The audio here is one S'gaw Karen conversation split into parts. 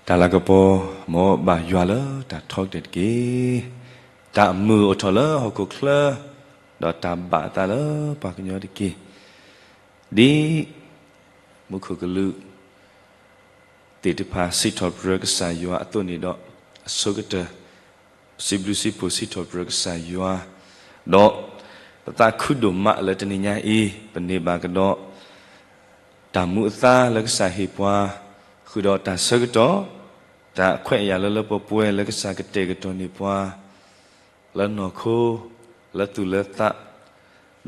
တၢ်လၤကပီၤ မ်ဘၣ်ယွၤလၢတၢ်ထီကတၢၢ်တက့ၢ်. တၢ်အမုာ်အိၣ်ထီၣ်လၢဟီၣ်ခိၣ်ချၢ, ဒီးတၢ်ဘၣ်အသးလၢပှၤကညီတက့ၢ်. ဒ်မူခိၣ်ကလူးသ့ၣ်တဖၣ် စံးထီၣ်ပတြၢၤကစၢ်ယွၤအသိးန့ၣ်ဒီး, အဆိကတၢၢ် ပစံးဘျုးစံးဖှိၣ်စံးထီၣ်ပတြၢၤကစၢ်ယွၤ, ဒီးပသးခုဒိၣ်မးလၢတနံၤညါအံၤ ပန့ၢ်ဘၣ်ကဒီး တၢ်မူအသါလၢကစၢ်ဟ့ၣ်ပှၤ, ဃုာ်ဒီးတၢ်ဆၢကတီၢ်, တၢ်ခွဲးအယာ်လၢလၢပှဲၤပှဲၤလၢကစၢ်ကတဲာ်ကတီၤန့ၢ်ပှၤ လၢနီၢ်ခိ, လၢသူၣ်လၢသး,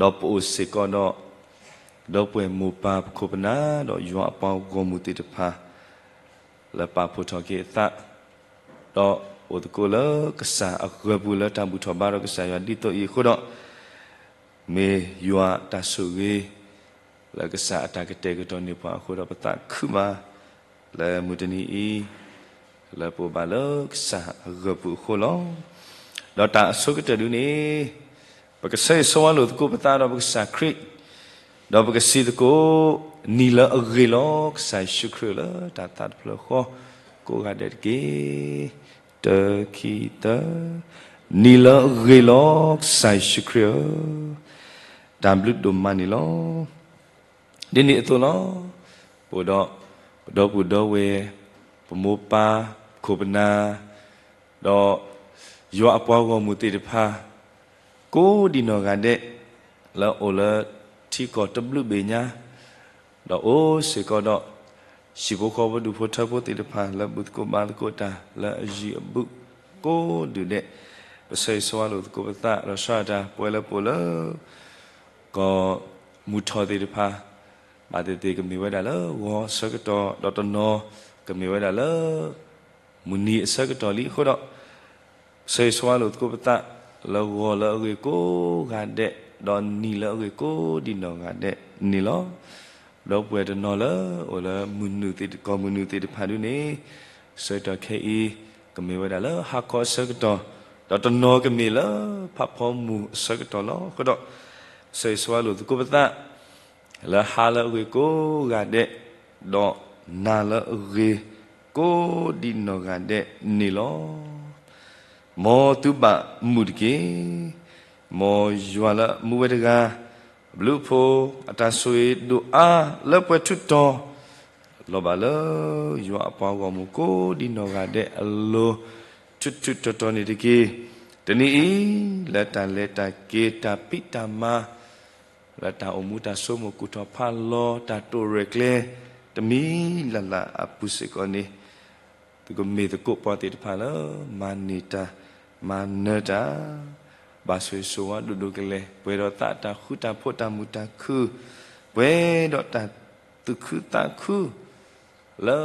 ဒီးပအိၣ်စ့ၢ်ကီးဒီး ဒီပုၢ်ဝဲၢ်မိၢ်ပၢ်ပခိၣ်ပနၢ် ဒီးယွၤအပှၤဂီၢ်မုၢ်သ့ၣ်တဖၣ် လၢပာ်ဖှိၣ်ထီၣ်က့ၤအသး, ဒီးအိၣ်သကိးလၢကစၢ်အဂၢၤပူၤလၢတၢ်ဘူၣ်ထီၣ်ဘါထီၣ်ကစၢ်ယွၤဒ်သိးအံၤအဃိဒီး, မ့ၢ်ယွၤတၢ်ဆိၣ်ဂ့ၤ လၢကစၢ်အတၢ်ကတဲာ်ကတီၤန့ၢ်ပှၤအဃိဒီး ပသးခုမး လၢမုၢ်တနံၤအံၤ လၢပအိၣ်ဘၣ်လၢကစၢ်အဂၢၤပူၤအဃိလီၤ. ဒီးတၢ်အဆိကတၢၢ်ဒ်န့ၣ်, ပကဆၢဂ့ၤဆၢဝါလိာ်သကိးပသးဒီးပကစၢ်ခရံာ်, ဒီးပကစံးသကိး, နံၤလၢအဂ့ၤလီၤ ကစၢ်ယ့ၣ်ၡူးခရံာ်လၢတၢ်သးတဖျၢၣ်ဃီ ကိးဂၤဒဲးတက့ၢ်. တၢ ခံ သၢ, နံၤလၢအဂ့ၤလီၤ ကစၢ်ယ့ၣ်ၡူးခရံာ်ဧၢ, တၢ်ဘျုးဒိၣ်မးန့ၣ်လီၤ. ဒ်န့ၣ်အသိးလီၤ. ပအိၣ်ဒီး ပဒီပုၢ်ဒီဝဲၢ်, ပမိၢ်ပၢ်, ပခိၣ်ပနၢ်, ဒီးယွၤအပှၤဂီၢ်မုၢ်သ့ၣ်တဖၣ် ကိးဒံးနီၢ်ဂၤဒဲး လၢအအိၣ်လၢထံကီၢ်တဘျုးဘ့ၣ်ညါ, ဒီးအိၣ်စ့ၢ်ကီးဒီး ဟံၣ်ဖိဃီဖိဒူၣ်ဖိထၢဖိသ့ၣ်တဖၣ် လၢဘူၣ်သကိးဘါသကိးတၢ်လၢအယံၤအဘူးကိးဒူၣ်ဒဲး, ပဆၢဂ့ၤဆၢဝါလိာ်သကိးပသး ဒီးဆှၢတၢ်ပဝဲလၢပအိၣ်လၢ ကီၢ်မုၢ်ထီၣ်သ့ၣ်တဖၣ်, ဘၣ်သ့ၣ်သ့ၣ်ကမ့ၢ်ဝဲဒၣ်လၢဂီၤအဆၢကတီၢ်, ဒီးတနီၤကမ့ၢ်ဝဲဒၣ်လၢ မုၢ်နံၤအဆၢကတီၢ်လံအဃိဒီး, ဆၢဂ့ၤဆၢဝါလိာ်သကိးပသး လၢဂီၤလၢအဂ့ၤကိးဂၤဒဲး, ဒီးနံၤလၢအဂ့ၤကိးဒံးနီၢ်ဂၤဒဲးန့ၣ်လီၤ. ဒီပုၢ်ဝဲၢ်တနီၤလၢအိၣ်လၢမုၢ်နုာ်သ့ၣ် ကီၢ်မုၢ်နုာ်သ့ၣ်တဖၣ်ဒ်န့ၣ်, ဆၢကတီၢ်ခဲအံၤ ကမ့ၢ်ဝဲဒၣ်လၢဟါခီအဆၢကတီၢ်, ဒီးတနီၤကမ့ၢ်လၢဖးဖီမုၢ်အဆၢကတီၢ်လီၤ. အဃိဒီး ဆၢဂ့ၤဆၢဝါလိာ်သကိးပသး လၢဟါလၢအဂ့ၤကိးဂၤဒဲး, ဒီးနၤလၢအဂ့ၤကိးဒံးနီၢ်ဂၤဒဲးန့ၣ်လီၤ. မ်သုဘၣ်မုာ်တက့ၢ်. မ်ယွၤလၢမူဝဲတဂၤ, အဘျုးအဖှိၣ်အတၢ်ဆိၣ်ဂ့ၤဒိၣ်အါလၢပှဲၤထူးတီၤ လီၤဘၣ်လၢယွၤအပှၤဂီၢ်မုၢ်ကိးဒံးနီၢ်ဂၤဒဲးအလိၤ ထူးထူးတီၤတီၤန့ၣ်တက့ၢ်. တနံၤအံၤ လၢတၢ်လဲၤတၢ်က့ၤ တၢ်ဖံးတၢ်မၤ လၢတၢ်အိၣ်မူတၢ်ဆိကမိၣ်ကူၣ်ထီၣ်ဖးလီၤ တၢ်တိာ်ရဲၣ်ကျဲၤ တမံၤလၢ်လၢ်အပူၤစ့ၢ်ကီးန့ၣ်, သုကမ့ၢ်သကိးပှၤသ့ၣ်တဖၣ်လၢ မၤန့ၢ်တၢ်, မၤနၢၤတၢ်, ဘၣ်ဆိၣ်ဂ့ၤဆိၣ်ဝါဒိၣ်ဒိၣ်ကလဲာ်, ပှဲၤဒီးသးတၢ်ဃူတၢ်ဖိးတၢ်မုာ်တၢ်ခုၣ်, ပှဲၤဒီးတၢ်သူၣ်ခုသးခု လၢ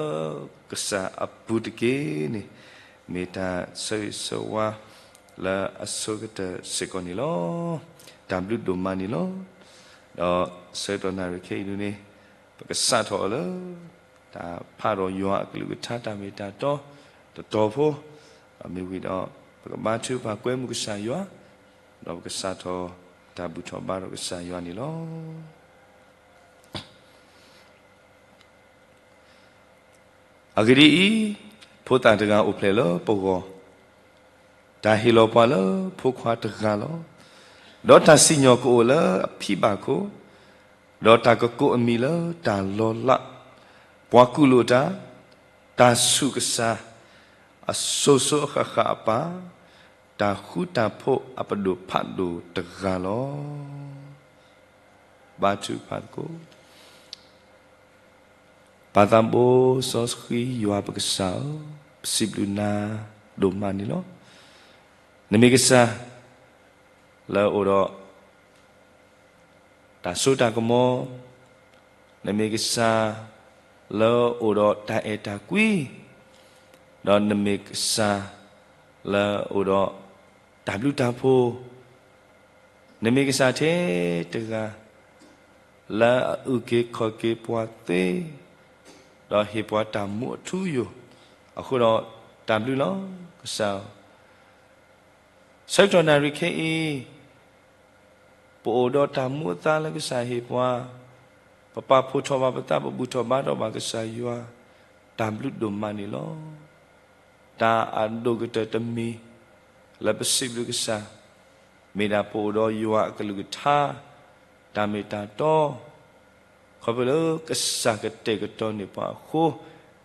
ကစၢ်အပူၤတက့ၢ်န့ၣ်, မ့ၢ်တၢ်ဆၢဂ့ၤဆၢဝါလၢအဆိကတၢၢ်စ့ၢ်ကီးန့ၣ်လီၤ. တၢ်ဘျုးဒိၣ်မးန့ၣ်လီၤ. ဒီးဆၢကတီၢ်နၣ်ရံၣ်ခဲအံၤဒ်န့ၣ်, ပကစးထီၣ်အီၤလၢ တၢ်ဖးဒီးယွၤအကလုၢ်ကထါတၢ်မ့ၢ်တၢ်တီ တတီၤဖိ, ဒီးမ့ၢ်ဝံၤဒီး ပကဘါထုကဖၣ်ကွဲမုာ်ကစၢ်ယွၤ, ဒီးပကစးထီၣ်တၢ်ဘူၣ်ထီၣ်ဘါထီၣ်ကစၢ်ယွၤန့ၣ်လီၤ. အဂ့ၢ်ဒ်အံၤ, ဖိသၣ်တဂၤအိၣ်ဖျဲၣ်လၢပဂီၢ်, တၢ်ဟ့ၣ်လီၤပှၤလၢဖိခွါတဂၤလီၤ. ဒီးတၢ်စံၣ်ညီၣ်ကအိၣ်လၢအဖံဘၣ်ခိၣ်, ဒီးတၢ်ကကိးအမံၤလၢတၢ်လီၤလး, ပှၤကူၣ်လိာ်တၢ်, တၢ်ဆူးကစၢ်, အစိၤစိၤအဃၣ်ဃၣ်အပၢ်, တၢ်ဃူတၢ်ဖိးအပဒိၣ်ဖးဒိၣ်တဂၤလီၤ. ဘါထုကဖၣ်သကိး. ပၢ်သးဘိစီဆှံယွၤပကစၢ်ဧၢ, ပစံးဘျုးနၤဒိၣ်မးန့ၣ်လီၤ. နမ့ၢ်ကစၢ် လၢအအိၣ်ဒီး တၢ်စိတၢ်ကမီၤ, နမ့ၢ်ကစၢ် လၢအအိၣ်ဒီးတၢ်အဲၣ်တၢ်ကွံ, ဒီးနမ့ၢ်ကစၢ် လၢအအိၣ်ဒီး တၢ်ဘျုးတၢ်ဖှိၣ်, နမ့ၢ်ကစၢ်ထဲတဂၤ လၢအအုၣ်က့ၤခီၣ်က့ၤပှၤသ့, ဒီးဟ့ၣ်ပှၤတၢ်မူအထူအယိာ်, အဃိဒီးတၢ်ဘျုးလီၤကစၢ်ဧၢ. ဆၢကတီၢ်နၣ်ရံၣ်ခဲအံၤ ပအိၣ်ဒီးတၢ်မူအသါလၢကစၢ်ဟ့ၣ်ပှၤ, ပပာ်ဖှိၣ်ထီၣ်ဘၣ်ပသး ပဘူၣ်ထီၣ်ဘါထီၣ်ဘၣ်ကစၢ်ယွၤ, တၢ်ဘျုးဒိၣ်မးန့ၣ်လီၤ. တၢ်အဒိၣ်ကတၢၢ်တမံၤ လၢပစံးဘျုးကစၢ် မ့ၢ်ဒၣ်ပအိၣ်ဒီးယွၤအကလုၢ်ကထါ တၢ်မ့ၢ်တၢ်တီ ခီဖျိလၢကစၢ်ကတဲာ်ကတီၤန့ၢ်ပှၤအဃိ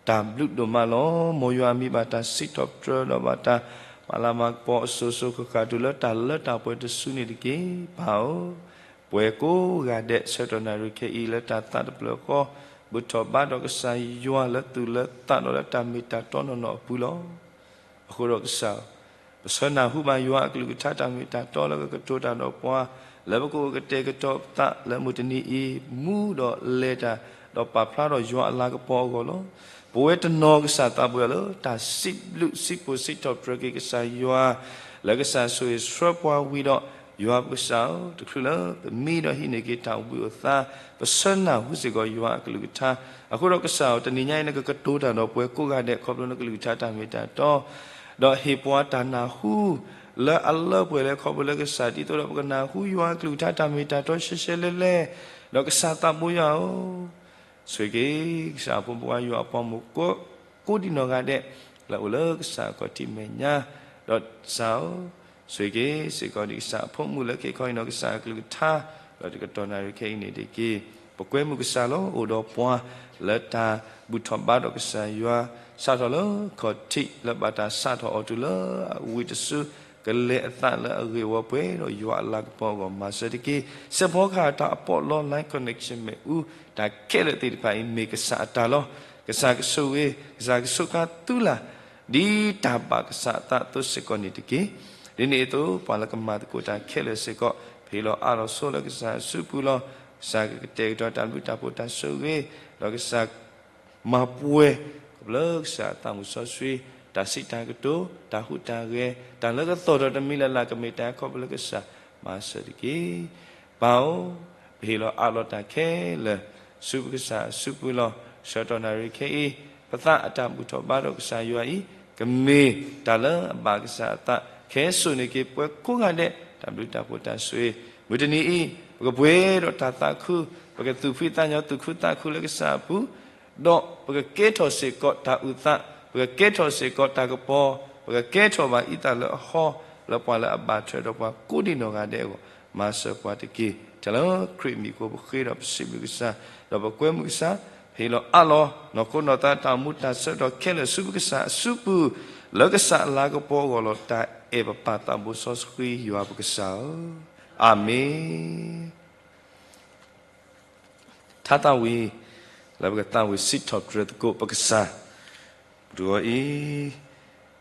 တၢ်ဘျုးဒိၣ်မးလီၤ. မ်ယွၤအမံၤဘၣ်တၢ်စံးထီၣ်ပတြၢၤ ဒီးဘၣ်တၢ်မၤလၤမၤကပီၤအစိၤစိၤဃၣ်ဃၣ်တုၤလၢတၢ်လၢတၢ်ပှဲၤတစုန့ၣ်တက့ၢ် ပၢ်ဧၢ. ပဝဲကိးဂၤဒဲး ဆၢကတီၢ်နၣ်ရံၣ်ခဲအံၤ လၢတၢ်သးတဖျၢၣ်ဃီ ဘူၣ်ထီၣ်ဘါထီၣ်ကစၢ်ယွၤလၢသူၣ်လၢသးဒီးလၢတၢ်မ့ၢ်တၢ်တီနီၢ်နီၢ်အပူၤလီၤ. အဃိဒီးကစၢ် ပဆၢနၢ်ဟူဘၣ်ယွၤအကလုၢ်ကထါတၢ်မ့ၢ်တၢ်တီလၢကကတိၤတၢ်ဒီးပှၤ လၢပကအိၣ်ကတဲာ်ကတီၤပသးလၢမုၢ်တနံၤအံၤ မူဒီးလဲၤတၢ် ဒီးပာ်ဖျါထီၣ်ယွၤအလၤကပီၤအဂီၢ်လီၤ. ပဝဲတနီၤကစၢ်သးပှၢ်လၢတၢ်စံးဘျုးစံးဖှိၣ်စံးထီၣ်ပတြၢၤက့ၤကစၢ်ယွၤ လၢကစၢ်ဆိၣ်ဂ့ၤဆှၢပှၤဝံၤဒီး ယွၤပကစၢ်ဧၢ, တချုးလၢပမံဒီးဟံးန့ၢ်က့ၤတၢ်အိၣ်ဘှံးအိၣ်သါ ပဆၢနၢ်ဟူစ့ၢ်ကီးယွၤအကလုၢ်ကထါ, အဃိဒီးကစၢ်ဧၢ, တနံၤညါအံၤ နကကတိၤတၢ်ဒီးပဝဲကိးဂၤဒဲး ခီဖျိနကလုၢ်ကထါတၢ်မ့ၢ်တၢ်တီ, ဒီးဟ့ၣ်ပှၤတၢ်နၢ်ဟူ လၢအလၢပှဲၤလၢခီဖျိလၢကစၢ် ဒ်သိးဒီးပကနၢ်ဟူယွၤအကလုၢ်ကထါတၢ်မ့ၢ်တၢ်တီရှဲရှဲလဲၢ်လဲၢ်, ဒီးကစၢ်သးဘိယွၤဧၢ ဆိၣ်ဂ့ၤက့ၤ ကစၢ်အဖိမုၣ်ဖိခွါယွၤအပှၤမုၣ်ကိးဒံနီၢ်ဂၤဒဲး လၢအအိၣ်လၢကစၢ်အခီၣ်ထံးမဲာ်ညါ, ဒီးကစၢ်ဧၢ, ဆိၣ်ဂ့ၤက့ၤစ့ၢ်ကီးဒံးကစၢ်အဖိမုၣ်လၢခဲခီအံၤနီၢ်ကစၢ်အကလုၢ်ကထါ, ဒီးတကတီၢ်နၣ်ရံၣ်ခဲအံၤန့ၣ်တက့ၢ်, ပကွဲမုာ်ကစၢ်လီၤ အိၣ်ဒီးပှၤလၢတၢ်ဘူၣ်ထီၣ်ဘါထီၣ်ကစၢ်ယွၤ, စးထီၣ်လၢခီၣ်ထံးလၢဘၣ်တၢ်စးထီၣ်အီၤတုၤလၢအဝံၤတစု, ကလဲၤအသးလၢအဂ့ၢ်ဝီပှဲၤဒီးယွၤအလၤကပီၤအဂီၢ်မၤစၢၤတက့ၢ်, စဲးဖီကဟၣ်တၢ်အပီးလီ line connection မ့ၣ်အူ, တၢ်ခဲလၢာ်သ့ၣ်တဖၣ်အံၤ မ့ၢ်ကစၢ်အတၢ်လီၤ. ကစၢ်ကဆိၣ်ဂ့ၤ, ကစၢ်ကဆိးကျါသုလၢ် ဒ်တၢ်ဘၣ်ကစၢ်အသးအသိးစ့ၢ်ကီးန့ၣ်တက့ၢ်. ဒ်န့ၣ်အသိး ပှၤလၢကမၤသကိးတၢ်ခဲလၢာ်စ့ၢ်ကီး ပဟ့ၣ်လီၤအးလီၤဆိလၢကစၢ်အစုပူၤလီၤ. ကစၢ်ကကတဲာ်ကတီၤတၢ်ဘျုးတၢ်ဖှိၣ်တၢ်ဆိၣ်ဂ့ၤ, ဒီးကစၢ် မၤပှဲၤ ခီဖျိလၢကစၢ်အသးမုၢ်စီဆှံ, တၢ်စံးတၢ်ကတိၤ, တၢ်ဟူးတၢ်ဂဲၤ, တၢ်လၢကသီၣ်ထီၣ်တမံၤလၢ်လၢ် ကမ့ၢ်တၢ်ခီဖျိလၢကစၢ်မၤစၢၤတက့ၢ်. ပၢ်ဧၢ, ပဟ့ၣ်လီၤအးလီၤတၢ်ခဲလၢာ် ဆူပကစၢ်အစုပူၤလီၤ. ဆၢကတီၢ်နၣ်ရံၣ်ခဲအံၤ ပသးအတၢ်ဘူၣ်ထီၣ်ဘါထီၣ်ကစၢ်ယွၤအံၤ ကမ့ၢ်တၢ်လၢအဘၣ်ကစၢ်အသး ခဲစိာ်န့ၢ်က့ၤပှၤကိးဂၤဒဲး တၢ်ဘျုးတၢ်ဖှိၣ်တၢ်ဆိၣ်ဂ့ၤ, မုၢ်တနံၤအံၤ ပကပှဲၤဒီးတၢ်သးခု, ပကသူၣ်ဖှံသးညီသူၣ်ခုသးခုလၢကစၢ်အပူၤ, ဒီးပကကဲထီၣ်စ့ၢ်ကီးတၢ်အုၣ်သး, ပကကဲထီၣ်စ့ၢ်ကီးတၢ်ကပီၤ, ပကကဲထီၣ်ဘၣ်အံသၣ်လၢအဟီ, လၢပှၤလၢအဘၣ်ထွဲဒီးပှၤကိးဒံနီၢ်ဂၤဒဲးအဂီၢ်, မၤစၢၤပှၤတက့ၢ်. တၢ်လၢခရံာ်မံၤအဃိ ပဃ့ဒီးပစံးဘျုးကစၢ်, ဒီးပကွဲမုာ်ကစၢ်, ပဟ့ၣ်လီၤအးလီၤ နီၢ်ခိနီၢ်သးတၢ်အိၣ်မူတၢ်ဆၢကတီၢ်ခဲလၢာ်ဆူပကစၢ်အစုပူၤ, လၢကစၢ်အလၤကပီၤအဂီၢ်လီၤ. တၢ်အဲၣ်ပပၢ်သးဘိစီဆှံယွၤပကစၢ်ဧၢ, အၤမ့ၣ်. ထါသးဝံၣ် လၢပကသးဝံၣ်စံးထီၣ်ပတြၢၤသကိး ပကစၢ်, ပတဂီၤအံၤ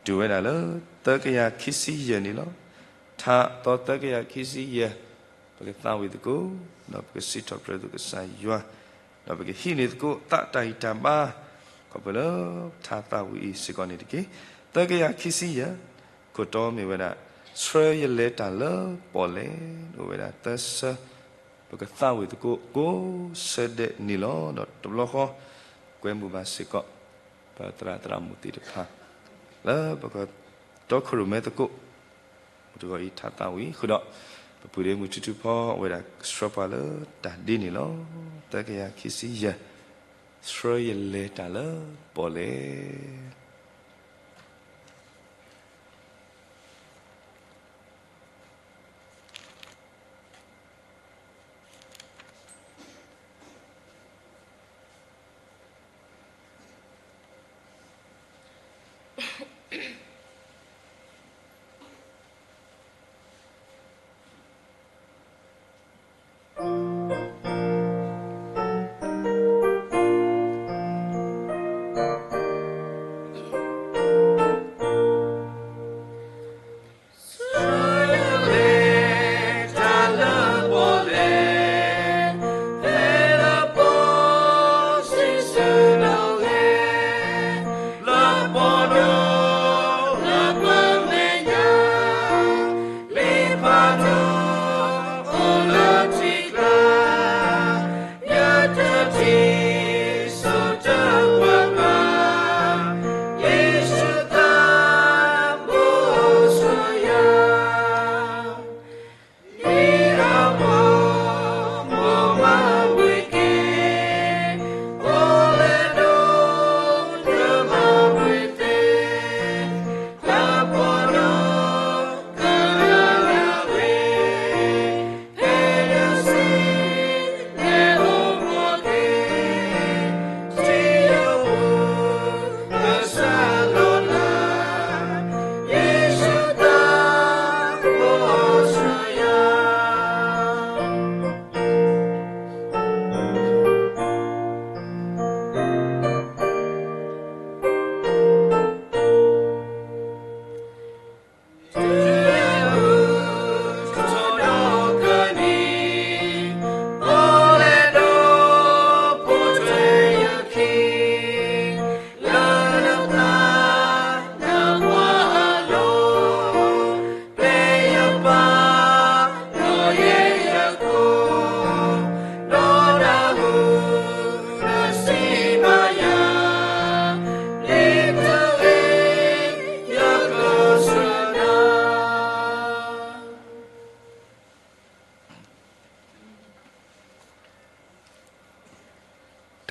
တုၤဝဲဒၣ်လၢ သၢကယၤခံဆံယဲၢ်န့ၣ်လီၤ. ထါသီသၢကယၤခံဆံယဲၢ်, ပကသးဝံၣ်သကိး ဒီးပကစံးထီၣ်ပတြၢၤသကိးကစၢ်ယွၤ, ဒီးပကဟံးန့ၢ်သကိးသးတၢ်ဂံၢ်တၢ်ဘါ, ခီဖျိလၢထါသးဝံၣ်အံၤစ့ၢ်ကီးန့ၣ်တက့ၢ်. သၢကယၤခံဆံယဲၢ်, ခိၣ်တီမ့ၢ်ဝဲဒၣ် ဆှၢယလဲၤတၢ်လၢပီၣ်လဲၣ်, အိၣ်ဝဲဒၣ်သၢဆၢ, ပကသးဝံၣ်သကိးကိးဆၢဒဲးန့ၣ်လီၤ. ဒီးတဘျီဃီ ကွဲမုာ်ဘၣ်စ့ၢ်ကီး ပသရၣ်သရၣ်မုၣ်သ့ၣ်တဖၣ် လၢပကတီခိၣ်ရိၣ်မဲသကိး မုၢ်တဂီၤအံၤထါသးဝံၣ်ဃုာ်ဒီး ပပုၢ်ဒ့မုၢ်ထူထူဖီ အဝဲဒၣ်ဆှၢပှၤလၢတၢ်ဒ်န့ၣ်လီၤ. သၢကယၤခံဆံယဲၢ်, ဆှၢယလဲၤတၢ်လၢပီၣ်လဲၣ်.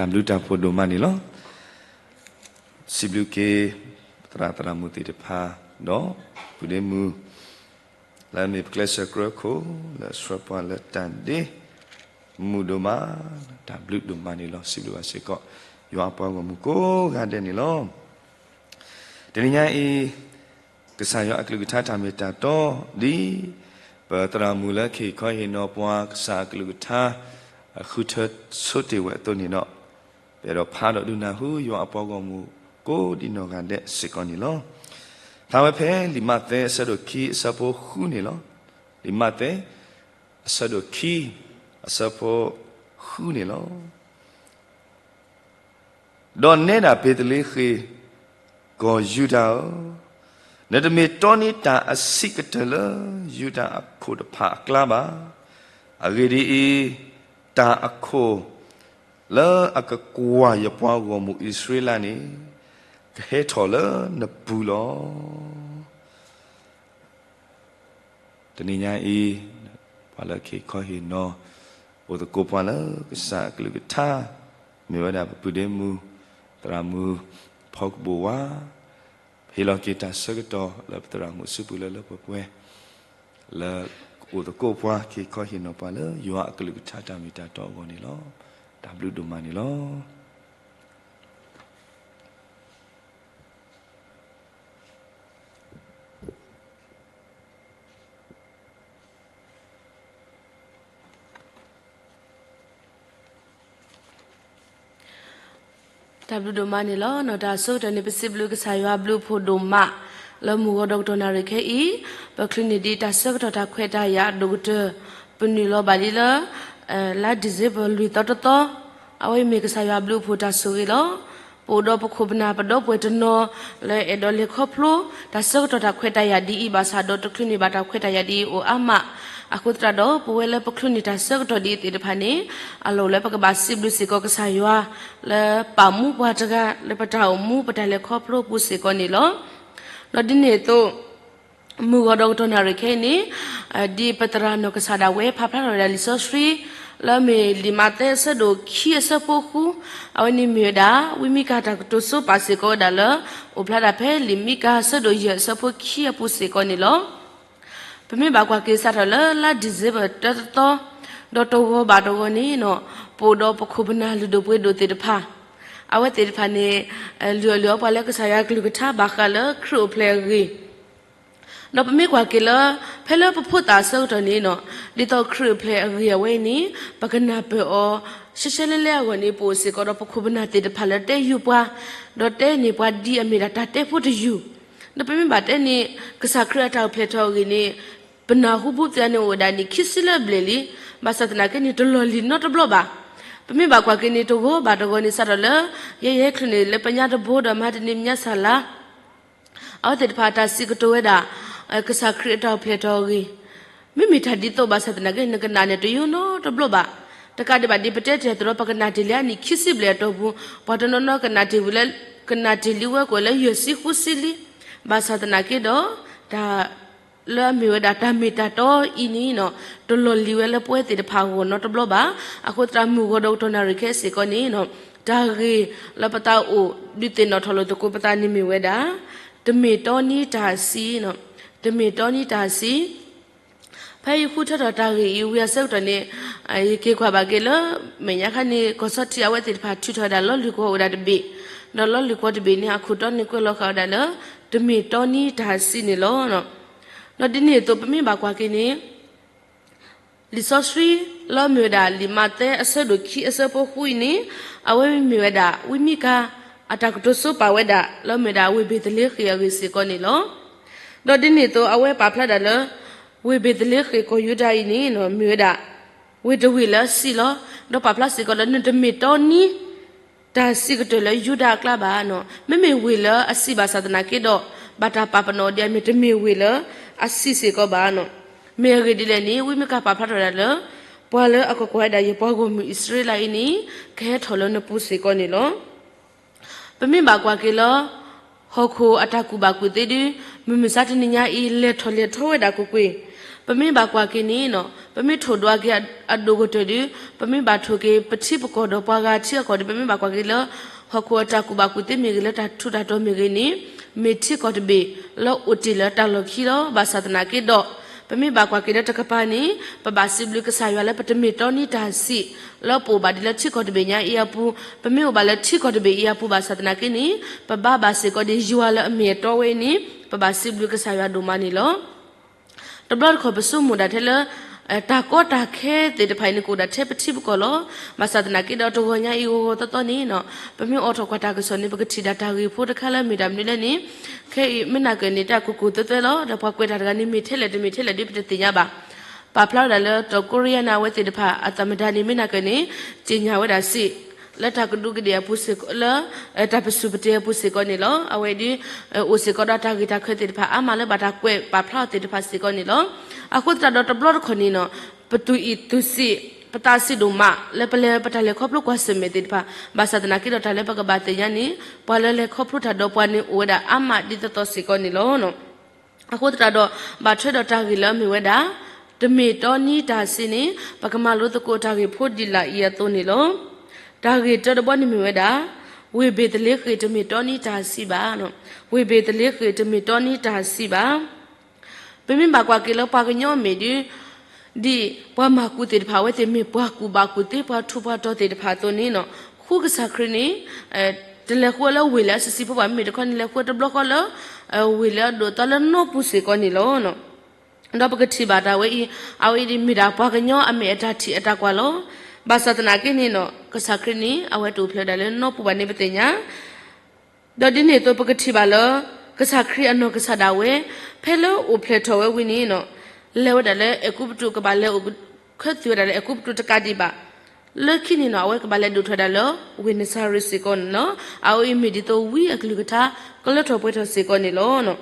တၢ်ဘျုးတၢ်ဖှိၣ်ဒိၣ်မးန့ၣ်လီၤ. စံးဘျုးက့ၤ သရၣ်သရၣ်မုၣ်သ့ၣ်တဖၣ် ဒီးပုၢ်ဒ့မုၣ် လၢအမ့ၢ်ပကျဲးစၢးကြၢးခိၣ် လၢအဆှၢပှၤလၢတၢ်ဒ့ မုာ်ဒိၣ်မး တၢ်ဘျုးဒိၣ်မးန့ၣ်လီၤ. စံးဘျုးဘၣ်စ့ၢ်ကီး ယွၤအပှၤဂီၢ်မုၢ်ကိးဂၤဒဲးန့ၣ်လီၤ. တနံၤညါအံၤ ကစၢ်ယွၤအကလုၢ်ကထါတၢ်မ့ၢ်တၢ်တီ ဒ်ပသရၣ်မုၣ်လၢကဟ့ၣ်ခီဟ့ၣ်နီၤပှၤ ကစၢ်အကလုၢ်ကထါ ဃုထၢဆိတ့ၢ်ဝဲအသိးန့ၣ်ဒီး ပအဲၣ်ဒိးဖးဒီးဒုးနၢ်ဟူ ယွၤအပှၤဂီၢ်မုၢ်ကိးဒံနီၢ်ဂၤဒဲးစ့ၢ်ကီးန့ၣ်လီၤ. ဖးဝဲဖဲလံာ်မးသဲအဆၢဒိၣ်ခံအဆၢဖိဃုန့ၣ်လီၤ. လံာ်မးသဲ အဆၢဒိၣ်ခံ အဆၢဖိဃုန့ၣ်လီၤ. ဒီးနဲဒၣ်ဘ့ၤသလ့ဃ့ၣ် ကီၢ်ယူဒၤဧၢ, နတမ့ၢ်တီန့ၢ်တၢ်အဆံးကတၢၢ်လၢယူဒၤအခိၣ်တဖၣ်အကျါဘၣ်. အဂ့ၢ်ဒ်အံၤ, တၢ်အခိၣ်လၢအကကွၢ်ယပှၤဂီၢ်မုၢ်အံၣ်စရ့လးန့ၣ် ကဟဲထီၣ်လၢနပူၤလီၤ. တနံၤညါအံၤ, ပှၤလၢကဟ့ၣ်ခီဟ့ၣ်နီၤ အိၣ်သကိးပှၤလၢကစၢ်အကလုၢ်ကထါ, မ့ၢ်ဝဲဒၣ်ပပုၢ်ဒ့မုၣ် သရၣ်မုၣ် ဖီကဘိၣ်ဝါ, ဟ့ၣ်လီၤက့ၤတၢ်ဆၢကတီၢ်လၢပသရၣ်မုၣ်အစုပူၤလၢလၢပှဲၤပှဲၤ, လၢအိၣ်သကိးပှၤ ကဟ့ၣ်ခီဟ့ၣ်နီၤပှၤလၢယွၤအကလုၢ်ကထါတၢ်မ့ၢ်တၢ်တီအဂီၢ်န့ၣ်လီၤ. တၢ်ဘျုးဒိၣ်မးန့ၣ်လီၤ. တၢ်ဘျုးဒိၣ်မးန့ၣ်လီၤ. တၢ်ဆၢကတီၢ်န့ၣ် ပစံးဘျုးကစၢ်ယွၤဘျုးဖှိၣ်ဒိၣ်မး လၢမုၢ်ဂီၤဒီးကတီၢ်နၣ်ရံၣ်ခဲအံၤ, ပချုးန့ၢ်ဒံးတၢ်ဆၢကတီၢ်တၢ်ခွဲးတၢ်ယာ်ဒိၣ်ကတၢၢ်, ပနုာ်လီၤဘၣ်လံလၢ လါဒံၣ်စ့ဘၢၣ်လွံၢ်သီတသီ, အဝဲအံၤမ့ၢ်ကစၢ်ယွၤဘျုးဖှိၣ်တၢ်ဆိၣ်ဂ့ၤလီၤ. ပအိၣ်ဒီးပခိၣ်ပနၢ်ပဒီပုၢ်ဝဲၢ်တနီၤ လၢအဲၣ်ဒိးလဲၤခီဖျိ တၢ်ဆၢကတီၢ်တၢ်ခွဲးတၢ်ယာ်ဒ်အံၤဘၣ်ဆၣ်ဒီး တချုးန့ၢ်ဘၣ်တၢ်ခွဲးတၢ်ယာ်ဒ်အံၤအိၣ်အါမး, အဃိသတးဒီး ပဝဲလၢပချုးန့ၢ်တၢ်ဆၢကတီၢ်ဒ်အံၤသ့ၣ်တဖၣ်န့ၣ်, အလီၢ်လၢပကဘၣ်စံးဘျုးစ့ၢ်ကီးကစၢ်ယွၤ လၢပာ်မူပှၤတဂၤ လၢပတၢ်အိၣ်မူပတၢ်လဲၤခီဖျိပူၤစ့ၢ်ကီးန့ၣ်လီၤ. ဒီးဒ်န့ၣ်အသိး မုၢ်ဂီၤဒီးကတီၢ်နၣ်ရံၣ်ခဲအံၤန့ၣ်, ဒ်ပသရၣ်နီၢ်ကစၢ်ဒၣ်ဝဲ ဖးဖျါထီၣ်ဝဲဒၣ်လံာ်စီဆှံ လၢအမ့ၢ်လံာ်မးသဲအဆၢဒိၣ်ခံအဆၢဖိဃု, အဝဲန့ၣ်မ့ၢ်ဝဲဒၣ် ဝံမံကၤတၢ်ကတိၤဆိပာ်စ့ၢ်ကီးဝဲဒၣ်လၢ အိၣ်ဖျါဒၣ်ဖဲလံာ်မံကၤအဆၢဒိၣ်ယဲၢ်အဆၢဖိခံအပူၤစ့ၢ်ကီးန့ၣ်လီၤ. ပမ့ၢ်ဘၣ်ကွၢ်က့ၤစးထီၣ်လၢလါဒံၣ်စ့ဘၢၣ်တၢတသီ, ဒီးတဂီၤဘၣ်တဂီၤန့ၣ်, ပအိၣ်ဒီးပခိၣ်ပနၢ်လုၢ်ဒိၣ်ပှ့ၤဒိၣ်သ့ၣ်တဖၣ်, အဝဲသ့ၣ်တဖၣ်န့ၣ် လုၢ်အီၣ်လုၢ်အီပှၤလၢကစၢ်ယွၤကလုၢ်ကထါဘၣ်ဃးလၢခရံာ်အိၣ်ဖျဲၣ်အဂ့ၢ်, ဒီးပမ့ၢ်ကွၢ်က့ၤလၢ ဖဲလၢပဖိသၣ်အဆၢကတီၢ်န့ၣ်, ဒ်သိးခရံာ်အိၣ်ဖျဲၣ်အဂ့ၢ်အဝဲအံၤန့ၣ် ပကနၢ်ပၢၢ်အီၤ ရှဲရှဲလဲလဲအဂီၢ်န့ၣ် ပအိၣ်စ့ၢ်ကီးဒီးပခိၣ်ပနၢ်သ့ၣ်တဖၣ်လၢတဲယုာ်ပှၤ, ဒီးတဲန့ၢ်ပှၤဒ်အမ့ၢ်ဒၣ်တၢ်တဲဖိတယုၢ်, ဒီးပမ့ၢ်ဘၣ်တဲန့ၣ် ကစၢ်ခရံာ်အတၢ်အိၣ်ဖျဲၣ်ထီၣ်အဂ့ၢ်န့ၣ် ပနၢ်ဟူဘူးပသ့ၣ်န့ၣ် အိၣ်ဝဲဒၣ်နံၣ်ခံဆံလၢအဘျဲၣ်လံ, ဘၣ်ဆၣ်သနာ်က့န့ၣ် တလီၢ်လံၤနီတဘျီဘၣ်. ပမ့ၢ်ဘၣ်ကွၢ်က့ၤန့ၣ် တဂီၤဘၣ်တဂီၤန့ၣ် စးထီၣ်လၢ ယဲယဟဲချုးန့ၣ်လၢပညါတဘိဒီးမၤတနံၤမညါစၢ်လါ အဝဲသ့ၣ်တဖၣ်တၢ်စံးကတိၤဝဲဒၣ် ကစၢ်ခရံာ်အတၢ်အိၣ်ဖျဲၣ်ထီၣ်အဂ့ၢ်, မ့မ့ၢ်တၢ်ဒ်သိးဘၣ်ဆၣ်သနာ်က့ နကနၣ်န့ၣ်တယိနီတဘျီဘၣ်. တကးဒံးဘၣ်ဒ်ပတဲတ့ၢ်အသိးဒီး ပကနၣ်တ့ၢ်လံအနံၣ်ခံဆံဘျဲၣ်အတီၢ်ပူၤ, ပှၤတနီၤနီၤကနၣ်တ့ၢ်ဝံၤလၢ ကနၣ်တ့ၢ်လံဝဲကွဲးလၢယဲၢ်ဆံဃုဆံလံ, ဘၣ်ဆၣ်သနာ်က့ဒီး တၢ် လၢအမ့ၢ်ဝဲဒၣ်တၢ်မ့ၢ်တၢ်တီအံၤန့ၣ် တလီၢ်လံၤဝဲလၢပဝဲသ့ၣ်တဖၣ်အဂီၢ်နီတဘျီဘၣ်. အဃိသတးမုၢ်ဂီၤဒီးကတီၢ်နၣ်ရံၣ်ခဲစ့ၢ်ကီးန့ၣ် တၢ်ဂ့ၢ်လၢပသးအိၣ်ဒုးသ့ၣ်နီၣ်ထီၣ်လိာ်သကိးပသးန့ၣ်မ့ၢ်ဝဲဒၣ် တမ့ၢ်တီနံၤတၢ်ဆံ, တမ့ၢ်တီနံၤတၢ်ဆံ ဖဲယဃုထၢထီၣ်တၢ်ဂ့ၢ်အံၤဝံၤအဆၢကတီၢ်န့ၣ် ယက့ၤကွၢ်ဘၣ်က့ၤလၢ မဲာ်ညါခါန့ၣ် ကီၢ်ဆီထံးအဝဲသ့ၣ်တဖၣ်ထုးထီၣ်ဝဲဒၣ်လီၢ်လံၤကွီၢ်အိၣ်ဒၣ်တဘ့ၣ်, ဒီးလီၢ်လံၤကွီၢ်တဘ့ၣ်န့ၣ် အခိၣ်တီန့ၣ်ကွဲးလီၤဃာ်ဝဲဒၣ်လၢ တမ့ၢ်တီနံၤတၢ်ဆံန့ၣ်လီၤ. ဒီးဒ်န့ၣ်အသိးပမ့ၢ်ဘၣ်ကွၢ်က့ၤန့ၣ် လံာ်စီဆှံ လၢမ့ၢ်ဝဲဒၣ်လံာ်မးသဲအဆၢဒိၣ်ခံအဆၢဖိဃုအံၤန့ၣ် အဝဲမ့ၢ်ဝဲဒၣ် ဝံမံကၤ အတၢ်ကတိၤဆိပာ်ဝဲဒၣ် လၢမ့ၢ်ဝဲဒၣ်ဝ့ၢ်ဘ့ၤသလ့ဃ့ၣ်အဂ့ၢ်စ့ၢ်ကီးန့ၣ်လီၤ. ဒီးဒ်န့ၣ်အသိး အဝဲပာ်ဖျါဒၣ်လၢ ဝ့ၢ်ဘ့ၤသလ့ဃ့ၣ်ကီၢ်ယူဒၤအံၤန့ၣ် မ့ၢ်ဝဲဒၣ် ဝ့ၢ်တဝ့ၢ်လၢအဆံးလီၤ. ဒီးပာ်ဖျါစ့ၢ်ကီးလၢနတမ့ၢ်တီနံၤ တၢ်ဆံးကတၢၢ်လၢယူဒၤအကျါဘၣ်. မ့မ့ၢ်ဝ့ၢ်လၢအဆံးဘၣ်ဆၣ်သနာ်က့ဒီး ဘၣ်တၢ်ပာ်ပနီၣ်ဒ်အမ့ၢ်တမ့ၢ်ဝ့ၢ်လၢအဆံးစ့ၢ်ကီးဘၣ်. မ့ၢ်အဂ့ၢ်ဒ်လဲၣ်န့ၣ် ဝံမံကၤပာ်ဖျါထီၣ်ဝဲဒၣ်လၢ ပှၤလၢအကကွၢ်ဝဲဒၣ်ယပှၤဂီၢ်မုၢ်အံၣ်စရ့လးအံၤန့ၣ် ကဟဲထီၣ်လၢနပူၤစ့ၢ်ကီးန့ၣ်လီၤ. ပမ့ၢ်ဘၣ်ကွၢ်က့ၤလၢ ဟီၣ်ခိၣ်အတၢ်ကူၣ်ဘၣ်ကူၣ်သ့ဒု မုၢ်မဆါတနံၤညါအံၤ လဲၤထီၣ်လဲၤထီဝဲဒၣ်ကွ့ၢ်ကွ့ၢ်, ပမ့ၢ်ဘၣ်ကွၢ်က့ၤန့ၣ်နီၤ ပမ့ၢ်ထိၣ်ဒွးက့ၤအဒိၣ်ကတၢၢ်ဒီး ပမ့ၢ်ဘၣ်ထိၣ်က့ၤပထံပကီၢ်ဒီးပှၤဂၤထံအကီၢ်ဒီး ပမ့ၢ်ဘၣ်ကွၢ်က့ၤလၢ ဟီၣ်ခိၣ်အတၢ်ကူၣ်ဘၣ်ကူၣ်သ့မ့ၢ်ဂ့ၤ လၢတၢ်ထူးတၢ်တီၤမ့ၢ်ဂ့ၤန့ၣ် မ့ၢ်ထံကီၢ်တဘ့ၣ်လၢအိၣ်တ့ၢ်လၢတၢ်လီၢ်ခံလီၤ. ဘၣ်ဆၣ်သနာ်က့ဒီး ပမ့ၢ်ဘၣ်ကွၢ်က့ၤလၢတကပၤန့ၣ် ပဘၣ်စံးဘျုးကစၢ်ယွၤလၢပတမ့ၢ်တီနံတၢ်ဆံး လၢပအိၣ်ဘၣ်ဒံးလၢထံကီၢ်တဘ့ၣ်ညါအံၤအပူၤ, ပမ့ၢ်အိၣ်ဘၣ်လၢထံကီၢ်တဘ့ၣ်အံၤအပူၤ ဘၣ်ဆၣ်သနာ်က့န့ၣ် ပဘါဘၣ်စ့ၢ်ကီးဒံးယွၤလၢအမ့ၢ်အတီဝဲအံၤန့ၣ် ပဘၣ်စံးဘျုးကစၢ်ယွၤဒိၣ်မးန့ၣ်လီၤ. တဘျီတခီၣ်ပဆိကမိၣ်ဒၣ်ထဲလၢ တၢ်ကီတၢ်ခဲသ့ၣ်တဖၣ်အံၤန့ၣ် ကအိၣ်ဒၣ်ထဲပထံပကီၢ်လီၤ. ဘၣ်ဆၣ်သနာ်က့ဒီးတဂီၤညါအံၤဂီၤဂီၤသီသီန့ၣ်နီၤ ပမ့ၢ်အိးထီၣ်ကွၢ်တၢ်ကစီၣ်န့ၣ် ပကထံၣ်ဒၣ်တၢ်ဂ့ၢ်ဖိတခါလၢမ့ၢ်တၢ်မနုၤလဲၣ်န့ၣ် ခဲအံၤမ့ၢ်နာ်က့န့ၣ် တၢ်ကိၢ်ကိၢ်သွဲသွဲလီၤ. ဒီးပှၤကွဲးတၢ်တဂၤန့ၣ် မ့ၢ်ထဲလဲၣ်တမ့ၢ်ထဲလဲၣ်ဒီးပတသ့ၣ်ညါဘၣ်. ပာ်ဖျါဝဲဒၣ်လၢ တီၢ်ကိရံယါန့ၣ် အဝဲသ့ၣ်တဖၣ်အသးမတၤန့ၣ် မ့ၢ်နာ်က့န့ၣ် ကြေညာဝဲဒၣ်စ့ၢ် လၢတၢ်ကဒူးကဒ့ၣ်အပူၤစ့ၢ်ကီး လၢ တၢ်ပစူၢ်ပတ့အပူၤစ့ၢ်ကီးန့ၣ်လီၤ. အဝဲဒ် အိၣ်စ့ၢ်ကီးဒီးတၢ်ဂ့ၢ်တၢ်ကျိၤသ့ၣ်တဖၣ်အါမးလၢဘၣ်တၢ်ကွဲးပာ်ဖျါအီၤသ့ၣ်တဖၣ်စ့ၢ်ကီးန့ၣ်လီၤ. အဃိသတးဒီးတဘျီတခီၣ်န့ၣ်နီၤ ပသူၣ်အံၣ်သူၣ်စံး ပသးစံးဒိၣ်မး လၢပလဲၤပတၢ်လဲၤခီဖျိကွၢ်ဆၢၣ်မဲာ်သ့ၣ်တဖၣ် ဘၣ်ဆၣ်သနာ်က့ဒီးတၢ်လၢပကဘၣ်သ့ၣ်ညါန့ၣ် ပှၤလၢလဲၤခီဖျိတၢ်ဒီးပှၤန့ၣ်အိၣ်ဝဲဒၣ်အါမးဒ်သိးသိးစ့ၢ်ကီးန့ၣ်လီၤ. အဃိသတးဒီး ဘၣ်ထွဲဒီးတၢ်ဂ့ၢ်လၢအမ့ၢ်ဝဲဒၣ် တမ့ၢ်တီနံတၢ်ဆံးန့ၣ် ပကမၤလိသကိးတၢ်ဂ့ၢ်ဖိဒ်လာ်အံၤအသိးန့ၣ်လီၤ. တၢ်ဂ့ၢ်တၢတဘီန့ၣ်မ့ၢ်ဝဲဒၣ် ဝ့ၢ်ဘ့းသလ့ဃ့ၣ်တမ့ၢ်တီနံတၢ်ဆံးဘၣ်. ဝ့ၢ်ဘ့းသလ့ဃ့ၣ်တမ့ၢ်တီနံတၢ်ဆံးဘၣ်. ပမ့ၢ်ဘၣ်ကွၢ်က့ၤလၢပှၤကညီအမဲာ်ဒီး ဒ်ပှၤမၤကူၣ်သ့ၣ်တဖၣ် အဝဲသ့ၣ်မ့ၢ်ပှၤကူၣ်ဘၣ်ကူၣ်သ့ ပှၤထူးပှၤတီၤသ့ၣ်တဖၣ်အသိးန့ၣ်နီၤ ဃုကစၢ်ခရံာ်န့ၣ် တလဲၤဃုဝဲလၢဝ့ၢ်လၢအဆံးဆံးဖိဘၣ် မ့မ့ၢ်တခီန့ၣ် လဲၤဃုဝဲတဘျီဃီလၢ ဝ့ၢ်လၢအဒိၣ်အသီလၢနီၢ်ပူၤစ့ၢ်ကီးန့ၣ်လီၤ. ဒီးပကထံၣ်ဘၣ်တၢ်ဝဲအံၤ အဝဲအံၤဒ်မ့ၢ်ဒၣ်ပှၤကညီအမဲာ်အတၢ်ထံၣ်အတၢ်ကွၢ်လီၤ. ဘၣ်ဆၣ်သနာ်က့န့ၣ်နီၤ ကစၢ်ခရံာ်န့ၣ် အဝဲတအိၣ်ဖျဲၣ်ဝဲဒၣ်လၢနီၢ်ပူၤဘၣ်န့ၣ်ပသ့ၣ်ညါ ဒီးဒ်န့ၣ်အသိးပကထံၣ်ဘၣ်လၢ ကစၢ်ခရံာ်အနီၢ်ကစၢ်ဒၣ်ဝဲ ဖဲလၢအိၣ်ဖျဲၣ်ထီၣ်ဝဲဝံၤန့ၣ်နီၤ လဲၤဝဲဒၣ်လၢအဲၤကူပတူး ကဘၣ်လဲၤအိၣ်ခၢၣ်သးဝဲဒၣ်လၢအဲၤကူပတူးတကးဒံးဘၣ်. လၢခံန့ၣ်နီၤ အဝဲကဘၣ်လဲၤဒိၣ်ထီၣ်ဝဲဒၣ်လၢ ဝ့ၢ်နစၤရ့းစ့ၢ်ကီးန့ၣ်လီၤ. အဝဲအံၤမ့ၢ်ဒ်သိးဝံအကလုၢ်ကထါ ကလၢထီၣ်ပှဲၤထီၣ်စ့ၢ်ကီးန့ၣ်လီၤ.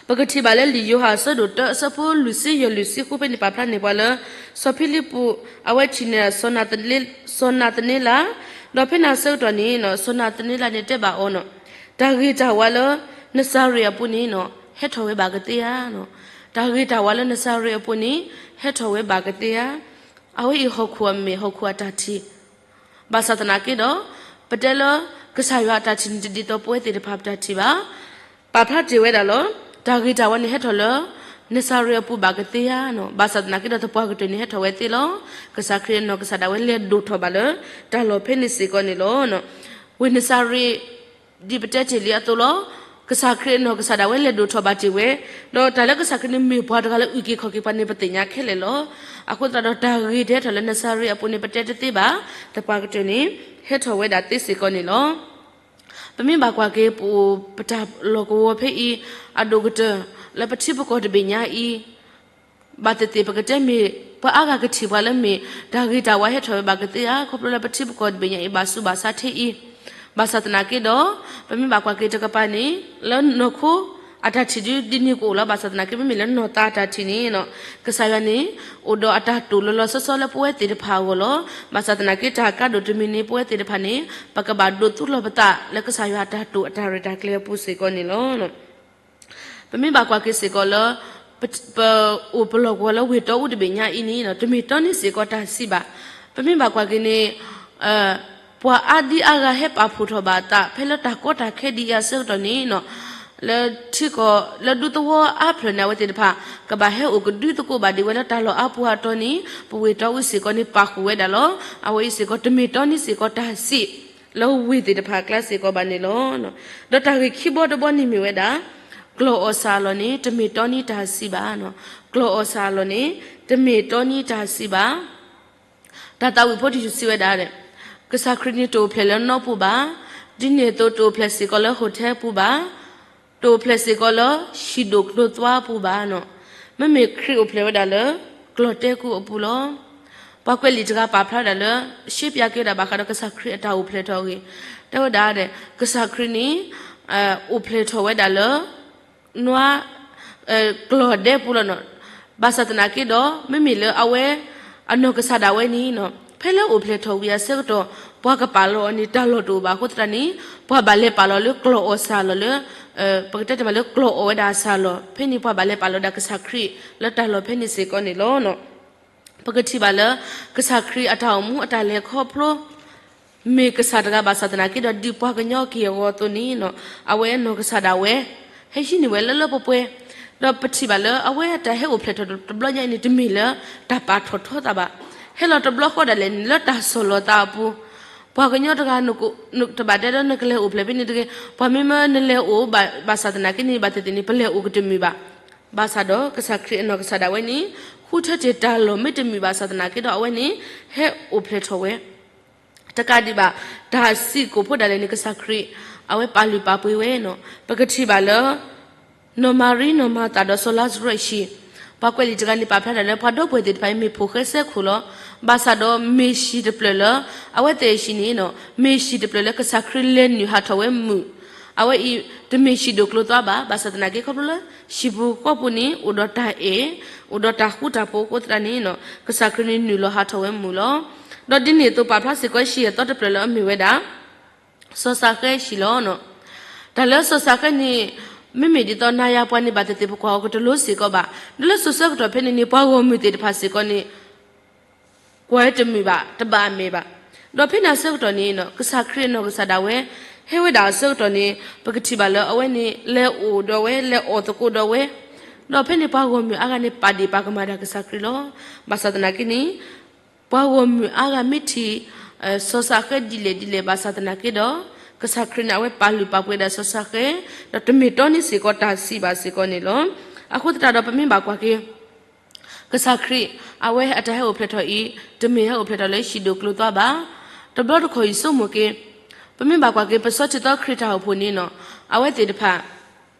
ပကထံၣ်ဘၣ်လၢလံာ်ယိၤဟၣ်အဆၢဒိၣ်တၢအဆၢဖိလွံၢ်ဆံယဲၢ်လွံၢ်ဆံဃုဖဲန့ၣ် ပာ်ဖျါန့ၢ်ပှၤလၢ စီၤဖံလံးပူး အဝဲထံၣ်န့ၢ်ဒၣ် စီၤနၤသန့လး, ဒီးဖဲန့ၣ်အဆၢကတီၢ်န့ၣ်နီၤ စီၤနၤသန့လးန့ၣ်တဲဘၣ်အီၤနီၤ တၢ်ဂ့ၤတၢ်ဝါလၢ နစၤရ့းအပူၤန့ၣ်နီၤ ဟဲထီၣ်ဝဲဘၣ်ကသ့ဧါ. တၢ်ဂ့ၤတၢ်ဝါလၢနစၤရ့းအပူၤန့ၣ် ဟဲထီၣ်ဝဲဘၣ်ကသ့ဧါ. အဝဲအံၤဟီၣ်ခိၣ်အမဲာ်ဟီၣ်ခိၣ်အတၢ်ထံၣ် ဘၣ်ဆၣ်သနာ်က့ဒီး ပတဲလၢ ကစၢ်ယွၤအတၢ်ထံၣ်န့ၣ် တဒ်သိးပဝဲသ့ၣ်တဖၣ်ပတၢ်ထံၣ်ဘၣ်. ပာ်ဖျါတ့ၢ်ဝဲဒၣ်လီၤ. တၢ်ဂ့ၤတၢ်ဝါန့ၣ်ဟဲထီၣ်လၢ နစၤရ့းအပူၤဘၣ်ကသ့ဧါနီၤ. ဘၣ်ဆၣ်သနာ်က့ဒီးသပှၢ်ကတၢၢ်န့ၣ်ဟဲထီၣ်ဝဲသ့လီၤ. ကစၢ်ခရံာ်အနီၢ်ကစၢ်ဒၣ်ဝဲလဲၤဒိၣ်ထီၣ်ဘၣ်လၢ တၢ်လီၢ်ဖဲန့ၣ်စ့ၢ်ကီးန့ၣ်လီၤ. ဝ့ၢ်နစၤရ့း ဒ်ပတဲတ့ၢ်လံအသိးလီၤ. ကစၢ်ခရံာ်အနီၢ်ကစၢ်ဒၣ်ဝဲလဲၤဒိၣ်ထီၣ်ဘၣ်တ့ၢ်ဝဲ, ဒီးတၢ်လၢကစၢ်ခရံာ်န့ၣ်မ့ၢ်ပှၤတဂၤလၢအုၣ်က့ၤခီၣ်က့ၤပှၤန့ၣ် ပသ့ၣ်ညါခဲလၢာ်လီၤ. အဃိသတးဒီးတၢ်ဂ့ၤတဟဲထီၣ်လၢနစၤရ့းအပူၤန့ၣ် ပတဲတသ့ဘၣ်, သပှၢ်ကတၢၢ်န့ၣ် ဟဲထီၣ်ဝဲဒၣ်သ့စ့ၢ်ကီးန့ၣ်လီၤ. ပမ့ၢ်ဘၣ်ကွၢ်က့ၤ ပအိၣ်ပတၢ်လီၢ်ကဝီၤဖဲအံၤ အဒိၣ်ကတၢၢ် လၢပထံပကီၢ်တဘ့ၣ်ညါအံၤ ဘၣ်သ့ၣ်သ့ၣ်ပကတဲမ့ၢ် ပှၤအါဂၤကထံၣ်ပှၤလၢမ့ၢ် တၢ်ဂ့ၤတၢ်ဝါဟဲထီၣ်ဝဲဘၣ်ကသ့ဧါ, ခီဖျိလၢပထံပကီၢ်တဘ့ၣ်ညါအံၤ ဘၣ်ဆူးဘၣ်ဆါထဲအံၤ, ဘၣ်ဆၣ်သနာ်က့ဒီး ပမ့ၢ်ဘၣ်ကွၢ်က့ၤတကပၤန့ၣ် လၢနီၢ်ခိ အတၢ်ထံၣ်ဒုဒ်န့ၣ်ကအိၣ်လီၤ. ဘၣ်ဆၣ်သနာ်က့ မ့မ့ၢ်လၢနီၢ်သးအတၢ်ထံၣ်န့ၣ် ကစၢ်ယွၤန့ၣ် အိၣ်ဒီးအတၢ်တိာ်လီၤလီၤဆီဆီလၢပဝဲသ့ၣ်တဖၣ်အဂီၢ်လီၤ. ဘၣ်ဆၣ်သနာ်က့ တၢ်ကါဒိၣ်တမံၤန့ၣ် ပဝဲသ့ၣ်တဖၣ်န့ၣ် ပကဘၣ်ဒိးသူၣ်လီၤပသးလၢကစၢ်ယွၤအတၢ်တိာ်အတၢ်ရဲၣ်တၢ်ကျဲၤအပူၤစ့ၢ်ကီးန့ၣ်လီၤ. ပမ့ၢ်ဘၣ်ကွၢ်က့ၤစ့ၢ်ကီးလၢ ပ ပအိၣ်ပလီၢ်ကဝီၤလၢဝ့ၢ်တီအူတဘ့ၣ်ညါအံၤန့ၣ် တမ့ၢ်တီန့ၢ်စ့ၢ်ကီးတၢ်ဆံးဘၣ်. ပမ့ၢ်ဘၣ်ကွၢ်က့ၤန့ၣ် ပှၤအါဒံအါဂၤဟဲပာ်ဖှိၣ်ထီၣ်ဘၣ်အသး ဖဲလၢတၢ်ကီတၢ်ခဲဒ်အံၤအဆၢကတီၢ်န့ၣ် လၢထံကီၢ်လၢဒူသဝီအါဖျၢၣ်န့ၣ် အဝဲသ့ၣ်တဖၣ် ကဘၣ်ဟဲအိၣ်ကဒုသကိးဘၣ်ဒံးဝဲလၢတၢ်လီၢ်အါပူၤအတီၢ်န့ၣ် ပဝ့ၢ်တီအူစ့ၢ်ကီးန့ၣ် ပာ်ဃုာ်ဝဲဒၣ်လီၤ. အဝဲအံၤစ့ၢ်ကီး တမ့ၢ်တီန့ၢ်စ့ၢ်ကီးတၢ်ဆံး လၢဝ့ၢ်သ့ၣ်တဖၣ်အကျါစ့ၢ်ကီးဘၣ်န့ၣ်လီၤ. ဒီးတၢ်ဂ့ၢ်ခံဘီတဘီန့ၣ်မ့ၢ်ဝဲဒၣ် ကျီၢ်အီၣ်ဆၣ်အလီၢ်န့ၣ် တမ့ၢ်တီန့ၢ်တၢ်ဆံးဘၣ်. ကျီၢ်အီၣ်ဆၣ်အလီၢ်န့ၣ် တမ့ၢ်တီန့ၢ်တၢ်ဆံးဘၣ်. တၢ်သးဝံၣ်ဖိတယုၢ်စံးဝဲဒၣ် ကစၢ်ခရံာ်န့ၣ်တအိၣ်ဖျဲၣ်လၢနီၢ်ပူၤဘၣ်. ဒ်န့ၣ်အသိးတအိၣ်ဖျဲၣ်စ့ၢ်ကီးလၢ hotel ပူၤဘၣ်. တအိၣ်ဖျဲၣ်စ့ၢ်ကီးလၢ ဟံၣ်ဒိၣ်ကျိၤသွါပူၤဘၣ်. မ့မ့ၢ်ခရံာ်အိၣ်ဖျဲၣ်ဝဲဒၣ်လၢ ကျီၢ်တဲကူအပူၤလီၤ. ပှၤကွဲးလံာ်တဂၤပာ်ဖျါဝဲဒၣ်လၢ ရှဲပၠးက့ၤဝဲဒၣ်ဘၣ်ဃးဒီးကစၢ်ခရံာ်အတၢ်အိၣ်ဖျဲၣ်ထီၣ်အဂ့ၢ် တဲဝဲဒၣ် ကစၢ်ခရံာ်န့ၣ် အိၣ်ဖျဲၣ်ထီၣ်ဝဲဒၣ်လၢ နွါ ကျီၢ်ဒဲပူၤလီၤ. ဘၣ်ဆၣ်သနာ်က့ဒီး မ့မ့ၢ်လၢအဝဲ အနီၢ်ကစၢ်ဒၣ်ဝဲန့ၣ် ဖဲလၢအိၣ်ဖျဲၣ်ထီၣ်ဝံၤအဆၢကတီၢ် ပှၤကပာ်လီၤအီၤန့ၣ် တၢ်လီၢ်တအိၣ်ဘၣ်အဃိသတးန့ၣ် ပှၤဘၣ်လဲၤပာ်လီၤလၢကျီၢ်အီၣ်စၢ်လီၢ်လၢ ပကတဲတမးလၢကျီၢ်အီၣ်ဝဲဒၣ်အစၢ်လီၢ် ဖဲန့ၣ်ပှၤဘၣ်လဲၤပာ်လီၤဒၣ်ကစၢ်ခရံာ်လၢတၢ်လီၢ်ဖဲန့ၣ်စ့ၢ်ကီးန့ၣ်လီၤ. ပကထံၣ်ဘၣ်လၢ ကစၢ်ခရံာ်အတၢ်အိၣ်မူအတၢ်လဲၤခီဖျိ မ့ၢ်ကစၢ်တဂၤဘၣ်ဆၣ်သနာ်က့ဒီး ဒ်ပှၤကညီက့ၢ်အဂီၤအသိးန့ၣ် အဝဲနီၢ်ကစၢ်ဒၣ်ဝဲ ဟဲဟံးန့ၢ်ဝဲလၢလၢပှဲၤပှဲၤ, ဒီးပထံၣ်ဘၣ်လၢအဝဲအတၢ်ဟဲအိၣ်ဖျဲၣ်ထီၣ်တဘျီညါအံၤန့ၣ် တမ့ၢ်လၢတၢ်ပာ်ထီၣ်ထီသးဘၣ်. ဟဲလီၤတဘျီဃီဒၣ်လဲာ်န့ၣ် လၢတၢ်ဆီၣ်လီၤသးအပူၤ, ပှၤကညီတဂၤ တဘၣ်တဲဒီးနကလဲၤအိၣ်ဖျဲၣ်ဖဲန့ၣ်တဂ့ၤ, ပှၤမ့မ့ၢ်နလဲၤအိၣ်ဘၣ်ဆၣ်သနာ်က့န့ၣ် ဘၣ်သ့ၣ်သ့ၣ်န့ၣ် ပလဲၤအိၣ်ကတမုာ်ဘၣ်. ဘၣ်ဆၣ်ဒီးကစၢ်ခရံာ်အနီၢ်ကစၢ်ဒၣ်ဝဲန့ၣ် ဃုထၢတ့ၢ်တၢ်လီၢ်မ့ၢ်တမုာ်ဘၣ်ဆၣ်သနာ်က့ဒီး အဝဲန့ၣ် ဟဲအိၣ်ဖျဲၣ်ထီၣ်ဝဲ တကးဒံးဘၣ် တၢ်စံးကိာ်ဖိဒၣ်လဲာ်န့ၣ် ကစၢ်ခရံာ် အဝဲပာ်လုၢ်ပာ်ပှ့ၤဝဲန့ၣ် ပကထံၣ်ဘၣ်လၢ နီၢ်မၤရံ နီၢ်မၤသးဒီးစီၤလါစရူးအဟံၣ်, ပှၤကွဲးလံာ်တဂၤန့ၣ် ပာ်ဖျါဒၣ်လၢ ပှၤဒီပုၢ်ဝဲၢ်သ့ၣ်တဖၣ်အံၤ မ့ၢ်ဖိၣ်ဃဲစဲခိၣ်လီၤ. ဘၣ်ဆၣ်ဒီးမ့ၢ်ဟံၣ်တဖျၢၣ်လၢ အဝဲသ့ၣ်အဟံၣ်န့ၣ် မ့ၢ်ဟံၣ်တဖျၢၣ်လၢကစၢ်ခရံာ်လဲၤနုာ်ဟးထီၣ်ဝဲမုာ်, အဝဲအံၤ တမ့ၢ်ဟံၣ်ဒိၣ်ကျိၤသွါဘၣ်. ဘၣ်ဆၣ်သနာ်က့ ခီဖျိလၢဟံၣ်ပူၤဃီပူၤန့ၣ် အိၣ်ဒီးတၢ်အဲၣ်, အိၣ်ဒီးတၢ်ဃူတၢ်ဖိးအဃိသတးန့ၣ် ကစၢ်ခရံာ်န့ၣ်နုာ်လီၤဟးထီၣ်ဝဲမုာ်လီၤ. ဒီးဒ်န့ၣ်အသိးပာ်ဖျါစ့ၢ်ကီးဟံၣ်အသီတဖျၢၣ်လၢအမ့ၢ်ဝဲဒၣ် စီၤစးဃဲဟံၣ်လီၤ. တၢ်လၢစီၤစးဃဲန့ၣ် မ့မ့ၢ်ဒ်သိးနၤယၤပှၤန့ၣ် ဘၣ်သ့ၣ်သ့ၣ်ပကွၢ်အီၤကတလိၤစ့ၢ်ကီးဘၣ်. ဒီးလၢစိၤဆၢကတီၢ်ဖဲန့ၣ်န့ၣ် ပှၤဂီၢ်မုၢ်သ့ၣ်တဖၣ်စ့ၢ်ကီးန့ၣ် ကွၢ်ဝဲတမုာ်ဘၣ် တဘၣ်အမဲာ်ဘၣ်. ဒီးဖဲန့ၣ်အဆၢကတီၢ်န့ၣ် ကစၢ်ခရံာ်အနီၢ်ကစၢ်ဒၣ်ဝဲ ဟဲဝဲဒၣ်အဆၢကတီၢ်န့ၣ် ပကထံၣ်ဘၣ်လၢအဝဲန့ၣ် လဲၤအိၣ်ဒီးဝဲ လဲၤအီၣ်သကိးဒီးဝဲ, ဒီးဖဲန့ၣ်ပှၤဂီၢ်မုၢ်အါဂၤန့ၣ် ပာ်ဒ့ၣ်ပာ်ကမၣ်ဒၣ်ကစၢ်ခရံာ်လီၤ. ဘၣ်ဆၣ်သနာ်က့န့ၣ် ပှၤဂီၢ်မုၢ်အါဂၤမ့ၢ်ထံၣ် စီၤစးဃဲဒ်လဲၣ်ဒ်လဲၣ်ဘၣ်ဆၣ်သနာ်က့ဒီး ကစၢ်ခရံာ်န့ၣ် အဝဲပာ်လုၢ်ပာ်ပှ့ၤဒၣ်စီၤစးဃဲ, ဒီးတမ့ၢ်တီန့ၢ်စ့ၢ်ကီးတၢ်စံးဘၣ်စ့ၢ်ကီးန့ၣ်လီၤ. အဃိသတးဒီးပမ့ၢ်ဘၣ်ကွၢ်က့ၤ ကစၢ်ခရံာ် အဝဲအတၢ်ဟဲအိၣ်ဖျဲၣ်ထီၣ်အံၤ တမ့ၢ်ဟဲအိၣ်ဖျဲၣ်ထီၣ်လၢဟံၣ်ဒိၣ်ကျိၤသွါဘၣ်. တဘျီတခီၣ်အံၤဆိကမိၣ်က့ၤ ပမ့ၢ်ဘၣ်ကွၢ်က့ၤ ပစီထံသီခရံာ်တၢ်အိၣ်ဖှိၣ်န့ၣ် အဝဲသ့ၣ်တဖၣ်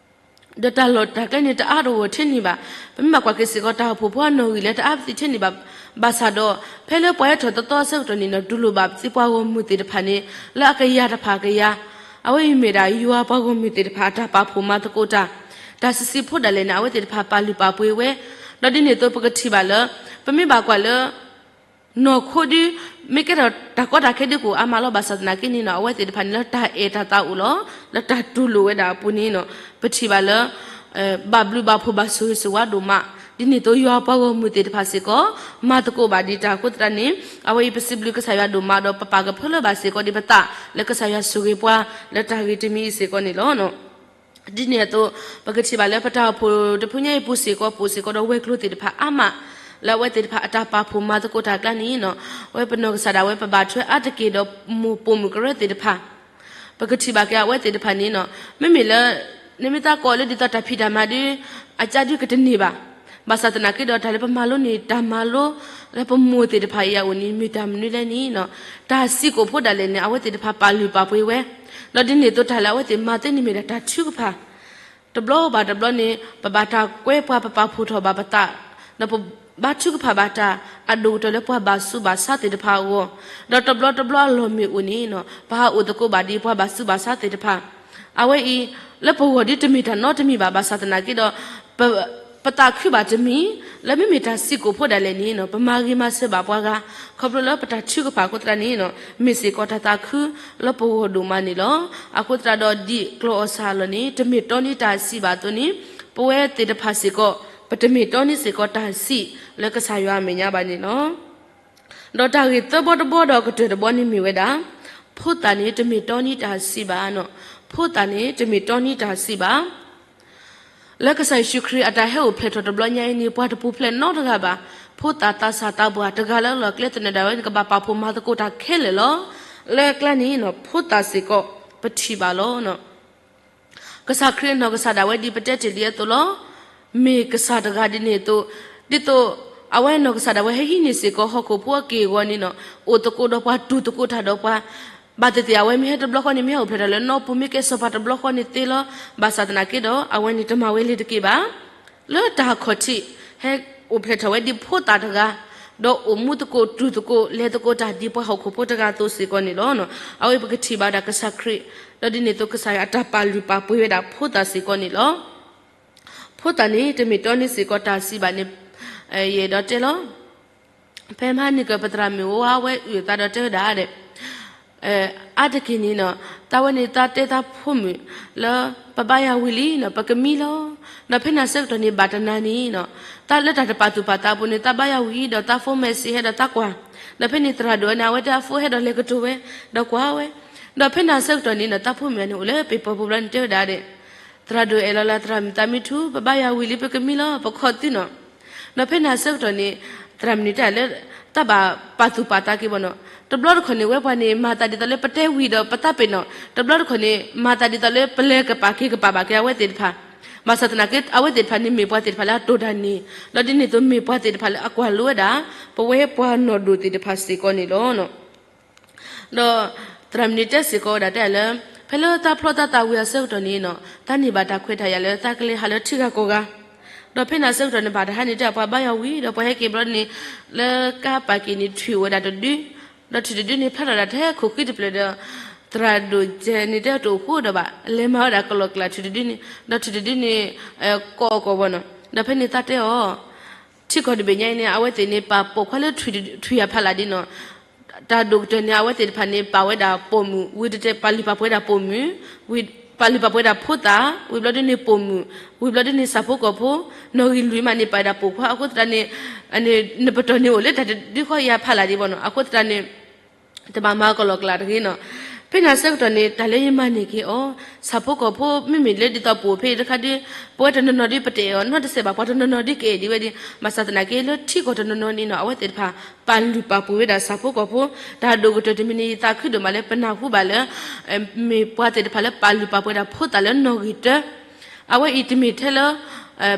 ဒီးတၢ်လီၢ်တၢ်ကျဲန့ၣ် တအါတဂီၢ်ထဲန့ၣ်ဘၣ်. ပမ့ၢ်ဘၣ်ကွၢ်က့ၤစ့ၢ်ကီး တၢ်အိၣ်ဖှိၣ်ဖိအနီၣ်ဂံၢ်လၢတအါပသံးထဲန့ၣ်ဘၣ်. ဘၣ်ဆၣ်ဒီး ဖဲလၢပှၤဟဲထီၣ်သီသီအဆၢကတီၢ်န့ၣ်ဒီး တူၢ်လိာ်ဘၣ်ပသံးပှၤဂီၢ်မုၢ်သ့ၣ်တဖၣ်န့ၣ် လၢအကယၤတဖၣ်အကယၤ, အဝဲအံၤမ့ၢ်ဒၣ်ယွၤပှၤဂီၢ်မုၢ်သ့ၣ်တဖၣ်အတၢ်ပာ်ဖှိၣ်မၤသကိးတၢ်, တၢ်စံးဆံးဖိဒၣ်လဲာ်န့ၣ် အဝဲသ့ၣ်တဖၣ်ပာ်လုၢ်ပာ်ပှ့ၤဝဲ, ဒီးဒ်န့ၣ်အသိးပကထံၣ်ဘၣ်လၢ ပမ့ၢ်ဘၣ်ကွၢ်လၢ နီၢ်ခိဒု မ့ၢ်ကဲထီၣ်တၢ်ကီတၢ်ခဲဒုကအိၣ်အါမးလီၤ. ဘၣ်ဆၣ်သနာ်က့န့ၣ် အဝဲသ့ၣ်တဖၣ်န့ၣ်လၢတၢ်အဲၣ်တၢ်သးအိၣ်လီၤ. လၢတၢ်တူၢ်လိာ်ဝဲဒၣ်အပူၤန့ၣ် ပထံၣ်ဘၣ်လၢ ဘၣ်ဘျုးဘၣ်ဖှိၣ်ဘၣ်ဆိၣ်ဂ့ၤဆိၣ်ဝါဒိၣ်မး, ဒ်န့ၣ်အသိးယွၤပှၤဂီၢ်မုၢ်သ့ၣ်တဖၣ်စ့ၢ်ကီး မၤသကိးဘၣ်ဒံးတၢ်အဃိသတးန့ၣ် အဝဲအံၤပစံးဘျုးကစၢ်ယွၤဒိၣ်မးဒီး ပပာ်ကဖၢလၢဘၣ်စ့ၢ်ကီးဒံးပသး လၢကစၢ်ယွၤဆိၣ်ဂ့ၤပှၤလၢတၢ်ဂ့ၤတမံၤအံၤစ့ၢ်ကီးန့ၣ်လီၤ. ဒ်န့ၣ်အသိး ပကထံၣ်ဘၣ်လၢပတၢ်အိၣ်ဖှိၣ်တဖုညါအံၤပူၤစ့ၢ်ကီး ပအိၣ်စ့ၢ်ကီးဒီးဝဲၤကျိၤသ့ၣ်တဖၣ်အါမး လၢအဝဲသ့ၣ်တဖၣ်အတၢ်ပာ်ဖှိၣ်မၤသကိးတၢ်အကျါန့ၣ် အဝဲပနီၢ်ကစၢ်ဒၣ်ဝဲ ပဘၣ်ထွဲအါတက့ၢ်ဒီးမိၢ်ပိာ်မုၣ်ကရၢသ့ၣ်တဖၣ် ပကထံၣ်ဘၣ်က့ၤအဝဲသ့ၣ်တဖၣ်န့ၣ် မ့မ့ၢ်လၢ နမ့ၢ်သးကိးလၢဒ်သိးတၢ်ဖံးတၢ်မၤဒု အကါဒုကတန့ၢ်ဘၣ်. ဘၣ်ဆၣ်သနာ်က့ဒီး တၢ်လၢပမၤလိန့ၢ်တၢ်မၤလိ လၢပမိၢ်သ့ၣ်တဖၣ်အံၤအအိၣ်န့ၣ် မ့ၢ်တၢ်မနုၤလဲၣ်န့ၣ် တၢ်စံးကိာ်ဖိဒၣ်လဲာ်န့ၣ် အဝဲသ့ၣ်တဖၣ်ပာ်လုၢ်ပာ်ပှ့ၤဝဲ, ဒီးဒ်န့ၣ်အသိးတၢ်လၢအဝဲသ့ၣ်မၤသ့န့ၣ်မ့ၢ်ဒၣ်တၢ်ထုကဖၣ် တဘျီဘၣ်တဘျီန့ၣ် ပဘၣ်တၢ်ကွဲပှၤ ပပာ်ဖှိၣ်ထီၣ်ဘၣ်ပသး, ဒီးပဘါထုကဖၣ်ဘၣ်တၢ်အဒိၣ်ကတၢၢ်လၢပှၤဘၣ်ဆူးဘၣ်ဆါသ့ၣ်တဖၣ်အဂီၢ်, ဒီးတဘျီတဘျီအလီၢ်မ့ၢ်အိၣ်န့ၣ် ပဟးအိၣ်သကိးဘၣ်ဒ်ပှၤဘၣ်ဆူးဘၣ်ဆါသ့ၣ်တဖၣ်, အဝဲအံၤ လၢပဂီၢ်ဒ်တမ့ၢ်တၢ်နီတမံၤဘၣ်. ဘၣ်ဆၣ်သနာ်က့ဒီး ပ ပသးခုဘၣ်တမံၤ လၢမ့မ့ၢ်တၢ်စံးကိာ်ဖိဒၣ်လဲာ်န့ၣ် ပမၤဂ့ၤမၤစၢၤဘၣ်ပှၤဂၤ ခီဖျိလၢပတၢ်ထုကဖၣ်အဃိသတးန့ၣ် မ့ၢ်စ့ၢ်ကီးတၢ်သးခုလၢပဂီၢ်ဒိၣ်မးန့ၣ်လီၤ. အဃိသတးဒီးဒ်ကျီၢ်အီၣ်စၢ်အလီၢ်န့ၣ် တမ့ၢ်တီန့ၢ်တၢ်စံးဘၣ်အသိးန့ၣ် ပဝဲသ့ၣ်တဖၣ်စ့ၢ်ကီး ပတမ့ၢ်တီန့ၢ်စ့ၢ်ကီးတၢ်စံးလၢကစၢ်ယွၤအမဲာ်ညါဘၣ်န့ၣ်လီၤ. ဒီးတၢ်ဂ့ၢ်သၢဘီတဘီဒီးကတၢၢ်တဘီန့ၣ်မ့ၢ်ဝဲဒၣ် ဖိသၣ်န့ၣ်တမ့ၢ်တီန့ၢ်တၢ်စံးဘၣ်, ဖိသၣ်န့ၣ်တမ့ၢ်တီန့ၢ်တၢ်စံးဘၣ်. လၢကစၢ်ယ့ၣ်ၡူးခရံာ်အတၢ်ဟဲအိၣ်ဖျဲၣ်ထီၣ်တဘျီညါအံၤန့ၣ် ပှၤတပူၤဖျဲးနီတဂၤဘၣ်. ဖိသၣ်သးစၢ်သးပှၢ်တဂၤလၢအလီၢ်ကျဲသနၢၣ်ဒၣ်ဝဲန့ၣ် ကဘၣ်ပာ်ဖှိၣ်မၤသကိးတၢ်ခဲလၢာ်လီၤ. လၢအကျါန့ၣ် ဖိသၣ်စ့ၢ်ကီး ပထံၣ်ဘၣ်လီၤ. ကစၢ်ခရံာ်အနီၢ်ကစၢ်ဒၣ်ဝဲဒ်ပတဲတ့ၢ်လံအသိးလီၤ. မ့ၢ်ကစၢ်တဂၤဒ်န့ၣ်အသိး, ဒ်သိး အဝဲနီၢ်ကစၢ်ဒၣ်ဝဲဟဲဟံးန့ၢ်စ့ၢ်ကီးဟီၣ်ခိၣ်ဖိအက့ၢ်အဂီၤန့ၣ် အိၣ်သကိးဒီးပှၤတူၢ်သကိးတၢ်ဒီးပှၤ, ဘၣ်သ့ၣ်သ့ၣ်အဝဲမ့ၢ်ဟဲတဘျီဃီန့ၣ် မ့ၢ်ဟဲအိၣ်ဖျဲၣ်ထီၣ်လၢနီၢ်ပူၤ မ့ၢ်ကဲစီၤပၤတဘျီဃီန့ၣ်သ့လီၤ. ဘၣ်ဆၣ်သနာ်က့ဒီး အဝဲန့ၣ်တမၤဝဲလၢၤတက့ၢ်ဘၣ်. လၢတၢ်ခီၣ်ထံး ဟဲအိၣ်ဖျဲၣ်ထီၣ်ဝဲဒ်ဖိသၣ်တဂၤ, ဒီးအိၣ်မူသကိးတူၢ်သကိးလဲၤသကိးတၢ်ဒ်ပှၤဟီၣ်ခိၣ်ဖိတဂၤအသိးစ့ၢ်ကီးန့ၣ်လီၤ. အဝဲပကထံၣ်ဘၣ်ဝဲဒၣ်ကစၢ်ခရံာ်, ဒီးဒ်န့ၣ်အသိးကစၢ်ယွၤအတၢ်ပာ်လုၢ်ပာ်ပှ့ၤဝဲဒၣ်ဖိသၣ်စ့ၢ်ကီးန့ၣ်လီၤ. ဖိသၣ်န့ၣ် တမ့ၢ်တီန့ၢ်စ့ၢ်ကီးတၢ်စံးဘၣ်န့ၣ် ယအဲၣ်ဒိးတဲလီၤ. ဖဲမဟါန့ၣ်ကပသရၣ်မုၣ်အိၣ်ဝဲအဝဲအုၣ်အသးဒီးတဲဝဲဒၣ်ဒီး အါတက့ၢ်န့ၣ်နီၤ, တၢ်ဝဲန့ၣ်တၢ်တဲတၢ်ဖိမုၣ်လၢ ပဘါယွၤဝံၤလံနီၤ ပကမံလီၤ. ဒီးဖဲန့ၣ်အဆၢကတီၢ်န့ၣ် ဘၣ်တနၤန့ၣ်နီၤ, တၢ်လၢတၢ်တပာ်သူၣ်ပာ်သးအပူၤန့ၣ် တၢ်ဘါယွၤဝံၤဒီးတၢ် phone message ဟဲဒီးတၢ်ကွၢ်, ဒီးဖဲန့ၣ်သရၣ်ဒိၣ်န့ၣ် အဝဲတၢ် phone ဟဲဒီးလဲၤကတိၤဝဲ ဒီးကွၢ်ဝဲ, ဒီးဖဲန့ၣ်အဆၢကတီၢ်န့ၣ်နီၤ တၢ်ဖိမုၣ်န့ၣ်အိၣ်လၢပ့ၤပီၤပူၤဘျီန့ၣ်တဲဝဲဒၣ်ဒီး သရၣ်ဒိၣ်အဲၣ်လီၤလၢသရၣ်မုၣ်သးမံထူ ပဘါယွၤဝံၤလံ ပကမံလီၤ ပခီၣ်သုနီၤ. ဒီးဖဲန့ၣ်အဆၢကတီၢ်န့ၣ် သရၣ်မုၣ်န့ၣ်တဲလၢ တၢ်ဘၣ်ပာ်သူၣ်ပာ်သးက့ၤဘၣ်နီၤ. တဘျီတခီၣ်န့ၣ် ဝဲပှၤန့ၣ် မၤသးဒ်သိးလၢပတဲဝံၤဒီးပသးပ့ၤနီၣ်, တဘျီတခီၣ်န့ၣ် မၤသးဒ်သိးလၢပလဲၤကပာ်က့ၤကပာ်ဘၣ်က့ၤအဝဲသ့ၣ်တဖၣ်, ဘၣ်ဆၣ်သနာ်က့ အဝဲသ့ၣ်တဖၣ်န့ၣ်မ့ၢ်ပှၤသ့ၣ်တဖၣ်လၢအတိာ်တၢ်န့ၣ်, ဒီးဒ်န့ၣ်အသိးမ့ၢ်ပှၤသ့ၣ်တဖၣ်လၢအကွၢ်လိဝဲဒၣ် ပဝဲပှၤနီၢ်ဒိၣ်သ့ၣ်တဖၣ်စ့ၢ်ကီးန့ၣ်လီၤ. ဒီးသရၣ်မုၣ်န့ၣ်တဲစ့ၢ်ကီးဝဲဒၣ်တဲလၢ ဖဲလၢတၢ်ဖျီတၢ်သးဝံၤအဆၢကတီၢ်န့ၣ်နီၤ တၢ်န့ၢ်ဘၣ်တၢ်ခွဲးတၢ်ယာ်လၢတၢ်ကလဲၤဟးလၢထံဂၤကီၢ်ဂၤ, ဒီးဖဲန့ၣ်အဆၢကတီၢ်န့ၣ် ဘၣ်တဟါန့ၣ်တဲပှၤဘါယွၤဝံၤ ဒီးပှၤဟဲက့ၤဘျီန့ၣ် လၢကါပာ်က့ၤန့ၣ် ထွံၣ်အိၣ်ဝဲဒၣ်တဒု, ဒီးထွံၣ်တဒုန့ၣ် ဖျါထီၣ်ဒၣ်ထဲခိၣ်ဃံတဖျၢၣ်ဒီး သရၣ်ဒိၣ်ကဲန့ၣ်တဲတအိၣ်ဃိဒီးဘၣ် လဲၤမၤဝဲဒၣ်ကလီၢ်ကလာ်ထွံၣ်တဒုန့ၣ် ဒီးထွံၣ်တဒုန့ၣ် ကိးအကိာ်ဘၣ်နီၤ. ဒီးဖဲန့ၣ်သးတဲအီၤ ထံကီၢ်တဘ့ၣ်ညါအံၤန့ၣ် အဝဲသ့ၣ်န့ၣ် ပာ်ပိာ်ခွါလၢထွံၣ်အဖီလာ်ဒ်နီၤ, တၢ်ဒိၣ်ကတၢၢ်န့ၣ် အဝဲသ့ၣ်တဖၣ်န့ၣ် ပာ်ဝဲဒၣ်ပိာ်မုၣ်, ဝံၤတတဲပာ်လုၢ်ပာ်ပှ့ၤဒၣ်ပိာ်မုၣ်, ဝံၤပာ်လုၢ်ပာ်ပှ့ၤဒၣ်ဖိသၣ်, ဝံၤဘျီဒ်န့ၣ်ပိာ်မုၣ်, ဝံၤဘျီဒ်န့ၣ်ဆၣ်ဖိကီၢ်ဖိ, နီၣ်ဂံၢ်လွံၢ်မးန့ၣ် ပာ်ဝဲဒၣ်ပိာ်ခွါ, အဃိသတးန့ၣ် နပတီၢ်န့ၣ်အိၣ်လၢတၢ်တဒုဃီအံၤအဖီလာ်ဒံးဘၣ်နီၤ, အဃိသတးန့ၣ် တဘၣ်မၤကလီၢ်ကလာ်တဂ့ၤနီၤ. ဖဲန့ၣ်အဆၢကတီၢ်န့ၣ် တၢ်လၢယမၤန့ၢ်က့ၤအီၤ ဆၣ်ဖိကီၢ်ဖိ မ့မ့ၢ်လၢဒ်သိးပအိၣ်ဖဲအံၤတခါဒီး ပဝဲတနီၤနီၤဒီး ပတအဲၣ်အီၤနီတစဲးဘၣ်, ပှၤတနီၤနီၤဒီးကအဲၣ်ဒံးဝဲဒၣ်, ဘၣ်ဆၣ်သနာ်က့လၢထံကီၢ်တနီၤနီၤန့ၣ်နီၤ အဝဲသ့ၣ်တဖၣ် ပာ်လုၢ်ပာ်ပှ့ၤဝဲဒၣ်ဆၣ်ဖိကီၢ်ဖိ, တၢ်ဒိၣ်ကတၢၢ်တမံၤန့ၣ် ယသးခုဒိၣ်မးလၢပနၢ်ဟူဘၣ်လၢ မ့ၢ်ပှၤသ့ၣ်တဖၣ်လၢပာ်လုၢ်ပာ်ပှ့ၤဒၣ်ဖိသၣ်လၢနီၣ်ဂံၢ်တၢ အဝဲအံၤတမ့ၢ်ထဲလၢ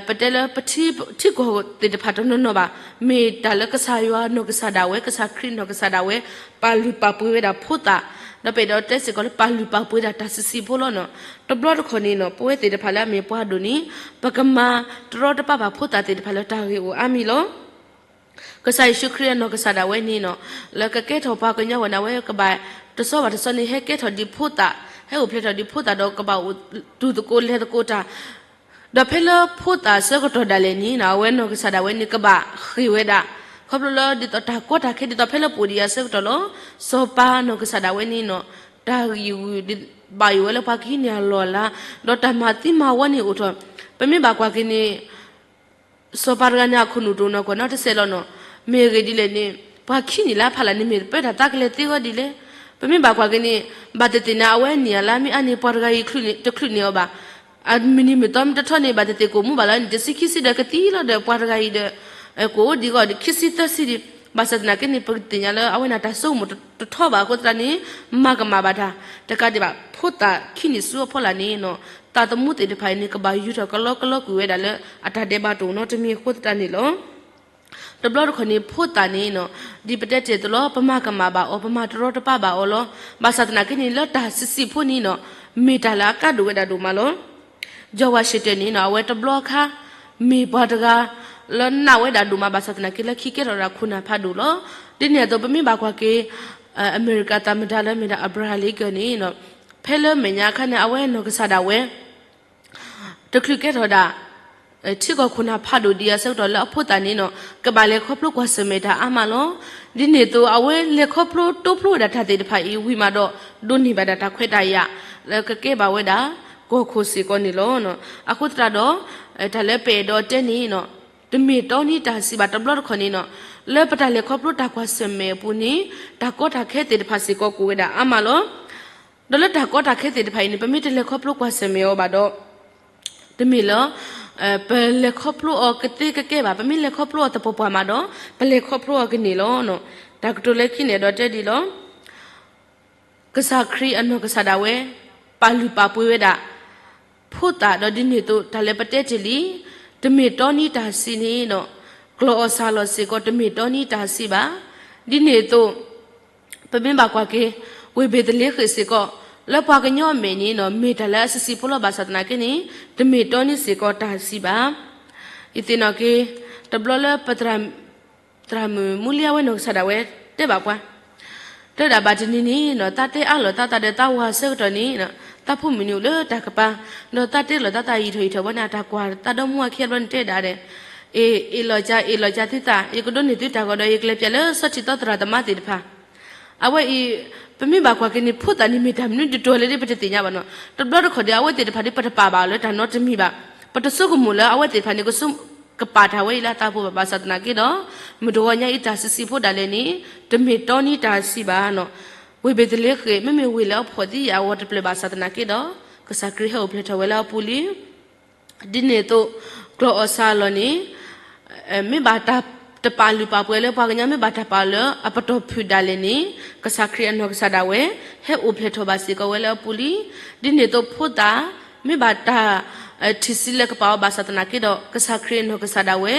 ပတဲလၢပထံကီၢ်သ့ၣ်တဖၣ်တနီၤနီၤဘၣ်, မ့ၢ်တၢ်လၢကစၢ်ယွၤနီၢ်ကစၢ်ဒၣ်ဝဲ ကစၢ်ခရံာ်နီၢ်ကစၢ်ဒၣ်ဝဲ ပာ်လုၢ်ပာ်ပှ့ၤဝဲဒၣ်ဖိသၣ်, ဒီးပအဲၣ်ဒိးတဲစ့ၢ်ကီးလၢပာ်လုၢ်ပာ်ပှ့ၤဒၣ်တၢ်ဆံးဆံးဖိလီၤနီၤ. တဘျီတခီၣ်န့ၣ်နီၤ ပဝဲသ့ၣ်တဖၣ်လၢအမ့ၢ်ပှၤဒိၣ်န့ၣ် ပကမၤတရီတပါဘၣ်ဖိသၣ်သ့ၣ်တဖၣ်လၢတၢ်ဂ့ၢ်အိၣ်အါမံၤလီၤ. ကစၢ်ယ့ၣ်ၡူးခရံာ်အနီၢ်ကစၢ်ဒၣ်ဝဲန့ၣ်နီၤ လၢကကဲထီၣ်ပှၤကညီဝဲန့ၣ် အဝဲကဘၣ်တဆီဘၣ်တဆီန့ၣ် ဟဲကဲထီၣ်ဒ်ဖိသၣ်, ဟဲအိၣ်ဖျဲၣ်ထီၣ်ဒ်ဖိသၣ်ဒီးကဘၣ်အိၣ်တူၢ်သကိးလဲၤသကိးတၢ်, ဒီးဖဲလၢဖိသၣ်ဆၢကတီၢ်ဒၣ်လဲာ်န့ၣ်နီၤ အဝဲနီၢ်ကစၢ်ဒၣ်ဝဲန့ၣ် ကဘၣ်ဃ့ၢ်ဝဲဒၣ်, ခီဖျိလၢဒ်သိးတၢ်ကီတၢ်ခဲဒ်သိးဖဲလၢပအိၣ်ဒံးအဆၢကတီၢ်လီၤ. စီၤပၤနီၢ်ကစၢ်ဒၣ်ဝဲန့ၣ်နီၤ တၢ်ဂံၢ်ဂုာ်ဘၣ်ယိၣ်ဝဲလၢပှၤကဟံးန့ၢ်အလီၢ်အလၤ, ဒီးတၢ်မၤသံမၤဝီန့ၣ်အိၣ်ထီၣ်, ပမ့ၢ်ဘၣ်ကွၢ်က့ၤန့ၣ် စီၤပၤတဂၤန့ၣ် အခိၣ်နူာ်တအိၣ်နီၢ်ကီၢ်နီတစဲးလီၤနီၤ. မ့ၢ်အဂ့ၢ်ဒ်လဲၣ်န့ၣ် ပှၤခံနံၣ်လၢအဖီလာ်န့ၣ် မ့ၢ်ပၢတၢ်သးကလဲၤသ့အဂီၢ်ဒ်လဲၣ်. ပမ့ၢ်ဘၣ်ကွၢ်က့ၤန့ၣ် ဘၣ်သ့ၣ်သ့ၣ်န့ၣ် အဝဲန့ၢ်အလါမ့ၢ်အါန့ၣ် ပှၤတဂၤအံၤတချုးန့ၢ်အီၤဘၣ်. အမုၢ်နံၤမုၢ်သီမ့ၢ်တထီန့ၣ် ဘၣ်သ့ၣ်သ့ၣ်ကိၣ်မူဘၣ်လီၤန့ၣ် တဆံခံဆံဒီးကသံလီၤဒီး ပှၤတဂၤအံၤဒီး ကိၣ်အိၣ်ဒံးဂီၢ်ဒီး ခံဆံသၢဆံဒံး. ဘၣ်ဆၣ်သနာ်က့န့ၣ် ပသ့ၣ်ညါလၢအဝဲန့ၣ်တၢ်ဆိကမိၣ်တထီဘၣ်အဃိသတးန့ၣ် မၤကမၣ်ဘၣ်တၢ် တကးဒံးဘၣ် ဖိသၣ်ခံနံၣ်ဆူအဖီလာ်န့ၣ်နီၤ သးသမူသ့ၣ်တဖၣ်အံၤန့ၣ် ကဘၣ်ယူၤထီၣ်ကလီကလီကွံာ်ဝဲဒၣ်လၢ အတၢ်ဒဲးဘးတအိၣ်နီတမံၤအဃိသတးန့ၣ်လီၤ. တဘျီတခီၣ်န့ၣ် ဖိသၣ်န့ၣ်နီၤ ဒ်ပတဲတ့ၢ်အသိးလီၤ ပမၤကမၣ်ဘၣ်အီၤ ပမၤတရီတပါဘၣ်အီၤလီၤ. ဘၣ်ဆၣ်သနာ်က့န့ၣ် လၢတၢ်ဆံးဆံးဖိန့ၣ်နီၤ မ့ၢ်တၢ်လၢအကါဒိၣ်ဝဲဒၣ်ဒိၣ်မးလီၤ. ကၠီၤဝါၡ့ၣ်တၢၣ်န့ၣ်နီၤ အဝဲတဘျီအခါ မ့ၢ်ပှၤတဂၤလၢနာ်ဝဲဒၣ်ဒိၣ်မး ဘၣ်ဆၣ်သနာ်က့ လၢခံကဲထီၣ်ဒၣ်ခိၣ်နၢ်ဖးဒိၣ်လီၤ. ဒ်န့ၣ်အသိး ပမ့ၢ်ဘၣ်ကွၢ်က့ၤ အမဲရကၤသးမတၤလၢမ့ၢ်ဒၣ် Abraham Lincoln န့ၣ်နီၤ ဖဲလၢမဲာ်ညါအခါန့ၣ် အဝဲနီၢ်ကစၢ်ဒၣ်ဝဲ တချုးကဲထီၣ်ဒၣ် ထံကီၢ်ခိၣ်နၢ်ဖးဒိၣ်ဒံးအဆၢကတီၢ်လၢအဖိသၣ်န့ၣ်နီၤ ကဘၣ်လဲၤခီဖျိကွၢ်ဆၢၣ်မဲာ်တၢ်အါမးလီၤ. ဒ်န့ၣ်အသိး အဝဲလဲၤခီဖျိတိဖျိဝဲဒၣ်တၢ်သ့ၣ်တဖၣ်အံၤဝံၤမးဒီး ဒိးန့ၢ်ဘၣ်ဒၣ်တၢ်ခွဲးတၢ်ယာ် လၢကကဲဘၣ်ဝဲဒၣ် ကီၢ်ခိၣ်စ့ၢ်ကီးန့ၣ်လီၤ. အဃိသတးဒီး တၢ်လၢပအဲၣ်ဒိးတဲန့ၣ်နီၤ တမ့ၢ်တီနံၤတၢ်ဆံးဘၣ် တဘျီတခီၣ်န့ၣ်နီၤ လၢပတၢ်လဲၤခီဖျိတၢ်ကွၢ်ဆၢၣ်မဲာ်အပူၤန့ၣ် တၢ်ကီတၢ်ခဲသ့ၣ်တဖၣ်စ့ၢ်ကီးကအိၣ်ဝဲဒၣ်အါမးလီၤ. ဒီးလၢတၢ်ကီတၢ်ခဲသ့ၣ်တဖၣ်အံၤန့ၣ် ပမ့ၢ်တလဲၤခီဖျိကွၢ်ဆၢၣ်မဲာ်အီၤဘၣ်ဒီး တမ့ၢ်လၢ ပလဲၤခီဖျိအီၤကသ့ကကဲဘၣ်, ပမ့ၢ်လဲၤခီဖျိအီၤသပှၢ်ပှၢ်မးဒီး ပလဲၤခီဖျိအီၤကန့ၢ်လီၤ. တၢ်ကတိၤလၢခံန့ၣ်ဒီးတဲဒ်လီၤ ကစၢ်ခရံာ်အနီၢ်ကစၢ်ဒၣ်ဝဲ ပာ်လုၢ်ပာ်ပှ့ၤဝဲဒၣ် ဖိသၣ်ဒီးဒ်န့ၣ်အသိး တၢ်လၢပတဲတ့ၢ်လံ တမ့ၢ်တီနံၤတၢ်ဆံးန့ၣ်ဒီး ကျီၢ်အီၣ်စၢ်လီၢ်စ့ၢ်ကီး တမ့ၢ်တီနံၤတၢ်ဆံးဘၣ်. ဒ်န့ၣ်အသိး ပမ့ၢ်ဘၣ်ကွၢ်က့ၤ ဝ့ၢ်ဘ့းသလ့ဃ့ၣ်စ့ၢ်ကီး လၢပှၤကညီအမဲာ်န့ၣ်နီၤ မ့ၢ်တၢ်လၢအဆံးဆံးဖိလီၤ ဘၣ်ဆၣ်သနာ်က့န့ၣ် တမ့ၢ်တီနံၤစ့ၢ်ကီးတၢ်ဆံးဘၣ်. ယသ့ၣ်နီၣ်က့ၤ တဘျီလၢပ သရၣ်မုၣ်မူလံအဝဲနီၢ်ကစၢ်ဒၣ်ဝဲတဲဘၣ်ပှၤ တဲဝဲဒၣ်ဘၣ်တနံၤန့ၣ်နီၤ သးတဲအါလီၤသးသးဒီးသးဝၤဆၢကတီၢ်န့ၣ် သးဖိမုၣ်န့ၣ်အိၣ်လၢတၢ်ကပၤ ဒီးသးတဲလီၤသးသးယံာ်ထီၣ်ယံာ်ထီၣ်ဘၣ်န့ၣ် အတၢ်ကွၢ်သးဒီမါအခံဘျီန့ၣ်တဲဒၣ်ဒီး အ့ၣ် အ့ၣ်လီၤကၢ် အ့ၣ်လီၤကၢ်သုသး, ယကဒိးန့ၢ်သုတၢ်ဂီၤဒီး ယကလဲၤပၠးလၢစီၤထံးသီသရၣ်သမါသ့ၣ်တဖၣ်. အဝဲအံၤ ပမ့ၢ်ဘၣ်ကွၢ်က့ၤန့ၣ် ဖိသၣ်န့ၣ်မ့ၢ်တၢ်မနုၤတတီၤလဲၣ် ပတသ့ၣ်ညါဘၣ်နီၤ. တဘျီတခီၣ်ဒီး အဝဲသ့ၣ်တဖၣ်ဒီး ပတပာ်ဘၣ်အီၤလၢတၢ်နီတမံၤဘၣ်. ပတဆိကမိၣ်လၢအဝဲသ့ၣ်တဖၣ်န့ၣ် ကဆိကပာ်တၢ်ဝဲအံၤလၢအသးပူၤဘၣ်. ဘၣ်ဆၣ်သနာ်က့ဒီး မုၢ်တဂီၤညါအံၤ တၢ်စံးဆံးဖိဒၣ်လဲာ်န့ၣ် တမ့ၢ်တီနံၤတၢ်စံးဘၣ်နီၤ. ဝ့ၢ်ဘ့းသလ့ဃ့ၣ် မ့မ့ၢ်ဝ့ၢ်လၢအဖှီၣ်သံယာ်အဂီၢ်တဖျၢၣ်ဘၣ်ဆၣ်သနာ်က့ဒီး ကစၢ်ခရံာ်ဟဲအိၣ်ဖျဲၣ်ထီၣ်ဝဲလၢအပူၤလံ. ဒ်န့ၣ်အသိး ကျီၢ်အီၣ်စၢ်အလီၢ်န့ၣ် မ့ၢ်ဘၣ်တၢ်တပာ်လုၢ်ပာ်ပှ့ၤလၢပှၤကညီ မ့ၢ်ဘၣ်တၢ်ပာ်လၢအပတီၢ်ဖုၣ်ဒၣ်လဲာ်န့ၣ် ကစၢ်ခရံာ်အနီၢ်ကစၢ်ဒၣ်ဝဲ ဟဲအိၣ်ဖျဲၣ်ထီၣ်ဘၣ်စ့ၢ်ကီးဝဲလၢအပူၤလံ. ဒ်န့ၣ်အသိးဖိသၣ် မ့ၢ်ဘၣ်တၢ် ထံၣ်ဆံးလၢကပာ်အီၤဘၣ်ဆၣ်သနာ်က့ဒီး ကစၢ်ခရံာ်အနီၢ်ကစၢ်ဒၣ်ဝဲ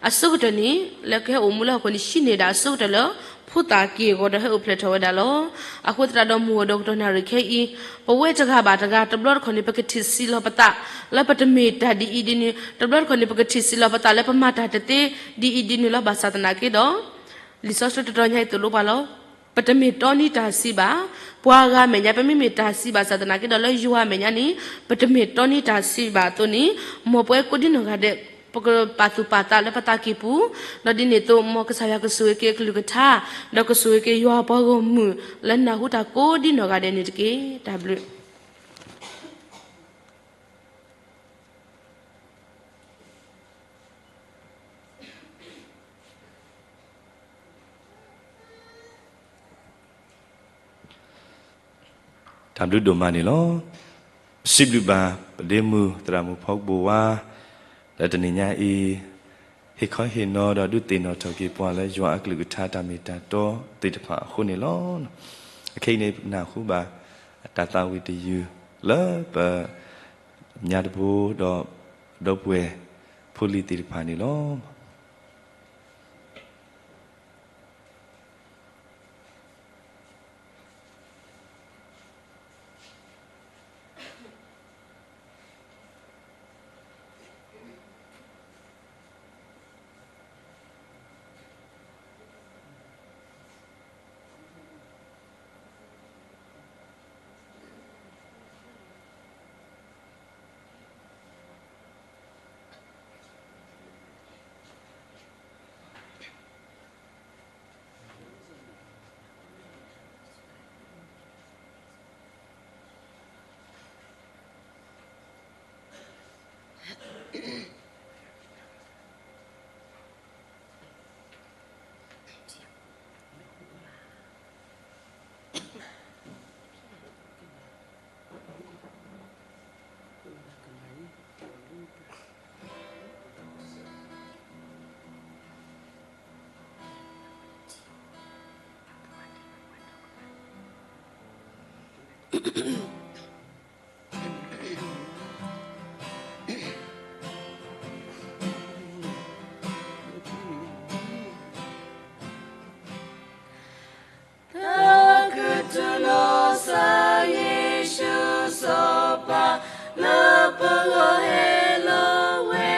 အဆိကတၢၢ်န့ၣ် လၢကဟဲအိၣ်မူလၢဟီၣ်ခိၣ်န့ၣ် ဟံးန့ၢ်ဒၣ်အဆိကတၢၢ်လၢ ဖိသၣ်က့ၢ်အဂီၤဒီးဟဲအိၣ်ဖျဲၣ်ထီၣ်ဝဲဒၣ်လီၤ. အဃိသတးဒီး မုၢ်အိၣ်ဒီးကတီၢ်နၣ်ရံၣ်ခဲအံၤ ပဝဲတဂၤဘၣ်တဂၤ တဘျီတခီၣ်န့ၣ် ပကထံၣ်ဆံးလီၤပသး လၢပတမ့ၢ်တၢ်ဒ်အံၤဒ်နုၤ, တဘျီတခီၣ်န့ၣ် ပကထံၣ်ဆံးလီၤပသးလၢပမၤတၢ်တသ့ဒ်အံၤဒ်နုၤလီၤ. ဘၣ်ဆၣ်သနာ်က့ဒီး လံာ်စီဆှံတတီၤညါအံၤသိၣ်လိပှၤလီၤ. ပတမ့ၢ်တီနံၤတၢ်စံးဘၣ်. ပှၤဂၤအမဲာ်ညါ ပမ့မ့ၢ်တၢ်စံးဘၣ်ဆၣ်သနာ်က့ဒီး လၢယွၤအမဲာ်ညါန့ၣ် ပတမ့ၢ်တီနံၤတၢ်စံးဘၣ်အသိးန့ၣ် မ်ပဝဲကိးဒံနီၢ်ဂၤဒဲး ပကပာ်သူၣ်ပာ်သးလၢပသးကံၢ်ပူၤ, ဒီးဒ်န့ၣ်အသိး မ်ကစၢ်ယွၤကဆိၣ်ဂ့ၤက့ၤအကလုၢ်ကထါ, ဒီးကဆိၣ်ဂ့ၤက့ၤယွၤပှၤဂီၢ်မုၢ် လၢနၢ်ဟူတၢ်ကိးဒံနီၢ်ဂၤဒဲးန့ၣ်တက့ၢ်. တၢ်ဘျုး တၢ်ဘျုးဒိၣ်မးန့ၣ်လီၤ. ပစံးဘျုးဘၣ် ပဒ့မုၣ်သရၣ်မုၣ်ဖီကပိာ်ဝါ လၢတနံၤညါအံၤ ဟ့ၣ်ခီဟ့ၣ်နီၤဒီးဒုးသ့ၣ်နီၣ်ထီၣ်က့ၤပှၤလၢယွၤအကလုၢ်ကထါ တၢ်မ့ၢ်တၢ်တီသ့ၣ်တဖၣ်အဃိန့ၣ်လီၤ. အခဲအံၤန့ၣ် ပနၢ်ဟူဘၣ် တၢ်သးဝံၣ်တယုၢ် လၢပ ညါတဘိဒီး ဒီပုၢ်ဝဲၢ်ဖိလံၤသ့ၣ်တဖၣ်န့ၣ်လီၤ. တၢ်ကတိၤလီၤစၢ်ယ့ၣ်ၡူးစီၤပၤ လၢပဂီၢ်ဟဲလီၤဝဲ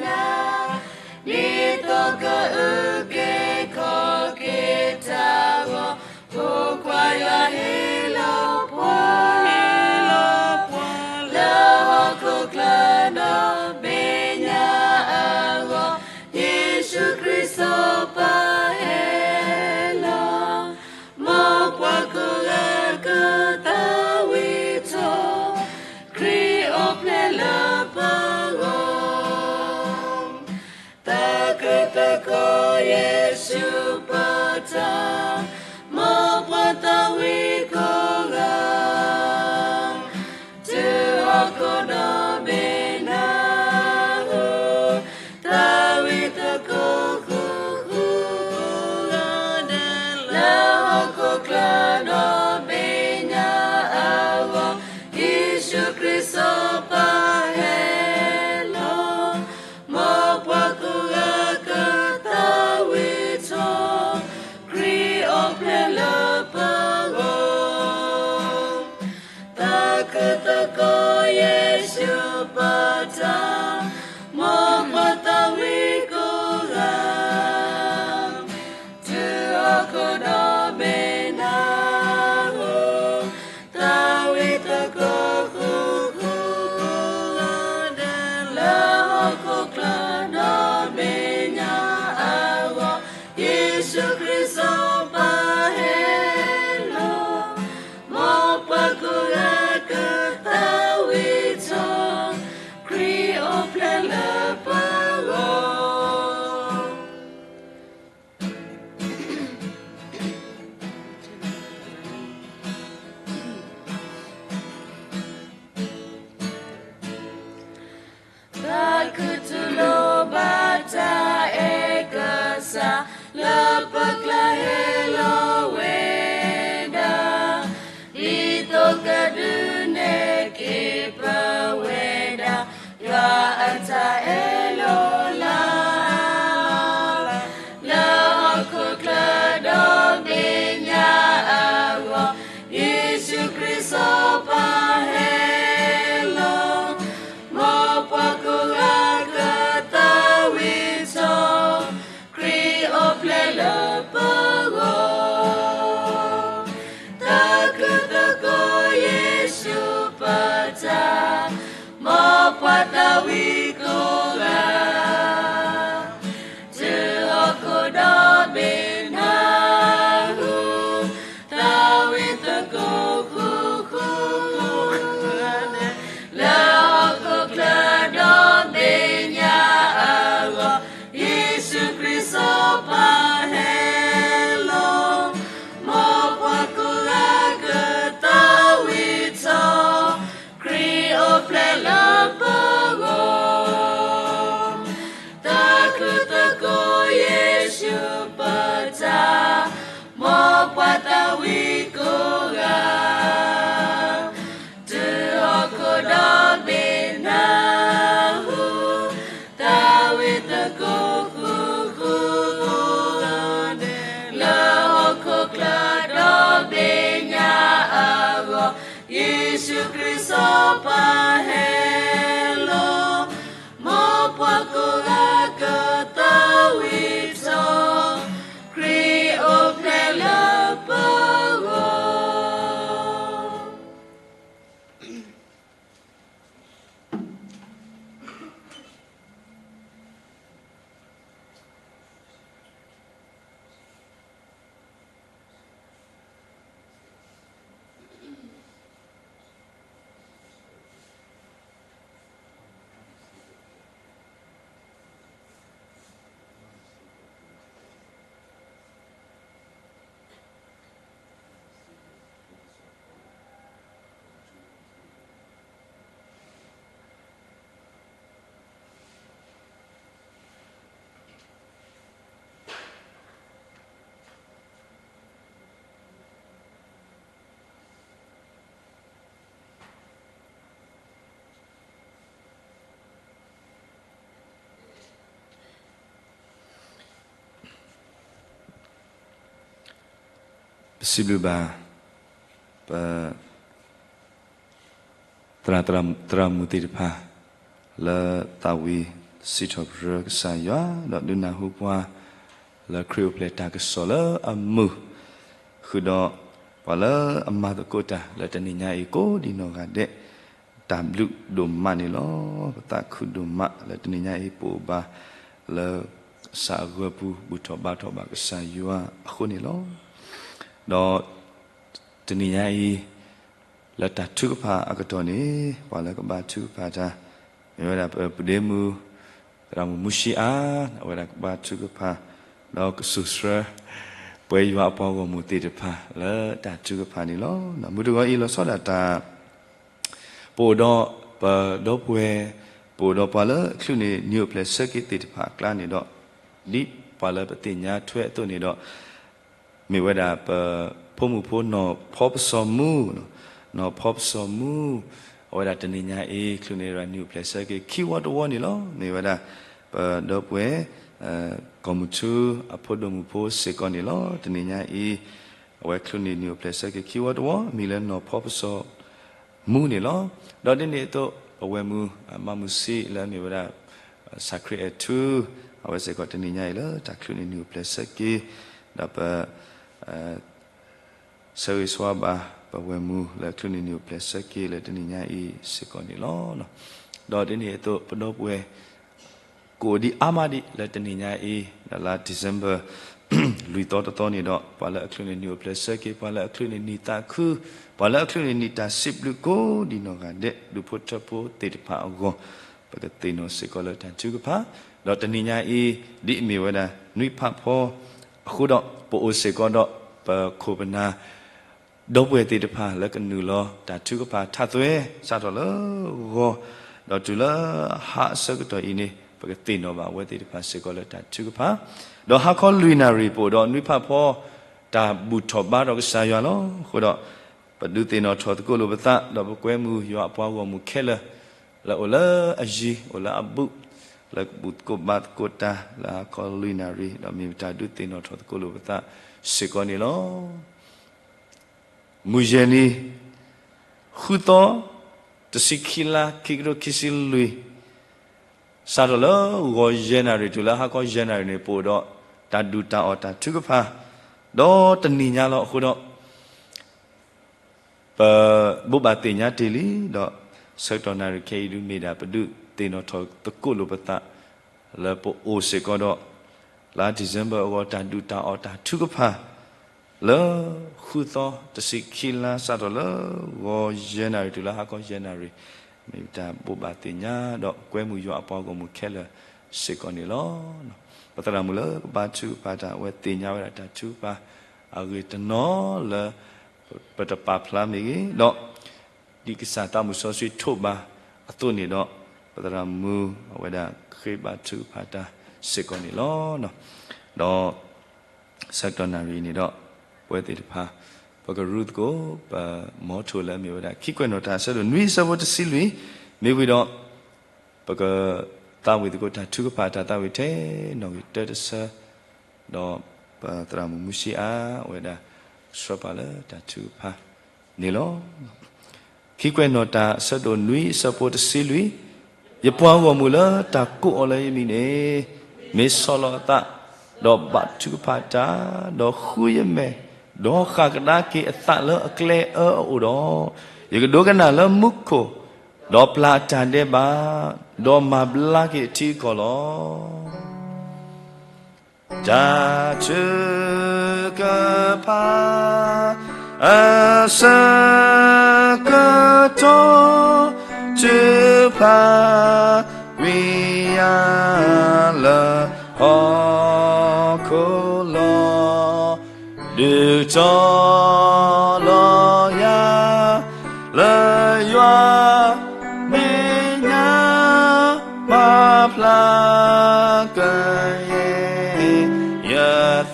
ဒၣ်, ဒ်သိးကအုၣ်က့ၤခီၣ်က့ၤတၢ်အဂီၢ်, ဖိခွါယွၤဟ့ၣ်လီၤပှၤ, လၢဟီၣ်ခိၣ်ချၢဒီဘ့ၣ်ညါအဂီၢ်, ယ့ၣ်ၡူးခရံာ်စီၤပၤဟဲလီၤ, မ်ပှၤကိးဂၤကသးဝံၣ်ထီၣ်, ခရံာ်အိၣ်ဖျဲၣ်လၢပဂီၢ်. သးခုသးကီယ့ၣ်ၡူးပတၢ်, မ်ပှၤသးဝံၣ်ကိးဂၤ, တုၤဟီၣ်ခိၣ်ဒီဘ့ၣ်နၢ်ဟူ, သးဝံၣ်သကိးဃူဃူဂၤဒဲး, လၢဟီၣ်ခိၣ်ချၢဒီဘ့ၣ်ညါအဂီၢ်, ယ့ၣ်ၡူးခရံာ်စီၤပၤဟဲလီၤ. မ်ပှၤကိးဂၤကသးဝံၣ်ထီၣ်, ခရံာ်အိၣ်ဖျဲၣ်လၢပဂီၢ်. သးခုသးကီယ့ၣ်ၡူးပတၢ်, မ်ပှၤသးဝံၣ်ကိးဂၤ, တုၤဟီၣ်ခိၣ်ဒီဘ့ၣ်နၢ်ဟူ, သးဝံၣ်သကိးဃူဃူဂၤဒဲး, လၢဟီၣ်ခိၣ်ချၢဒီ ပှၤသးဝံၣ်ကိးဂၤ, တုၤဟီၣ်ခိၣ်ဒီဘ့ၣ်နၢ်ဟူ, သးဝံၣ်သကိးဃူဃူ, လၢဟီၣ်ခိၣ်ချၢဒီဘ့ၣ်ညါအဂီၢ်, ယ့ၣ်ၡူးခရံာ်စီၤပၤဟဲလီၤ, မ်ပှၤကိးဂၤကသးဝံၣ်ထီၣ်, ခရံာ်အိၣ်ဖျဲၣ်လၢပဂီၢ်, သးခုသကိးယ့ၣ်ၡူးပတၢ်, မ်ပှၤသးဝံၣ်ကိးဂၤ, တုၤဟီၣ်ခိၣ်ဒီဘ့ၣ်နၢ်ဟူ, သးဝံၣ်သကိးဃူဃူ, လၢဟီၣ်ခိၣ်ချၢဒီဘ့ၣ်ညါအဂီၢ်, ယ့ၣ်ၡူးခရံာ်စီၤပၤဟဲလီၤ, မ်ပှၤကိးဂၤကသးဝံၣ်ထီၣ်, ခရံာ်အိၣ်ဖျဲၣ်လၢပဂီၢ်. ပစံးဘျုးဘၣ် ပ သရၣ်သရၣ်မုၣ်သ့ၣ်တဖၣ် လၢသးဝံၣ်စံးထီၣ်ပတြၢၤကစၢ်ယွၤ ဒီးဒုးနၢ်ဟူပှၤ လၢခရံာ်အိၣ်ဖျဲၣ်တၢ်ကစီၣ်လၢအမုာ် ဃုာ်ဒီးပှၤလၢအမၤသကိးတၢ်လၢတနံၤညါအံၤကိးဒံနီၢ်ဂၤဒဲး တၢ်ဘျုးဒိၣ်မးန့ၣ်လီၤ. ပသးခုဒိၣ်မးလၢတနံၤညါအံၤ ပအိၣ်ဘၣ်လၢကစၢ်အဂၢၢ်ပူၤ ဘူၣ်ထီၣ်ဘါထီၣ်ဘၣ်ကစၢ်ယွၤအဃိန့ၣ်လီၤ. ဒီးတနံၤညါအံၤ လၢတၢ်ထုကဖၣ်အကတီၢ်န့ၣ် ပှၤလၢကဘါထုကဖၣ်တၢ် မ့ၢ်ဝဲဒၣ်ပပုၢ်ဒ့မုၣ် သရၣ်မုၣ်မူၡံအါ အဝဲဒၣ်ကဘါထုကဖၣ် ဒီးကစူၣ်ဆှၢ ပဝဲယွၤအပှၤဂီၢ်မုၢ်သ့ၣ်တဖၣ်လၢတၢ်ထုကဖၣ်န့ၣ်လီၤ. မုၢ်တဂီၤအံၤလီၤဆီဒၣ်တၢ် ပအိၣ်ဒီးပဒီပုၢ်ဝဲၢ် ပအိၣ်ဒီးပှၤလၢအချုးန့ၢ်နံၣ်အိၣ်ဖျဲၣ်ဆၢက့ၤသ့ၣ်တဖၣ်အကျါန့ၣ်ဒီး ဒ်ပှၤလၢပသ့ၣ်ညါထွဲအသိးန့ၣ်ဒီး မ့ၢ်ဝဲဒၣ်ပဖိမုၣ်ဖိနီၢ်ဖီပစီၤမူ နီၢ်ဖီပစီၤမူ အဝဲဒၣ်တနံၤညါအံၤ ချုးန့ၢ်နံၣ်အိၣ်ဖျဲၣ်ဆၢက့ၤခံဝီတဝီန့ၣ်လီၤ. မ့ၢ်ဝဲဒၣ် ပဒီပုၢ်ဝဲၢ် ကီၢ်မုၢ်ထူ အဖိဒိၣ်မုၣ်ဖိစ့ၢ်ကီးန့ၣ်လီၤ. တနံၤညါအံၤ အဝဲချုးန့ၢ်နံၣ်အိၣ်ဖျဲၣ်ဆၢက့ၤခံဝီတဝီ မံၤလၢနီၢ်ဖီပစီၤမူန့ၣ်လီၤ. ဒီးဒ်န့ၣ်အသိး ပဝဲၢ်မုၣ် မၤမုၢ်ဆံးလၢအမ့ၢ်ဝဲဒၣ် စးခရံာ်အဲၣ်ထူ အဝဲစ့ၢ်ကီးတနံၤညါအံၤလၢတၢ်ချုးန့ၢ်နံၣ်အိၣ်ဖျဲၣ်ဆၢက့ၤ ဒီးပ ဆၢဂ့ၤဆၢဝါဘၣ် ပဝဲၢ်မုၣ်လၢချုးန့ၢ်နံၣ်အိၣ်ဖျဲၣ်ဆၢက့ၤလၢတနံၤညါအံၤစ့ၢ်ကီးန့ၣ်လီၤ. ဒီးဒ်န့ၣ်အသိး ပဒီပုၢ်ဝဲၢ် ကအိၣ်ဒံးအါမးဒံးလၢတနံၤညါအံၤ ဒီးလါ December လွံၢ်သီတသီန့ၣ်ဒီး ပှၤလၢအချုးန့ၢ်နံၣ်အိၣ်ဖျဲၣ်ဆၢက့ၤ ပှၤလၢအချုးန့ၢ်နံၣ်သးခု ပှၤလၢအချုးန့ၢ်နံၣ်တၢ်စံးဘျုးကိးဒံနီၢ်ဂၤဒဲး ဒူၣ်ဖိထၢဖိသ့ၣ်တဖၣ်အဂီၢ် ပကသ့ၣ်နီၣ်စ့ၢ်ကီးလၢတၢ်ထုကဖၣ် ဒီးတနံၤညါအံၤ ဒ်အမ့ၢ်ဝဲဒၣ်နွံဖးဖီ အဃိဒီး ပအိၣ်စ့ၢ်ကီးဒီး ပခိၣ်ပနၢ် ဒီပုၢ်ဝဲၢ်သ့ၣ်တဖၣ်လၢကနုာ်လီၤတၢ်ထုကဖၣ်ထးသွဲ စးထီၣ်လၢဂီၤ ဒီးတုၤလၢဟါအဆၢကတီၢ်အံၤန့ၣ် ပကသ့ၣ်နီၣ်ဘၣ်အဝဲသ့ၣ်တဖၣ်စ့ၢ်ကီးလၢတၢ်ထုကဖၣ် ဒီးဟါခီလွံၢ်နၣ်ရံၣ် ပအိၣ်ဒီးနွံဖးဖီ တၢ်ဘူၣ်ထီၣ်ဘါထီၣ်ကစၢ်ယွၤလီၤ. အဃိဒီး ပဒုးသ့ၣ်နီၣ်ထီၣ်သကိးလိာ်ပသး ဒီးပကွဲမုာ်ယွၤအပှၤဂီၢ်မုၢ်ခဲလၢာ် လၢအိၣ်လၢအယံၤ အိၣ်လၢအဘူး လၢကဘူၣ်သကိးဘါသကိးတၢ် လၢဟါခီလွံၢ်နၣ်ရံၣ် ဒီးမ့ၢ်ပတၢ်ဒုးသ့ၣ်နီၣ်ထီၣ်သကိးလိာ်ပသးစ့ၢ်ကီးန့ၣ်လီၤ. မုၢ်ယဲၢ်နံၤ ဃုသီ တဆံခံလါ ခံကထိခံဆံလွံၢ် စးထီၣ်လၢဂီၤယဲၢ်နၣ်ရံၣ် တုၤလၢဟါခီယဲၢ်နၣ်ရံၣ်န့ၣ် ပအိၣ်ဒီးတၢ်ဒုၣ်တၢ်အီၣ်တၢ်ထုကဖၣ် ဒီးတနံၤညါလီၤ. အဃိဒီး ပဘိးဘၣ်သ့ၣ်ညါတ့ၢ်လံ ဒီး ဆၢကတီၢ်နၣ်ရံၣ်ခဲအံၤဒုးမ့ၢ်ဒၣ်ပဒုးသ့ၣ်နီၣ်ထီၣ်သကိးလိာ်ပသး လၢပအိၣ်စ့ၢ်ကီးဒီး လါ December အဂီၢ်တၢ်ဒုၣ်တၢ်အီၣ်တၢ်ထုကဖၣ် လၢဃုသီတဆံခံလါ စးထီၣ်လၢဂီၤယဲၢ်နၣ်ရံၣ်တုၤလၢဟါခီယဲၢ်နၣ်ရံၣ် မ့ၢ်တၢ်ဘိးဘၣ်သ့ၣ်ညါဒီးကွဲမုာ်ယွၤအပှၤဂီၢ်မုၢ်ခဲလၢာ်စ့ၢ်ကီးန့ၣ်လီၤ. ပသရၣ်မုၣ်လၢကဘါထုကဖၣ်တၢ် အဝဲသ့ၣ်ညါဝဲဒၣ်တၢ်ထုကဖၣ်အဂ့ၢ်တနီၤလၢ ပတပာ်ဖျါမ့ၢ်ဂ့ၤဒီး ဒ်ကစၢ်သးမုၣ်စီဆှံထိးဘၣ်အသိးန့ၣ်ဒီး ပသရၣ်မုၣ်အဝဲဒၣ်ဃ့ဘါထုကဖၣ်တၢ်စ့ၢ်ကီးန့ၣ်လီၤ. ဒီး ဆၢကတီၢ်နၣ်ရံၣ်န့ၣ်ဒီး ပဝဲသ့ၣ်တဖၣ် ပကရူသကိး ပမီထိၣ်လၢအမ့ၢ်ဝဲဒၣ် ခံကွဲးနီၣ်တၢ်အဆၢဒိၣ်နွံအဆၢဖိတဆံလွံၢ် မ့ၢ်ဝံၤဒီး ပကသးဝံၣ်သကိးတၢ်ထုကဖၣ်တၢ်သးဝံၣ်ထဲနီၣ်ဂံၢ်တၢတဆၢ ဒီးပသရၣ်မုၣ်မူဆံအါ အဝဲဒၣ် ဆှၢပှၤလၢတၢ်ထုကဖၣ်န့ၣ်လီၤ. ခံကွဲးနီၣ်တၢ်အဆၢဒိၣ်နွံအဆၢဖိတဆံလွံၢ် ယပှၤဂီၢ်မုၢ်လၢတၢ်ကိးအီၤလၢယမံၤန့ၣ် မ့ၢ်ဆီၣ်လီၤအသး ဒီးဘါထုကဖၣ်တၢ် ဒီးဃုယမဲာ် ဒီးဃၣ်ကဒါက့ၤအသးလၢအကျဲအၢအအိၣ်ဒီး, ယကဒိကနၣ်လၢမူခိၣ်, ဒီးပျၢ်အတၢ်ဒဲးဘး, ဒီးမၤဘျါက့ၤအထံအကီၢ်လီၤ. တၢ်ထုကဖၣ်အဆၢကတီၢ် ထုကဖၣ်ကွံာ်ယၤလၢဟီၣ်ခိၣ်လီၤ. ဒုးတီၤလီၤယၤ လၢယွၤမဲာ်ညါ ပာ်ဖျါကယဲၢ် ယ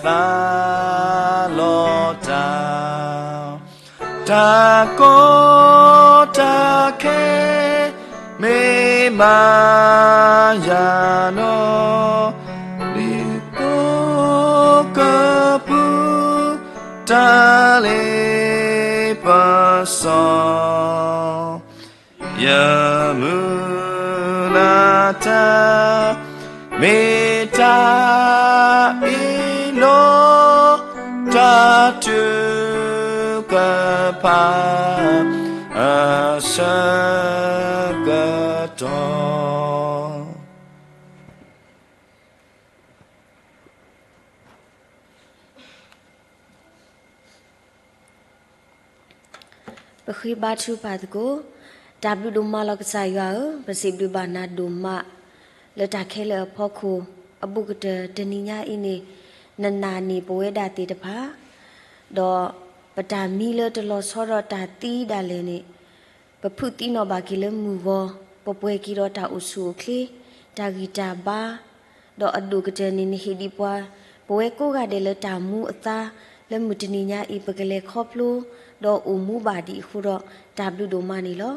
သးလီၤတၢ် တၢ်ကီတၢ်ခဲ မ့ၢ်မၤယၤနီၢ်, ဒ်သိကပူၤ တၢ်လ့ပစီ ယမုၢ်လၢ်တၢ် မ့ၢ်တၢ်အ့ၣ်လိာ် တၢ်ထုကဖၣ် အဆၢကတီၢ် ပဃ့ဘါထုကဖၣ်သကိး. တၢ်ဘျုးဒိၣ်မးလီၤကစၢ်ယွၤဧၢ, ပစံးဘျုးဘၣ်နၤဒိၣ်မး လၢတၢ်ခဲလၢာ်အဖီခိၣ် အဘူးကတၢၢ်တနံၤညါအံၤန့ၣ် နနာ်န့ၢ်ပဝဲဒၣ်သ့ၣ်တဖၣ် ဒီးပတၢ်မံလၢတလီၤဆီဒီးတၢ်သံဒၣ်လဲာ်န့ၣ် ပဖုးသံနီၣ်ဘၣ်က့ၤလၢမုၢ်ဂီၤ, ပပှဲၤက့ၤဒီးတၢ်အိၣ်ဆူၣ်အိၣ်ချ့, တၢ်ဂံၢ်တၢ်ဘါ, ဒီးအဒိၣ်ကတၢၢ်န့ၣ် နဟ့ၣ်ဒံးပှၤ ပဝဲကိးဂၤဒဲးလၢတၢ်မူအသါ လၢမုၢ်တနံၤညါအံၤ ပကလဲၤခီဖျိ ဒီးအိၣ်မူဘၣ်ဒံးအဃိဒီး တၢ်ဘျုးဒိၣ်မးန့ၣ်လီၤ.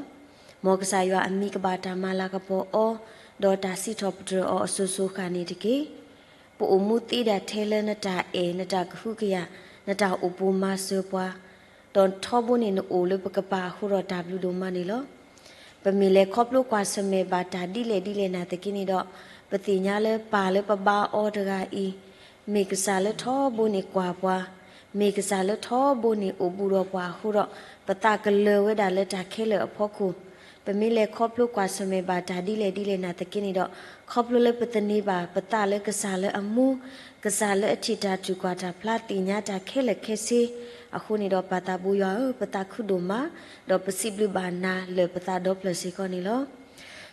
မ်ကစၢ်ယွၤအမံၤကဘၣ်တၢ်မၤလၤကပီၤအီၤ, ဒီးတၢ်စံးထီၣ်ပတြၢၤအီၤအစိၤစိၤဃၣ်န့ၣ်တက့ၢ်. ပအိၣ်မူသ့ဒၣ်ထဲလၢနတၢ်အဲၣ်, နတၢ်ကဟုကယာ်, နတၢ်အိၣ်ပိၤမၤစၢၤပှၤ, ဒီးထီဘိန့ၣ်နအိၣ်လၢပကပၤအဃိဒီးတၢ်ဘျုးဒိၣ်မးန့ၣ်လီၤ. ပမ့ၢ်လဲၤခီဖျိကွၢ်ဆၢၣ်မဲာ်ဘၣ်တၢ်ဒ်လဲၣ်ဒ်လဲၣ်နာ်သက့န့ၣ်ဒီး, ပသ့ၣ်ညါလၢပၢ်လၢပဘါအီၤတဂၤအံၤ, မ့ၢ်ကစၢ်လၢထီဘိန့ၣ်ကွၢ်ပှၤ, မ့ၢ်ကစၢ်လၢထီဘိန့ၣ်အိၣ်ဘူးဒီးပှၤအဃိဒီး, ပသးကလၢၤဝဲဒၣ်လၢတၢ်ခဲလၢာ်အဖီခိၣ် ပမ့ၢ်လဲၤခီဖျိကွၢ်ဆၢၣ်မဲာ်ဘၣ်တၢ်ဒ်လဲၣ်ဒ်လဲၣ်နာ်သက့န့ၣ်ဒီး, ခီဖျိလၢပသန့ၤဘၣ်ပသးလၢကစၢ်လၢအမူ, ကစၢ်လၢအထံၣ်တၢ်ထုးကွၢ်တၢ်ဖျါသ့ၣ်ညါတၢ်ခဲလၢာ်ခဲဆ့, အဃိန့ၣ်ဒီးပၢ်သးဘိယွၤဧၢ, ပသးခုဒိၣ်မး, ဒီးပစံးဘျုးဘၣ်နၤလၢပသးဒီဖျၢၣ်စ့ၢ်ကီးန့ၣ်လီၤ.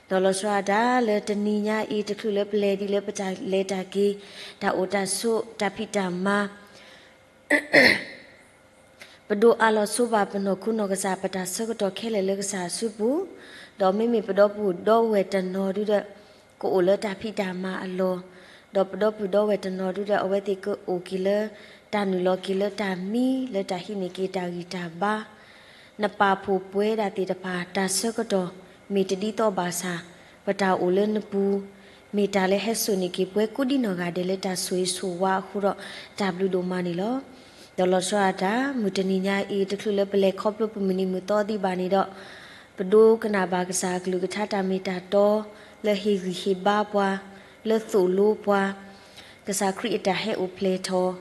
ဒီးလီၤဆီဒၣ်တၢ်လၢတနံၤညါအံၤ တချုးလၢပလဲၤဒ်လၢပတၢ်လဲၤတၢ်က့ၤ, တၢ်အိၣ်တၢ်ဆိး, တၢ်ဖံးတၢ်မၤ ပဒိးအးလီၤဆိဘၣ်ပနီၢ်ခိနီၢ်ကစၢ် ပတၢ်ဆၢကတီၢ်ခဲလၢာ်လၢကစၢ်အစုပူၤ, ဒီးမ့မ့ၢ်ပဒီပုၢ်ဒီဝဲၢ်တနီၤဒုဒီး, ကအိၣ်လၢတၢ်ဖံးတၢ်မၤအလီၢ်, ဒီးပဒီပုၢ်ဒီဝဲၢ်တနီၤဒုဒီး အဝဲသ့ၣ်ကအိၣ်က့ၤလၢ တၢ်နုာ်လီၤက့ၤလၢတၢ်မံ လၢတၢ်ဟံးန့ၢ်က့ၤတၢ်ဂံၢ်တၢ်ဘါ နပာ်ဖှိၣ်ပဝဲဒၣ်သ့ၣ်တဖၣ် တၢ်ဆၢကတီၢ် မ့ၢ်တဒ်သိးဘၣ်ဆၣ်, ပတၢ်အိၣ်လၢနပူၤ, မ့ၢ်တၢ်လၢဟဲစိာ်န့ၢ်က့ၤပဝဲကိးဒံနီၢ်ဂၤဒဲးလၢတၢ်ဆိၣ်ဂ့ၤဆိၣ်ဝါအဃိဒီး တၢ်ဘျုးဒိၣ်မးန့ၣ်လီၤ. ဒီးလီၤဆီဒၣ်တၢ် မုၢ်တနံၤညါအံၤ တချုးလၢပလဲၤခီဖျိပမုၢ်နံၤမုၢ်သီသံဘၣ်န့ၣ်ဒီး, ပဒိကနၣ်ဘၣ်ကစၢ်အကလုၢ်ကထါတၢ်မ့ၢ်တၢ်တီ လၢဟ့ၣ်ဂံၢ်ဟ့ၣ်ဘါပှၤ, လၢသိၣ်လိပှၤ, ကစၢ်ခရံာ်အတၢ်ဟဲအိၣ်ဖျဲၣ်ထီၣ်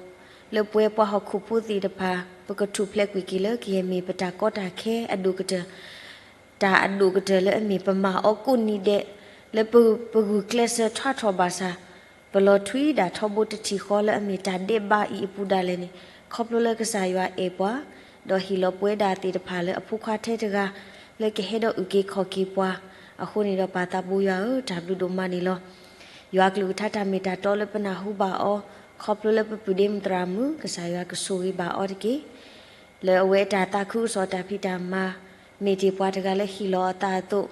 လၢပဝဲပှၤဟီၣ်ခိၣ်ဖိသ့ၣ်တဖၣ် ပကထူၣ်ဖျဲးကွံာ်က့ၤလၢကယဲၢ်မ့ၢ်ပတၢ်ကီတၢ်ခဲအဒိၣ်ကတၢၢ် တၢ်အဒိၣ်ကတၢၢ်လၢအမ့ၢ်ပမၤအီၤကိးနံၤဒဲး လၢပဂုာ်ကျဲးစၢးထွါထီၣ်ဘၣ်ဆၣ်, ပလီၤထွံဒၣ်ထီဘိတထံၣ်ဃီလၢအမ့ၢ်တၢ်ဒဲးဘးအံၤအပူၤဒၣ်လဲာ်န့ၣ်, ခီဖျိလၢကစၢ်ယွၤအဲၣ်ပှၤ, ဒီးဟ့ၣ်လီၤပဝဲဒၣ်သ့ၣ်တဖၣ်လၢအဖိခွါထဲတဂၤ လၢကဟဲဒီးအုၣ်က့ၤခီၣ်က့ၤပှၤ, အဃိန့ၣ်ဒီးပၢ်သးဘိယွၤဧၢ, တၢ်ဘျုးဒိၣ်မးန့ၣ်လီၤ. ယွၤအကလုၢ်ကထါတၢ်မ့ၢ်တၢ်တီလၢပနၢ်ဟူဘၣ်အီၤ, ခီဖျိလၢပပုၢ်ဒ့မုၣ်သရၣ်မုၣ် ကစၢ်ယွၤကဆိၣ်ဂ့ၤဘၣ်အီၤတက့ၢ်. လၢအဝဲအတၢ်သးခုကစီၣ်တၢ်ဖံးတၢ်မၤ, မ့ၢ်တ့ၢ်ပှၤတဂၤလၢဟ့ၣ်လီၤအသးအသိး,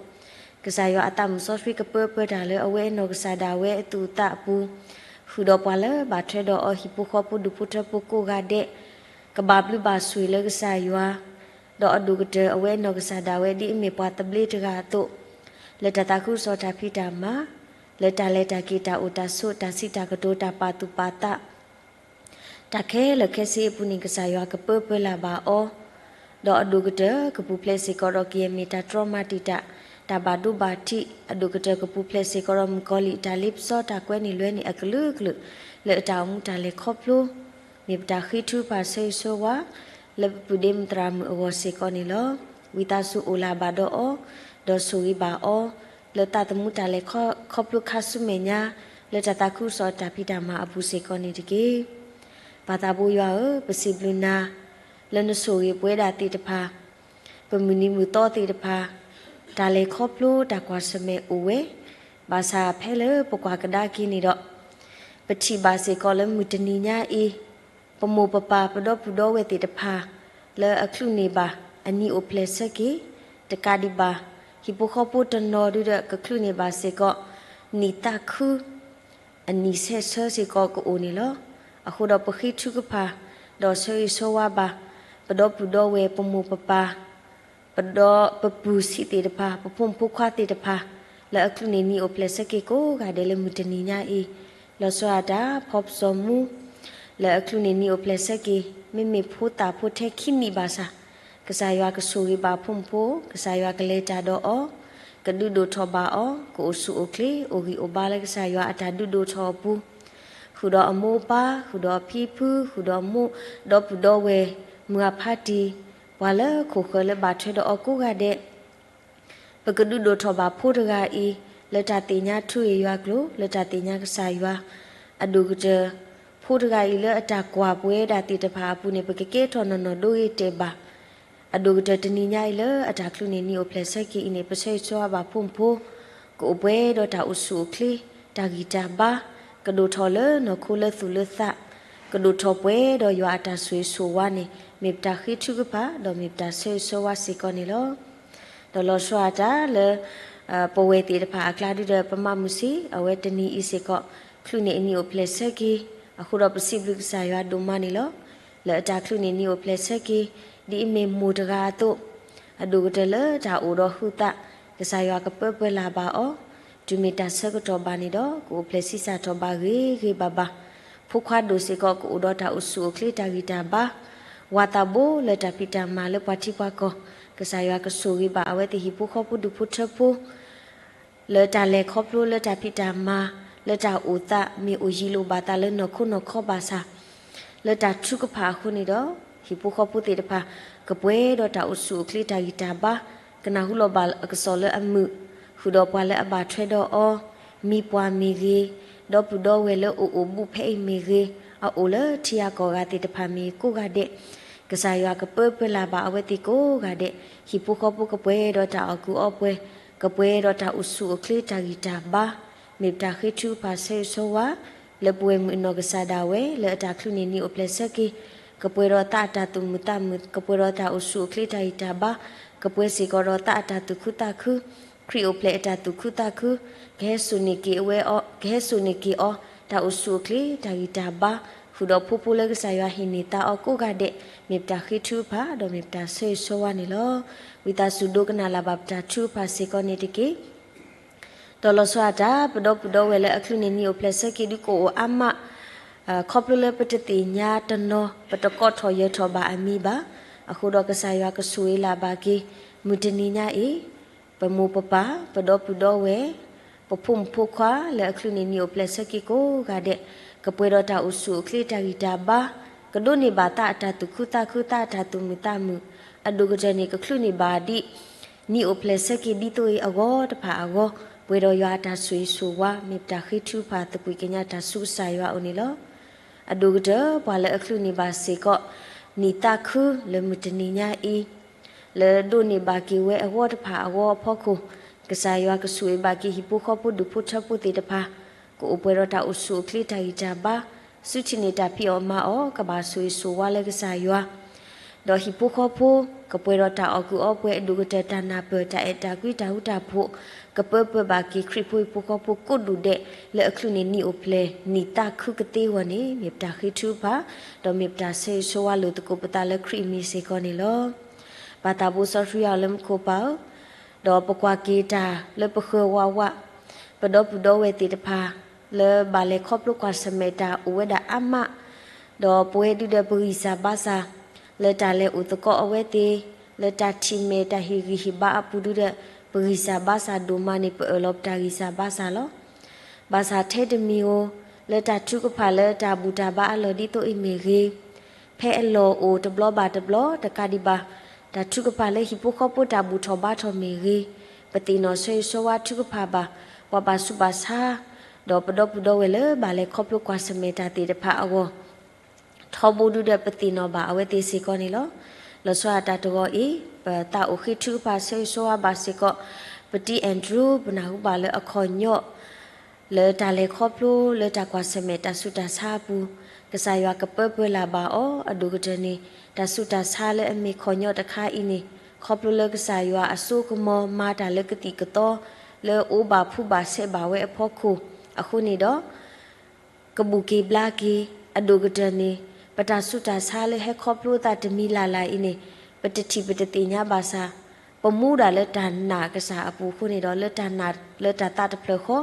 ကစၢ်ယွၤအသးမုၣ်စီဆှံကပၢပၢတၢ်လၢအဝဲအနီၢ်ကစၢ်ဒၣ်ဝဲအသူၣ်အသးအပူၤ, ဃုာ်ဒီးပှၤလၢဘၣ်ထွဲဒီးအီၤဟံၣ်ဖိဃီဖိဒူၣ်ဖိထၢဖိကိးဂၤဒဲး, ကဘၣ်ဘျုးဘၣ်ဆိၣ်ဂ့ၤလၢကစၢ်ယွၤ, ဒီးအဒိၣ်ကတၢၢ်အဝဲအနီၢ်ကစၢ်ဒၣ်ဝဲဒ်အမ့ၢ်ပှၤသဘျ့တဂၤအသိး, လၢတၢ်သးခုကစီၣ်တၢ်ဖံးတၢ်မၤ, လၢတၢ်လဲၤတၢ်က့ၤတၢ်အိၣ်တၢ်ဆိးတၢ်စံးတၢ်ကတိၤတၢ်ပာ်သူၣ်ပာ်သး တၢ်ခဲလၢာ်ခဲဆ့အပူၤန့ၣ် ကစၢ်ယွၤကပၢပၢလၢ်ဘၣ်အီၤ, ဒီးအဒိၣ်ကတၢၢ်ကပူၤဖျဲးစ့ၢ်ကီးဒီးကယဲၢ်မ့ၢ်တၢ်တြီမၤတံာ်တာ်, တၢ်ဘၣ်ဒိဘၣ်ထံး, အဒိၣ်ကတၢၢ်ကပူၤဖျဲးစ့ၢ်ကီးဒီးမုၣ်ကီၤလံၢ်အတၢ်လ့ပစီတၢ်ကွဲန့ၢ်လွဲန့ၢ်အကလုာ်ကလုာ်, လၢအတၢ်အိၣ်မူတၢ်လဲၤခီဖျိ, မ့ၢ်ပတၢ်ဃ့ထုကဖၣ်ဆၢဂ့ၤဆၢဝါ လၢပပုၢ်ဒ့မုၣ်သရၣ်မုၣ်အဂီၢ်စ့ၢ်ကီးန့ၣ်လီၤ. ဝံသးစူၤအိၣ်လၢ်ဘၣ်ဒီးအီၤ, ဒီးဆိၣ်ဂ့ၤဘၣ်အီၤ, လၢသးသမူတၢ်လဲၤခီဖျိခါဆူမဲာ်ညါ, လၢတၢ်သးခုကစီၣ်တၢ်ဖံးတၢ်မၤအပူၤစ့ၢ်ကီးန့ၣ်တက့ၢ်. ပၢ်သးဘိယွၤဧၢ, ပစံးဘျုးနၤ လၢနဆိၣ်ဂ့ၤပဝဲဒၣ်သ့ၣ်တဖၣ်, ပမုၢ်နံၤမုၢ်သီသ့ၣ်တဖၣ်, တၢ်လဲၤခီဖျိတၢ်ကွၢ်ဆၢၣ်မဲာ်အိၣ်ဝဲ, ဘၣ်ဆၣ်ဖဲလၢပကွၢ်ကဒါက့ၤန့ၣ်ဒီး, ပထံၣ်ဘၣ်စ့ၢ်ကီးလၢမုၢ်တနံၤညါအံၤ, ပမိၢ်ပပၢ်ပဒီပုၢ်ဒီဝဲၢ်သ့ၣ်တဖၣ်, လၢအချုးန့ၢ်ဘၣ်အနံၤအိၣ်ဖျဲၣ်ဆၢက့ၤ, တကးဒံးဘၣ်, ဟံၣ်ဖိဃီဖိတနီၤဒုဒီးကချုးန့ၢ်ဘၣ်စ့ၢ်ကီး, နံၣ်သးခု အနံၣ်ဆဲးဆၢစ့ၢ်ကီးကအိၣ်န့ၣ်လီၤ. အဃိဒီးပဃ့ထုကဖၣ်, ဒီးဆၢဂ့ၤဆၢဝါဘၣ်, ပဒီပုၢ်ဒီဝဲၢ်ပမိၢ်ပပၢ်, ပဒီပပုၢ်ဆံးသ့ၣ်တဖၣ်, ပဖိမုၣ်ဖိခွါသ့ၣ်တဖၣ်, လၢအချုးန့ၢ်နံၤအိၣ်ဖျဲၣ်ဆၢက့ၤကိးဂၤဒဲးလၢမုၢ်တနံၤညါအံၤ, လီၤဆီဒၣ်တၢ် ဖီပစီၤမူ လၢအချုးန့ၢ်နံၤအိၣ်ဖျဲၣ်ဆၢက့ၤ, မ့မ့ၢ်ဖိသၣ်ဖိထဲခံနံၣ်ဘၣ်ဆၣ်, ကစၢ်ယွၤကဆိၣ်ဂ့ၤဘၣ်ဖိမုၣ်ဖိ, ကစၢ်ယွၤကလဲၤတၢ်ဒီးအီၤ, ကဒုးဒိၣ်ထီၣ်ဘၣ်အီၤ, ကအိၣ်ဆူၣ်အိၣ်ချ့, အိၣ်ဂံၢ်အိၣ်ဘါလၢကစၢ်ယွၤအတၢ်ဒုးဒိၣ်ထီၣ်အပူၤ, ဃုာ်ဒီးအမိၢ်အပၢ်, ဃုာ်ဒီးအဖံအဖု, ဃုာ်ဒီးမိၢ်ဒီပုၢ်ဒီဝဲၢ်, မုၢ်အဖါတံၢ်, ပှၤလၢခိၣ်ဃၢၤလၢဘၣ်ထွဲဒီးအီၤကိးဂၤဒဲး ပကဒုးဒိၣ်ထီၣ်ဘၣ်ဖိတဂၤအံၤ, လၢတၢ်သ့ၣ်ညါထူအ့ၣ်ယွၤကျိာ်, လၢတၢ်သ့ၣ်ညါကစၢ်ယွၤ, အဒိၣ်ကတၢၢ်, ဖိတဂၤအံၤလၢအတၢ်ကွၢ်ပဝဲဒၣ်သ့ၣ်တဖၣ်အပူၤန့ၣ် ပကကဲထီၣ်နီၢ်နီၢ်ဒိဂ့ၤတဲာ်ဘၣ်. အဒိၣ်ကတၢၢ်တနံၤညါအံၤလၢအတၢ်ချုးန့ၢ်နံၤအိၣ်ဖျဲၣ်ဆၢက့ၤအံၤန့ၣ် ပဆၢဂ့ၤဆၢဝါဘၣ်ဖိမုၣ်ဖိ, ကအိၣ်ပှဲၤဒီးတၢ်အိၣ်ဆူၣ်အိၣ်ချ့, တၢ်ဂံၢ်တၢ်ဘါ, ကဒိၣ်ထီၣ်လၢနီၢ်ခိလၢသူၣ်လၢသး, ကဒိၣ်ထီၣ်ပှဲၤဒီးယွၤအတၢ်ဆိၣ်ဂ့ၤဆိၣ်ဝါန့ၣ် မ့ၢ်ပတၢ်ဃ့ထုကဖၣ် ဒီးမ့ၢ်ပတၢ်ဆၢဂ့ၤဆၢဝါစ့ၢ်ကီးန့ၣ်လီၤ. ဒီးလီၤဆီဒၣ်တၢ်လၢ ပဝဲၢ်သ့ၣ်တဖၣ်အကျါဒုဒီး ပမၤမုၢ်ဆ့ၣ် အဝဲတနံၤအံၤစ့ၢ်ကီး ချုးန့ၢ်အနံၤအိၣ်ဖျဲၣ်ဆၢက့ၤ, အဃိဒီးပစံးဘျုးကစၢ်ယွၤဒိၣ်မးန့ၣ်လီၤ. လၢအတၢ်ချုးန့ၢ်နံၤအိၣ်ဖျဲၣ်ဆၢက့ၤ, ဒ်အမ့ၢ်မိၢ်တဂၤအသိး, အဒိၣ်ကတၢၢ်လၢတၢ်အိၣ်ဒီးဟုသး, ကစၢ်ယွၤကပၢပၢလၢ်ဘၣ်အီၤ, တုၤမ့ၢ်တၢ်ဆၢကတီၢ်ဘၣ်န့ၣ်ဒီး ကအိၣ်ဖျဲၣ်ဆံးစၢ်ထီၣ်ဘၣ်ဂ့ၤဂ့ၤဘၣ်ဘၣ်, ဖိခွါဒိၣ်စ့ၢ်ကီး ကအိၣ်ဒီးတၢ်အိၣ်ဆူၣ်အိၣ်ချ့တၢ်ဂံၢ်တၢ်ဘါ, ဝၤသးဘိလၢတၢ်ဖံးတၢ်မၤလၢပှၤထံပှၤကီၢ်, ကစၢ်ယွၤကဆိၣ်ဂ့ၤဘၣ်အဝဲသ့ၣ်ဟံၣ်ဖိဃီဖိဒူၣ်ဖိထၢဖိ လၢတၢ်လဲၤခီဖျိလၢတၢ်ဖံးတၢ်မၤ, လၢတၢ်အိၣ်သး မ့ၢ်အိၣ်ယံၤလိာ်ဘၣ်သးလၢနီၢ်ခိနီၢ်ခီဘၣ်ဆၣ်, လၢတၢ်ထုကဖၣ်အဃိန့ၣ်ဒီး, ဟံၣ်ဖိဃီဖိသ့ၣ်တဖၣ် ကပှဲၤဒီးတၢ်အိၣ်ဆူၣ်အိၣ်ချ့တၢ်ဂံၢ်တၢ်ဘါ, ကနၢ်ဟူလီၤဘၣ်အကစီၣ်လၢအမုာ်, ဃုာ်ဒီးပှၤလၢအဘၣ်ထွဲဒီးအီၤ, မံပှၢ်မ့ၢ်ဂ့ၤ, ဒီပုၢ်ဒီဝဲၢ်လၢအိၣ်အိၣ်ဘူးဖဲအံၤမ့ၢ်ဂ့ၤ, အအိၣ်လၢထံဂၤကီၢ်ဂၤသ့ၣ်တဖၣ်မ့ၢ်ကိးဂၤဒဲး, ကစၢ်ယွၤကပၢပၢလၢ်ဘၣ်အဝဲသ့ၣ်ကိးဂၤဒဲး, ဟံၣ်ဖိဃီဖိကပှဲၤဒီးတၢ်အီၣ်ကူအီပှဲၤ, ကပှဲၤဒီးတၢ်အိၣ်ဆူၣ်အိၣ်ချ့တၢ်ဂံၢ်တၢ်ဘါ, မ့ၢ်ပတၢ်ဃ့ထုကဖၣ်ဆၢဂ့ၤဆၢဝါ, လၢပဝဲၢ်မုၣ်အနီၢ်ကစၢ်ဒၣ်ဝဲ လၢအတၢ်ချုးန့ၢ်နံၤအိၣ်ဖျဲၣ်ဆၢက့ၤ, ကပှဲၤဒီးသးအတၢ်သူၣ်မုာ်သးမုာ်, ကပှဲၤဒီးတၢ်အိၣ်ဆူၣ်အိၣ်ချ့တၢ်ဂံၢ်တၢ်ဘါ, ကပှဲၤစ့ၢ်ကီးဒီးသးအတၢ်သူၣ်ခုသးခု, ခရံာ်အိၣ်ဖျဲၣ်အတၢ်သူၣ်ခုသးခု, ကဟဲစိာ်န့ၢ်က့ၤအဝဲအီၤ, ကဟဲစိာ်န့ၢ်က့ၤအီၤ, တၢ်အိၣ်ဆူၣ်အိၣ်ချ့တၢ်ဂံၢ်တၢ်ဘါ, ဃုာ်ဒီးဖိဖိလၢကစၢ်ယွၤဟ့ၣ်န့ၢ်သးအီၤကိးဂၤဒဲး, မ့ၢ်ပတၢ်ဃ့ထုကဖၣ် ဒီးမ့ၢ်ပတၢ်ဆၢဂ့ၤဆၢဝါန့ၣ်လီၤ. ဝံသးစူၤဒိကနၣ်လၢ်ဘၣ်ပတၢ်ထုကဖၣ်စ့ၢ်ကီးန့ၣ်တက့ၢ်. ဒီးလီၤဆီဒၣ်တၢ် ပဒီပုၢ်ဒီဝဲၢ်လၢအချုးန့ၢ်နံၤအိၣ်ဖျဲၣ်ဆၢက့ၤဒုးကအိၣ်အါမး, ခီဖျိလၢပတသ့ၣ်ညါတနီၤ ပတကိးထီၣ်ယၢၤထီၣ်ဘၣ်အမံၤဘၣ်. အဃိဒီးကစၢ်ယွၤကဆိၣ်ဂ့ၤလၢ်ဘၣ်က့ၤ မုၢ်တနံၤညါအံၤ, ပမိၢ်ပပၢ် ပဒီပုၢ်ဒီဝဲၢ် ပဖိမုၣ်ဖိခွါလၢအချုးန့ၢ်နံၤအိၣ်ဖျဲၣ်ဆၢက့ၤကိးဂၤဒဲး, ကပှဲၤဒီးတၢ်အိၣ်ဆူၣ်အိၣ်ချ့တၢ်ဂံၢ်တၢ်ဘါ, ကဒိးန့ၢ်ဘၣ်သးအတၢ်သူၣ်ခုသးခု သးအတၢ်သူၣ်မုာ်သးမုာ်, အဒိၣ်ကတၢၢ်န့ၣ် ကချုးန့ၢ်ဘၣ်ဒ် နံၣ်အိၣ်ဖျဲၣ်ဆၢက့ၤဒ်သိးအံၤအဂီၢ်တဖၣ်အဂီၢ်, ပှဲၤဒီးယွၤအတၢ်ဆိၣ်ဂ့ၤဆိၣ်ဝါ မ့ၢ်ပတၢ်ဃ့ထုကဖၣ်သကွံာ်ကညးတၢ်ဆူကစၢ်ယွၤအအိၣ်န့ၣ်လီၤ. အဒိၣ်ကတၢၢ် ပှၤလၢအချုးန့ၢ်ဘၣ်စ့ၢ်ကီး နံၣ်သးခုလၢမုၢ်တနံၤညါအံၤ လၢဒိးန့ၢ်ဘၣ်က့ၤဝဲအဂီၢ်တဖၣ်အဂီၢ်အဖီခိၣ်, ကစၢ်ယွၤကဆိၣ်ဂ့ၤဘၣ်က့ၤဟံၣ်ဖိဃီဖိဒူၣ်ဖိထၢဖိသ့ၣ်တဖၣ်, ကအိၣ်ပှဲၤဒီးတၢ်အိၣ်ဆူၣ်အိၣ်ချ့တၢ်ဂံၢ်တၢ်ဘါ, စုထံၣ်န့ၢ်တၢ်ဖံးအီၣ်မၤအီၣ် ကဘၣ်ဆိၣ်ဂ့ၤဆိၣ်ဝါလၢကစၢ်ယွၤ ဒီးဟံၣ်ဖိဃီဖိ ကပှဲၤဒီးတၢ်အီၣ်ကုၢ်အီပှဲၤအဒိၣ်ကတၢၢ်တၢ်နၢ်ပၢၢ်တၢ်အဲၣ်တၢ်ကွံတၢ်ဃူတၢ်ဖိး, ကပၢပၢဘၣ်က့ၤခရံာ်ဖိဟံၣ်ဖိဃီဖိကိးဒူၣ်ဒဲး လၢအချုးန့ၢ်နံၣ်အိၣ်ဖျဲၣ် နံၣ်သးခုကသ့အဂီၢ်န့ၣ် မ့ၢ်ပတၢ်ဃ့ထုကဖၣ်, ဒီးမ့ၢ်ပတၢ်ဆၢဂ့ၤဆၢဝါလိာ်သကိးပသးလၢခရံာ်အမံၤစ့ၢ်ကီးန့ၣ်လီၤ. ပၢ်သးဘိစီဆှံယွၤလၢမူခိၣ်ပၢ်ဧၢ, ဒီးပကွၢ်က့ၤတၢ်လၢပဃၢၤဝးဝး, ပဒီပုၢ်ဒီဝဲၢ်သ့ၣ်တဖၣ် လၢဘၣ်လဲၤခီဖျိကွၢ်ဆၢၣ်မဲာ်တၢ်အိၣ်ဝဲဒၣ်အါမး, ဒီးပဝဲဒုးဒီးပဂံၢ်စၢ်ဘါစၢ် လၢတၢ်လဲၤအိၣ်သကိးအဝဲသ့ၣ်, လၢတၢ်ထံၣ်မဲာ်တၢ်ဟ့ၣ်ဂံၢ်ဟ့ၣ်ဘါအပူၤဒုးဒီး ပဂံၢ်စၢ်ဘါစၢ်ဒိၣ်မးန့ၣ် ပအၢၣ်လီၤပတၢ်ဂံၢ်စၢ်ဘါစၢ်လီၤ. ဘၣ်ဆၣ်ထဲတမံၤဧိၤ, လၢတၢ်ထုကဖၣ်လၢတၢ်ဘူၣ်တၢ်ဘါအလီၢ်ဒ်သိးအံၤမ့ၢ်ဂ့ၤ, ဖဲအလီၢ်အိၣ်တဘျီဘၣ်တဘျီတကးဒံးဘၣ်, တၢ်ထုကဖၣ်လၢဟံၣ်ဖိဃီဖိတၢ်ဘူၣ်ထီၣ်ဘါထီၣ်မ့ၢ်ဂ့ၤ, ပသ့ၣ်နီၣ်ဆၢဂ့ၤဆၢဝါထုကဖၣ်ဘၣ် ပှၤဘၣ်ဆူးဘၣ်ဆါ, ဒီးပဒီပုၢ်ဒီဝဲၢ်လၢဘၣ်လဲၤခီဖျိကွၢ်ဆၢၣ်မဲာ်တၢ်သ့ၣ်တဖၣ်အဂီၢ် ထီဘိဒုးဒီးပသ့ၣ်နီၣ်ဘၣ်အဝဲသ့ၣ်စ့ၢ်ကီးန့ၣ်လီၤ. လီၤဆီဒၣ်တၢ်တဂီၤအံၤ, ပသးအိၣ်ဃ့ထုကဖၣ်ဆၢဂ့ၤဆၢဝါဘၣ်စ့ၢ်ကီး ပတံၢ်အဲၣ်ဒြူၤ ပနၢ်ဟူဘၣ်လၢအခီၣ်ညီၣ် လၢတၢ်လဲၤခီဖျိလၢတၢ်ကွၢ်ဆၢၣ်မဲာ်တၢ်ဆူးတၢ်ဆါအပူၤ, ကစၢ်ယွၤကပၢပၢလၢ်ဘၣ်အီၤ, အဒိၣ်ကတၢၢ်န့ၣ် တၢ်ဆူးတၢ်ဆါလၢအမ့ၢ်ခီၣ်ညီၣ်တခါအံၤန့ၣ် ခီဖျိလၢကစၢ်ယွၤအစိကမီၤမၤတၢ်လၢကသံၣ်ကသီ လၢအအိၣ်ဘၣ်ဖှူဘၣ်ဆဲးဘၣ်ဝဲအဖီခိၣ်အဃိန့ၣ်ဒီး ကဘူၣ်က့ၤဘျါက့ၤ, အဒိၣ်ကတၢၢ်န့ၣ် ပတၢ်ဆူးတၢ်ဆါလၢဟဲခီဖျိသးတမံၤလၢ်လၢ်အံၤန့ၣ် ပတထံၣ်ပတသ့ၣ်ညါဘၣ်ဆၣ်, ပမူဒၣ်လၢတၢ်နာ်ကစၢ်အပူၤအဃိန့ၣ်ဒီး လၢတၢ်နာ်လၢတၢ်သးတဖျၢၣ်ဃီ,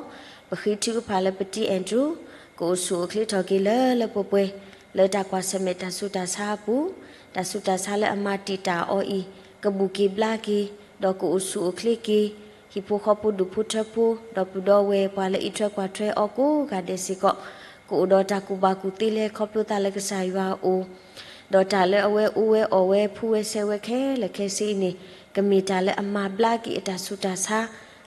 ပဃ့ထုကဖၣ်လၢပတံၢ်အဲၣ်ဒြူၤ ကအိၣ်ဆူၣ်အိၣ်ချ့ထီၣ်က့ၤလၢလၢပှဲၤပှဲၤ လၢတၢ်ကွၢ်ဆၢၣ်မဲာ်တၢ်ဆူးတၢ်ဆါအပူၤ, တၢ်ဆူးတၢ်ဆါလၢအမၤတံာ်တာ်အီၤအံၤ ကဘူၣ်က့ၤဘျါက့ၤ, ဒီးကအိၣ်ဆူၣ်အိၣ်ချ့က့ၤ, ဟံၣ်ဖိဃီဖိဒူၣ်ဖိထၢဖိ ဒီးပဒီပုၢ်ဝဲၢ်ပှၤလၢအံးထွဲကွၢ်ထွဲအီၤကိးဂၤဒဲးစ့ၢ်ကီး ကအိၣ်ဒီးတၢ်ကူၣ်ဘၣ်ကူၣ်သ့လၢဟဲခီဖျိသးလၢကစၢ်ယွၤအအိၣ်, ဒီးတၢ်လၢအဝဲအူဝဲအီၣ်ဝဲဖှူဝဲဆဲးဝဲခဲလၢာ်ခဲဆ့အံၤန့ၣ် ကမ့ၢ်တၢ်လၢအမၤဘျါက့ၤအတၢ်ဆူးတၢ်ဆါ,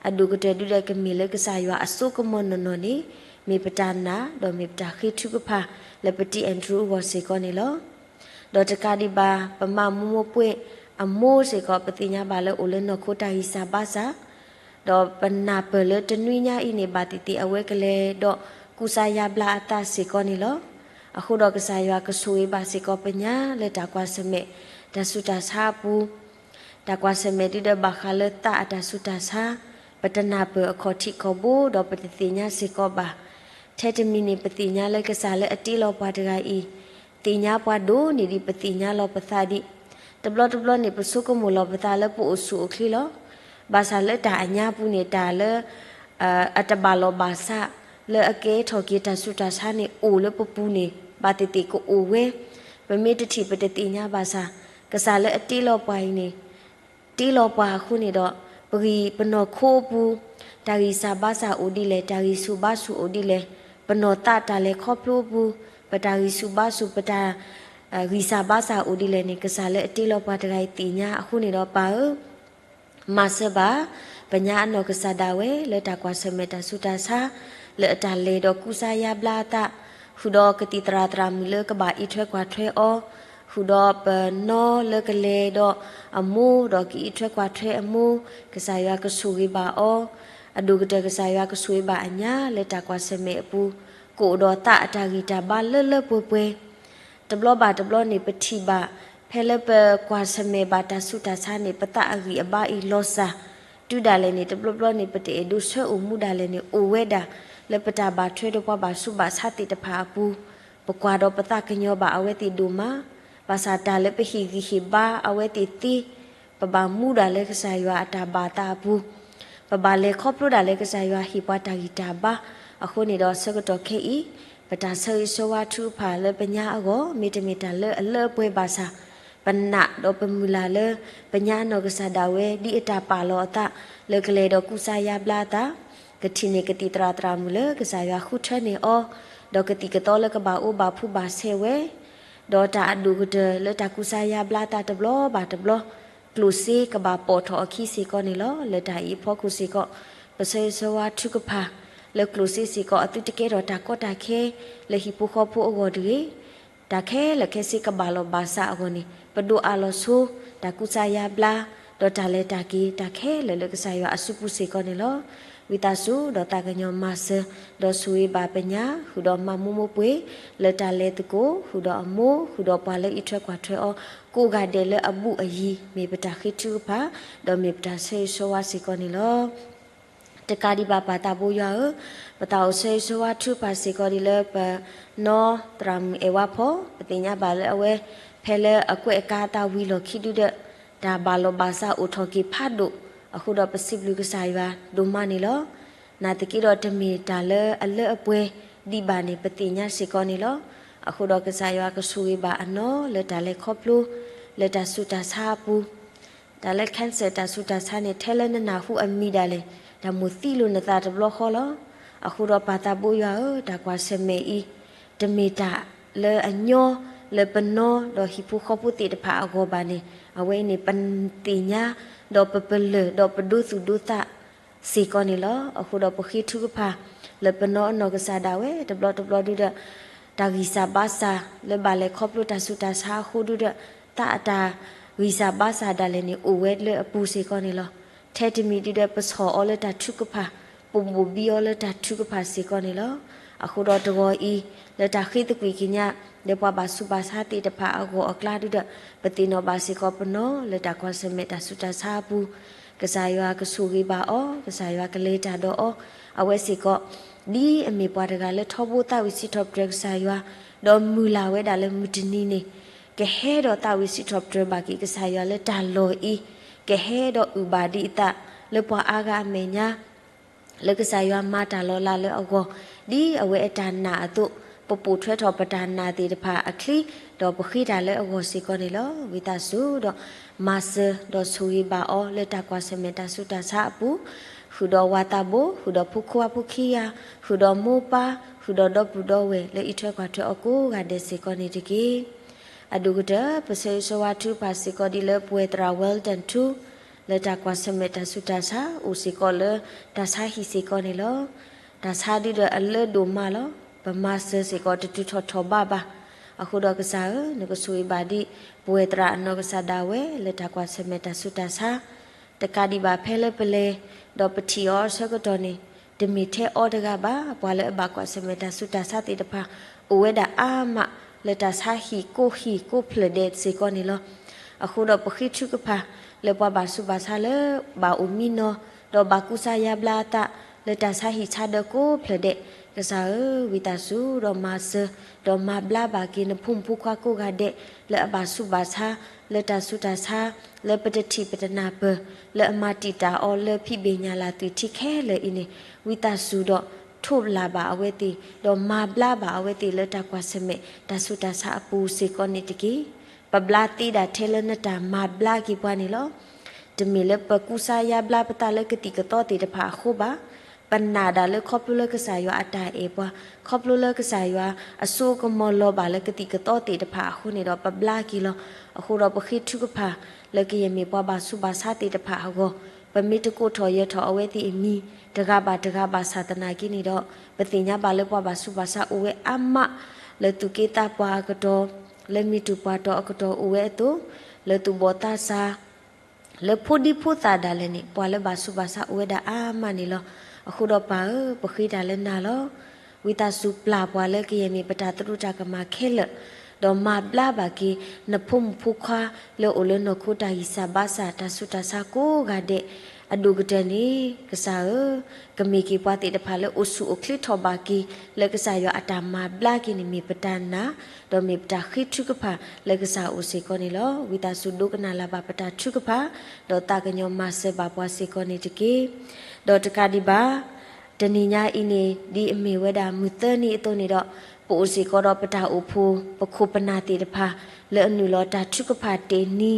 အဒိၣ်ကတၢၢ်ဒုးဒီးကမ့ၢ်လၢကစၢ်ယွၤအစိကမီၤနီၢ်နီၢ်န့ၣ် မ့ၢ်ပတၢ်နာ် ဒီးမ့ၢ်ပတၢ်ဃ့ထုကဖၣ်လၢပတံၢ်အဲၣ်ဒြူၤအဂီၢ်စ့ၢ်ကီးန့ၣ်လီၤ. ဒီးတကးဒံးဘၣ် ပမါမိၢ်မိၢ်ပှဲၤအမိၢ်စ့ၢ်ကီး ပသ့ၣ်ညါဘၣ်လၢအိၣ်လၢနီၢ်ခိတၢ်ဂံၢ်စၢ်ဘါစၢ်, ဒီးပနၢ်ပၢၢ်လၢတနွံညါအံၤန့ၣ် ဘၣ်သ့ၣ်သ့ၣ်အဝဲကလဲၤဒီးကူစါယါဘျါအသးစ့ၢ်ကီးန့ၣ်လီၤ. အဃိဒီးကစၢ်ယွၤကဆိၣ်ဂ့ၤဘၣ်စ့ၢ်ကီးပညါလၢတၢ်ကွၢ်ဆၢၣ်မဲာ် တၢ်ဆူးတၢ်ဆါအပူၤ, တၢ်ကွၢ်ဆၢၣ်မဲာ်ဒုးဒီးဘၣ်ဃးလၢသးအတၢ်ဆူးတၢ်ဆါ, ပတနၢ်ပၢၢ်အခီၣ်ထံးခီၣ်ဘိ ဒီးပတသ့ၣ်ညါစ့ၢ်ကီးဘၣ်. ထဲတမံၤန့ၣ် ပသ့ၣ်ညါလၢကစၢ်လၢအတ့လီၤပှၤတဂၤအံၤ, သ့ၣ်ညါပှၤဒိၣ်န့ၢ်ဒံး ပသ့ၣ်ညါလီၤပသးဒံး, တဘျီတဘျီန့ၣ် ပဆိကမိၣ်လီၤပသးလၢပအိၣ်ဆူၣ်အိၣ်ချ့လီၤ. ဘၣ်ဆၣ်လၢတၢ်အညါပူၤန့ၣ် တၢ်လၢ အတဘၣ်လီၢ်ဘၣ်စး လၢအကဲထီၣ်က့ၤတၢ်ဆူးတၢ်ဆါန့ၣ် အိၣ်လၢပပူၤန့ၣ် ဘၣ်သ့ၣ်သ့ၣ်ကအိၣ်ဝဲ, ပမ့ၢ်တထံၣ်ပတသ့ၣ်ညါဘၣ်ဆၣ်, ကစၢ်လၢအတ့လီၤပှၤအံၤန့ၣ် တ့လီၤပှၤအဃိန့ၣ်ဒီး ပဂံၢ်ပနီၢ်ခိအပူၤ တၢ်ဂံၢ်စၢ်ဘါစၢ်အိၣ်ဒ်လဲၣ်, တၢ်ဂံၢ်ဆူၣ်ဘါဆူၣ်အိၣ်ဒ်လဲၣ်, ပနီၢ်သးတၢ်လဲၤခီဖျိအပူၤ ပတၢ်ဂံၢ်ဆူၣ်ဘါဆူၣ် ပတၢ် ဂံၢ်စၢ်ဘါစၢ်အိၣ်ဒ်လဲၣ်န့ၣ် ကစၢ်လၢအတ့လီၤပှၤတဂၤအံၤသ့ၣ်ညါအဃိန့ၣ်ဒီး ပၢ်ဧၢ မၤစၢၤဘၣ် ပညါအနီၢ်ကစၢ်ဒၣ်ဝဲ လၢတၢ်ကွၢ်ဆၢၣ်မဲာ်တၢ်ဆူးတၢ်ဆါ လၢအတၢ်လဲၤဒီးကူစါယါဘျါအသး, ဃုာ်ဒီးကသံၣ်သရၣ်သရၣ်မုၣ်လၢကဘၣ်အံးထွဲကွၢ်ထွဲအီၤ, ဃုာ်ဒီးပနီၢ်လၢကလဲၤဒီးအမိၢ် ဒီးကအံးထွဲကွၢ်ထွဲအမိၢ်, ကစၢ်ယွၤကဆိၣ်ဂ့ၤဘၣ်အီၤ, အဒိၣ်ကတၢၢ်ကစၢ်ယွၤကဆိၣ်ဂ့ၤဘၣ်အညါလၢတၢ်ကွၢ်ဆၢၣ်မဲာ်အပူၤ, ကအိၣ်ဒီးသးအတၢ်ဂံၢ်တၢ်ဘါလၢလၢပှဲၤပှဲၤ တဘျီဘၣ်တဘျီန့ၣ် ပထံၣ်ဘၣ် ဖဲလၢပကွၢ်ဆၢၣ်မဲာ်ဘၣ်တၢ်ဆူးတၢ်ဆါန့ၣ် ပသးအဂံၢ်အဘါအံၤလီၤစၢ်, တုၤဒၣ်လဲာ်န့ၣ် တဘျီဘျီန့ၣ် ပတအဲၣ်ဒိးဆၢအိၣ်မူဒၣ်လဲာ်န့ၣ် အိၣ်ဝဲဒၣ် လၢပတၢ်ဘၣ်ထွဲဒီးပှၤဘၣ်ဆူးဘၣ်ဆါသ့ၣ်တဖၣ်အပူၤ, ပကွၢ်ဒီးပသးကညီၤဘၣ်အဝဲသ့ၣ်ဒိၣ်မး, ဘၣ်ဆၣ်တၢ်လၢပဟ့ၣ်ဂံၢ်ဟ့ၣ်ဘါအဝဲသ့ၣ်သ့ ပဘၣ်မူဒၣ်လၢကစၢ်ယွၤအတၢ်ဘၣ်သးအပူၤ, ပဘၣ်လဲၤခီဖျိဒၣ်လၢကစၢ်ယွၤဟ့ၣ်ပှၤတၢ်ဂံၢ်တၢ်ဘါ, အဃိန့ၣ်ဒီးဆၢကတီၢ်ခဲအံၤ, ပတၢ်ဆၢဂ့ၤဆၢဝါထုကဖၣ်လၢပညါအဂီၢ် မ့တမ့ၢ်တၢ်လၢအလၢအပှဲၤဘၣ်ဆၣ်, ပနာ်ဒီးပမုၢ်လၢ်လၢ ပညါအနီၢ်ကစၢ်ဒၣ်ဝဲ ဒ်အတၢ်ပာ်လီၤအသး လၢကလဲၤဒီးကူစါယါဘျါအသး, ကထံၣ်န့ၢ်ကသံၣ်သရၣ်သရၣ်မုၣ်လၢကစၢ်ယွၤဃုထၢန့ၢ်အီၤ, ဒီးကသံၣ်ကသီလၢကဘၣ်အိၣ်ဘၣ်ဖှူဘၣ်ဆဲးဝဲ, ဒီးတၢ်အဒိၣ်ကတၢၢ်လၢတၢ်ကူစါယါဘျါအသးတဘျီဘၣ်တဘျီ, ကျိၣ်စ့ကဘၣ်ပိာ်ထီၣ်အခံစ့ၢ်ကီးန့ၣ်လီၤ. လၢတၢ်အံၤအဖီခိၣ်စ့ၢ်ကီး ပဆၢဂ့ၤဆၢဝါထုကဖၣ် လၢကျိၣ်စ့စ့ၢ်ကီး အသုတကဲထီၣ်တၢ်ကီတၢ်ခဲ လၢဟံၣ်ဖိဃီဖိအဂီၢ်တဂ့ၤ တၢ်ခဲလၢာ်ခဲဆ့ကဘၣ်လီၤဘၣ်စးအဂီၢ်န့ၣ် ပဒိၣ်အးလီၤဆိ တၢ်ကူစါယါဘျါ ဒီးတၢ်လဲၤတၢ်က့ၤ တၢ်ခဲလၢာ်လၢကစၢ်ယွၤအစုပူၤစ့ၢ်ကီးန့ၣ်လီၤ. ဝံသးစူၤ ဒီးသးကညီၤမၤစၢၤ ဒီးဆိၣ်ဂ့ၤဘၣ်ပညါ ဃုာ်ဒီးမၤမူမိၢ်ပှ့ၤ လၢတၢ်လဲၤသကိး ဃုာ်ဒီးအမိၢ် ဃုာ်ဒီးပှၤလၢအံးထွဲကွၢ်ထွဲအီၤ ကိးဂၤဒဲးလၢအဘူးအယံၤ မ့ၢ်ပတၢ်ဃ့ထုကဖၣ် ဒီးမ့ၢ်ပတၢ်ဆၢဂ့ၤဆၢဝါစ့ၢ်ကီးန့ၣ်လီၤ. တကးဒံးဘၣ်ပၢ်သးဘိယွၤဧၢ, ပသးအိၣ်ဆၢဂ့ၤဆၢဝါထုကဖၣ်စ့ၢ်ကီးဒ်လၢပနီၢ် သရၣ်မုၣ်အဲၣ်ဝါဖီ, ပသ့ၣ်ညါဘၣ်လၢအဝဲ ဖဲလၢအကွဲးအကါအသးဝံၤလီၢ်ခံဒုဒီး တၢ်ဘၣ်လီၤဘၣ်စးအိၣ်ထီၣ်က့ၤဖးဒိၣ်, အဃိဒီးပစံးဘျုးကစၢ်ယွၤဒိၣ်မးန့ၣ်လီၤ. နာ်သက့ဒီးတမ့ၢ်တၢ်လၢအလၢအပှဲၤဒံးဘၣ်န့ၣ် ပသ့ၣ်ညါစ့ၢ်ကီးန့ၣ်လီၤ. အဃိဒီးကစၢ်ယွၤကဆိၣ်ဂ့ၤဘၣ်အနီၢ်လၢတၢ်လဲၤခီဖျိ လၢတၢ်ဆူးတၢ်ဆါအပူၤ တၢ်လၢ cancer တၢ်ဆူးတၢ်ဆါန့ၣ် ထဲလၢနနၢ်ဟူအမံၤဒၣ်လဲာ် တၢ်မိၣ်သံလိာ်နသးတဘျီဃီလီၤ. အဃိဒီးပၢ်သးဘိယွၤဧၢ, တၢ်ကွၢ်ဆၢၣ်မဲာ်အံၤ တမ့ၢ်တၢ်လၢအညီလၢပနီၢ်ဒီးဟံၣ်ဖိဃီဖိသ့ၣ်တဖၣ်အဂီၢ်ဘၣ်န့ၣ် အဝဲအံၤန့ၣ် ပသ့ၣ်ညါ ဒီးပပလၢၢ်ဒီးပဒိသူၣ်ဒိသးစ့ၢ်ကီးန့ၣ်လီၤ. အဃိဒီးပဃ့ထုကဖၣ် လၢပနီၢ်အနီၢ်ကစၢ်ဒၣ်ဝဲ တဘျီတဘျီဒုဒီး တၢ်ဂံၢ်စၢ်ဘါစၢ်လၢဘၣ်လဲၤခီဖျိတၢ်ဆူးတၢ်ဆါအဃိဒုဒီး သးအတၢ်ဂံၢ်စၢ်ဘါစၢ်ဒၣ်လဲာ်န့ၣ် အိၣ်ဝဲလၢအပူၤစ့ၢ်ကီးန့ၣ်လီၤ. ထဲတမံၤဒုဒီး ပဆီၣ်အီၤလၢတၢ်ထုကဖၣ်, ပဘိၣ်ဘံအီၤလၢတၢ်ထုကဖၣ်စ့ၢ်ကီးန့ၣ်လီၤ. အဃိဒီးတဂီၤအံၤ လၢတၢ်ဃ့သကွံာ်ကညး လၢပှၤဘၣ်ဆူးဘၣ်ဆါသ့ၣ်တဖၣ်အဂီၢ်အကျါဒုဒီး ပသ့ၣ်နီၣ်ဘၣ်စ့ၢ်ကီးပနီၢ်လၢတၢ်ကွၢ်ဆၢၣ်မဲာ်တၢ်ဆူးတၢ်ဆါအပူၤ ကစၢ်ယွၤကဆိၣ်ဂ့ၤဘၣ်အီၤ, ကစၢ်ယွၤကလဲၤတၢ်ဒီးအီၤ, အဝဲစ့ၢ်ကီး ဒ်အမ့ၢ်ပှၤတဂၤလၢထီဘိသးဝံၣ်စံးထီၣ်ပတြၢၤကစၢ်ယွၤ, ဒီးမုၢ်လၢ်ဝဲဒၣ်လၢမုၢ်တနံၤန့ၣ် ကဟဲဒီးသးဝံၣ်စံးထီၣ်ပတြၢၤဘၣ်က့ၤကစၢ်ယွၤလၢတၢ်လီၢ်အံၤ, ကဟဲဒီးအုၣ်ဘၣ်ဒံးအသးလၢပှၤအါဂၤအမဲာ်ညါ လၢကစၢ်ယွၤမၤတၢ်လီၤလးလၢအဂီၢ်, ဒ်အဝဲအတၢ်နာ်အသိး, ပပိာ်ထွဲထီၣ်ပတၢ်နာ်သ့ၣ်တဖၣ်အချံ, ဒီးပဃ့တၢ်လၢအဂီၢ်စ့ၢ်ကီးန့ၣ်လီၤ. ဝံသးစူၤဒီးမၤစၢၤဒီးဆိၣ်ဂ့ၤဘၣ်အီၤလၢတၢ်ကွၢ်ဆၢၣ်မဲာ်တၢ်ဆူးတၢ်ဆါအပူၤ, ဃုာ်ဒီးဝၤသးဘိ, ဃုာ်ဒီးဖိခွါဖိခံဂၤ, ဃုာ်ဒီးမိၢ်ပၢ်, ဃုာ်ဒီးဒီပုၢ်ဒီဝဲၢ်လၢအံးထွဲကွၢ်ထွဲအီၤကိးဂၤဒဲးစ့ၢ်ကီးန့ၣ်တက့ၢ်. အဒိၣ်ကတၢၢ် ပဆၢဂ့ၤဆၢဝါထုကဖၣ်စ့ၢ်ကီးဒ်လၢပဝဲသရၣ် Wellington ထူ လၢတၢ်ကွၢ်ဆၢၣ်မဲာ်တၢ်ဆူးတၢ်ဆါ အိၣ်စ့ၢ်ကီးလၢတၢ်ဆါဟံၣ်စ့ၢ်ကီးန့ၣ်လီၤ. တၢ်ဆါဒုဒီးအလၢဒိၣ်မးလီၤ. ပမၤစၢၤစ့ၢ်ကီးတတုၤထီၣ်ထီၣ်ဘးဘၣ်. အဃိဒီးကစၢ်ဧၢ, နကဆိၣ်ဂ့ၤဘၣ်ဒံး ပဝဲသရၣ်အနီၢ်ကစၢ်ဒၣ်ဝဲလၢတၢ်ကွၢ်ဆၢၣ်မဲာ်တၢ်ဆူးတၢ်ဆါ တကးဒံးဘၣ်ဖဲလၢပလဲၤ ဒီးပထံၣ်အီၤအဆၢကတီၢ်န့ၣ် တမ့ၢ်ထဲအီၤတဂၤဘၣ်, ပှၤလၢအဘၣ်ကွၢ်ဆၢၣ်မဲာ်တၢ်ဆူးတၢ်ဆါသ့ၣ်တဖၣ် အိၣ်ဝဲဒၣ်အါမး လၢတၢ်ဆါဟံၣ်ကိးဟံၣ်ကိးဖျၢၣ်ဒဲးစ့ၢ်ကီးန့ၣ်လီၤ. အဃိဒီးပဃ့ထုကဖၣ် လၢပှၤဘၣ်ဆူးဘၣ်ဆါလၢ ဘၣ်အိၣ်မံနီၤ ဒီးဘၣ်ကူစါယါဘျါအသး လၢတၢ်ဆါဟံၣ်ဆါဒၢကိးဖျၢၣ်ဒဲး, ကစၢ်ဧၢ, ဝံသးစူၤဒီးမၤစၢၤ ဒီးမၤဘျါဘၣ်က့ၤနဖိမုၣ်ဖိခွါကိးဂၤဒဲး လၢအဘၣ်ဆူးဘၣ်ဆါ လၢတၢ်ဆူးတၢ်ဆါ လၢပတထံၣ်ပတနၢ်ပၢၢ် လၢအမၤတံာ်တာ်အီၤလၢဖံးဘ့ၣ်ညၣ်လၢ်သွံၣ်ထံခဲလၢာ်အံၤန့ၣ်, ဝံသးစူၤဒီးထိးလၢ်ဘၣ်အဝဲသ့ၣ် ဒီးမၤဘျါဘၣ်အဝဲသ့ၣ်လၢတၢ်ကွၢ်ဆၢၣ်မဲာ်တၢ်ဆူးတၢ်ဆါအပူၤစ့ၢ်ကီးန့ၣ်တက့ၢ်. ပဘျါသ့ဒၣ်ထဲလၢနတၢ်မၤဘျါက့ၤပှၤန့ၣ်လီၤ. တမ့ၢ်လၢပကူစါယါဘျါပသးလၢကသံၣ်ကသီသ့ၣ်တဖၣ်အဃိဘၣ်. ပနာ်ဒၣ်လၢခီဖျိလၢကစၢ်ယွၤအတၢ်အဲၣ်ပှၤ, ခီဖျိလၢကစၢ်ယွၤအစိကမီၤလီၤဘၣ်လၢကသံၣ်ကသီသ့ၣ်တဖၣ်အဃိန့ၣ်ဒီး ပဘျါက့ၤလီၤ. အဃိဒီးပဃ့ထုကဖၣ် လၢကယဲၢ်မ့ၢ်ပှၤဘၣ်ဆူးဘၣ်ဆါသ့ၣ်တဖၣ်အဂီၢ်, ပမ့ၢ်တကိးထီၣ်ယဲၤထီၣ်အဝဲသ့ၣ်အမံၤ တဂၤဘၣ်တဂၤဘၣ်ဆၣ်သနာ်က့န့ၣ်ဒီး, ပသ့ၣ်ညါဘၣ်လၢပှၤဘၣ်ဆူးဘၣ်ဆါအိၣ်ဝဲအါမး လၢသူၣ်က့သးပှၢ်အကတီၢ်, လၢမံၤတူၢ်ပှၤတီၤအကတီၢ်အိၣ်ဝဲအသိး, လၢသူၣ်ဘီၣ်သးစၢ် လၢဖိဒံဖိသၣ်ဒၣ်လဲာ်န့ၣ် ပှၤလၢဘၣ်ဆူးဘၣ်ဆါအိၣ်ဝဲဒၣ်အါမးန့ၣ်လီၤ. အဃိဒီးပၢ်ဧၢ, ပဃ့တၢ်လၢနၤလီၤ. ဝံသးစူၤပျၢ်ပှၤလၢကယဲၢ်မ့ၢ်ပတၢ်သရူးတၢ်ကမၣ်ခဲလၢာ်, ဒီးမၤဘျါဘၣ်က့ၤ နဖိမုၣ်ဖိခွါလၢအိၣ်လၢနီၢ်ခိတၢ်ဂံၢ်စၢ်ဘါစၢ်တၢ်ဆူးတၢ်ဆါကိးဂၤဒဲး, အဒိၣ်ကတၢၢ်န့ၣ် ကစၢ်ဧၢ, ကမ့ၢ်က့ၤပှၤသ့ၣ်တဖၣ်လၢအိၣ်ဆူၣ်အိၣ်ချ့ထီၣ်ဘၣ်က့ၤ လၢကစၢ်ယွၤအတၢ်မၤဘျါက့ၤန့ၣ် မ့ၢ်ပတၢ်နာ် ဒီးမ့ၢ်ပတၢ်ဃ့ထုကဖၣ်လၢကစၢ်အအိၣ်စ့ၢ်ကီးန့ၣ်လီၤ. ဝံသးစူၤဒိကနၣ်လၢ်ဘၣ်ပတၢ်ထုကဖၣ်, ဒီးသးကညီၤမၤစၢၤဘၣ်ပှၤစ့ၢ်ကီးန့ၣ်တက့ၢ်. ဒီးတကးဒံးဘၣ် တနံၤညါအံၤန့ၣ် ဒ်အမ့ၢ်ဝဲဒၣ်မုၢ်သၢနံၤအသိးန့ၣ်ဒီး, ပအိၣ်စ့ၢ်ကီးဒီးပတၢ်အိၣ်ဖှိၣ် ပခိၣ်ပနၢ်သ့ၣ်တဖၣ် လၢအနုာ်လီၤတၢ်ထုကဖၣ်တ့ၢ်နံၤ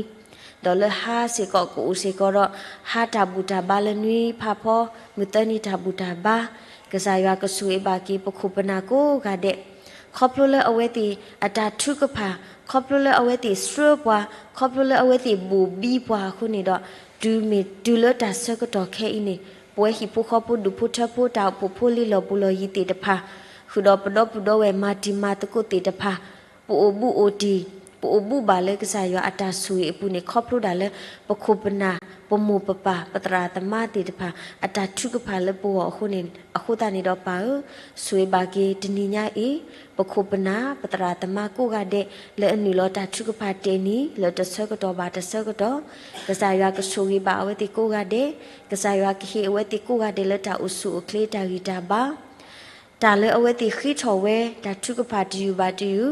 ဒီးလၢဟါစ့ၢ်ကီးကအိၣ်စ့ၢ်ကီးဒီး ဟါတၢ်ဘူၣ်တၢ်ဘါလၢနွံဖးဖီ မုၢ်သၢနံၤတၢ်ဘူၣ်တၢ်ဘါ, ကစၢ်ယွၤကဆိၣ်ဂ့ၤဘၣ်က့ၤပခိၣ်ပနၢ်ကိးဂၤဒဲး, ခီဖျိလၢအဝဲသ့ၣ်အတၢ်ထုကဖၣ်, ခီဖျိလၢအဝဲသ့ၣ်ဆှၢပှၤ, ခီဖျိလၢအဝဲသ့ၣ်ဘိၣ်ဘံပှၤအဃိန့ၣ်ဒီး, တုၤမ့ၢ်တုၤလၢတၢ်ဆၢကတီၢ်ခဲအံၤန့ၣ်, ပဝဲဟံၣ်ဖိဃီဖိဒူၣ်ဖိထၢဖိတၢ်အိၣ်ဖှိၣ်ဖိလံလီၢ်ဘူးလီၢ်ယံၤသ့ၣ်တဖၣ်, ဃုာ်ဒီးပဒီပုၢ်ဒီဝဲၢ်မၤတံၤမၤသကိးသ့ၣ်တဖၣ်, ပအိၣ်ဘူးအိၣ်တံၢ်, ပအိၣ်ဘူးဘၣ်လၢကစၢ်ယွၤအတၢ်ဆိၣ်ဂ့ၤအပူၤန့ၣ် ခီဖျိဒၣ်လၢ ပခိၣ်ပနၢ်, ပမိၢ်ပပၢ်, ပသရၣ်သမါသ့ၣ်တဖၣ် အတၢ်ထုကဖၣ်လၢပဂီၢ်အဃိန့ၣ်, အဃိသတးန့ၣ်ဒီးပၢ်ဧၢ, ဆိၣ်ဂ့ၤဘၣ်က့ၤတနံၤညါအံၤ, ပခိၣ်ပနၢ်, ပသရၣ်သမါကိးဂၤဒဲး လၢအနုာ်လီၤတၢ်ထုကဖၣ်တဲာ်နံၤ လၢတဆၢကတီၢ်ဘၣ်တဆၢကတီၢ်, ကစၢ်ယွၤကဆိၣ်ဂ့ၤဘၣ်အဝဲသ့ၣ်ကိးဂၤဒဲး, ကစၢ်ယွၤကဟ့ၣ်အဝဲသ့ၣ်ကိးဂၤဒဲးလၢတၢ်အိၣ်ဆူၣ်အိၣ်ချ့တၢ်ဂံၢ်တၢ်ဘါ တၢ်လၢအဝဲသ့ၣ်ဃ့ထီၣ်ဝဲ တၢ်ထုကဖၣ်တယုၢ်ဘၣ်တယုၢ်,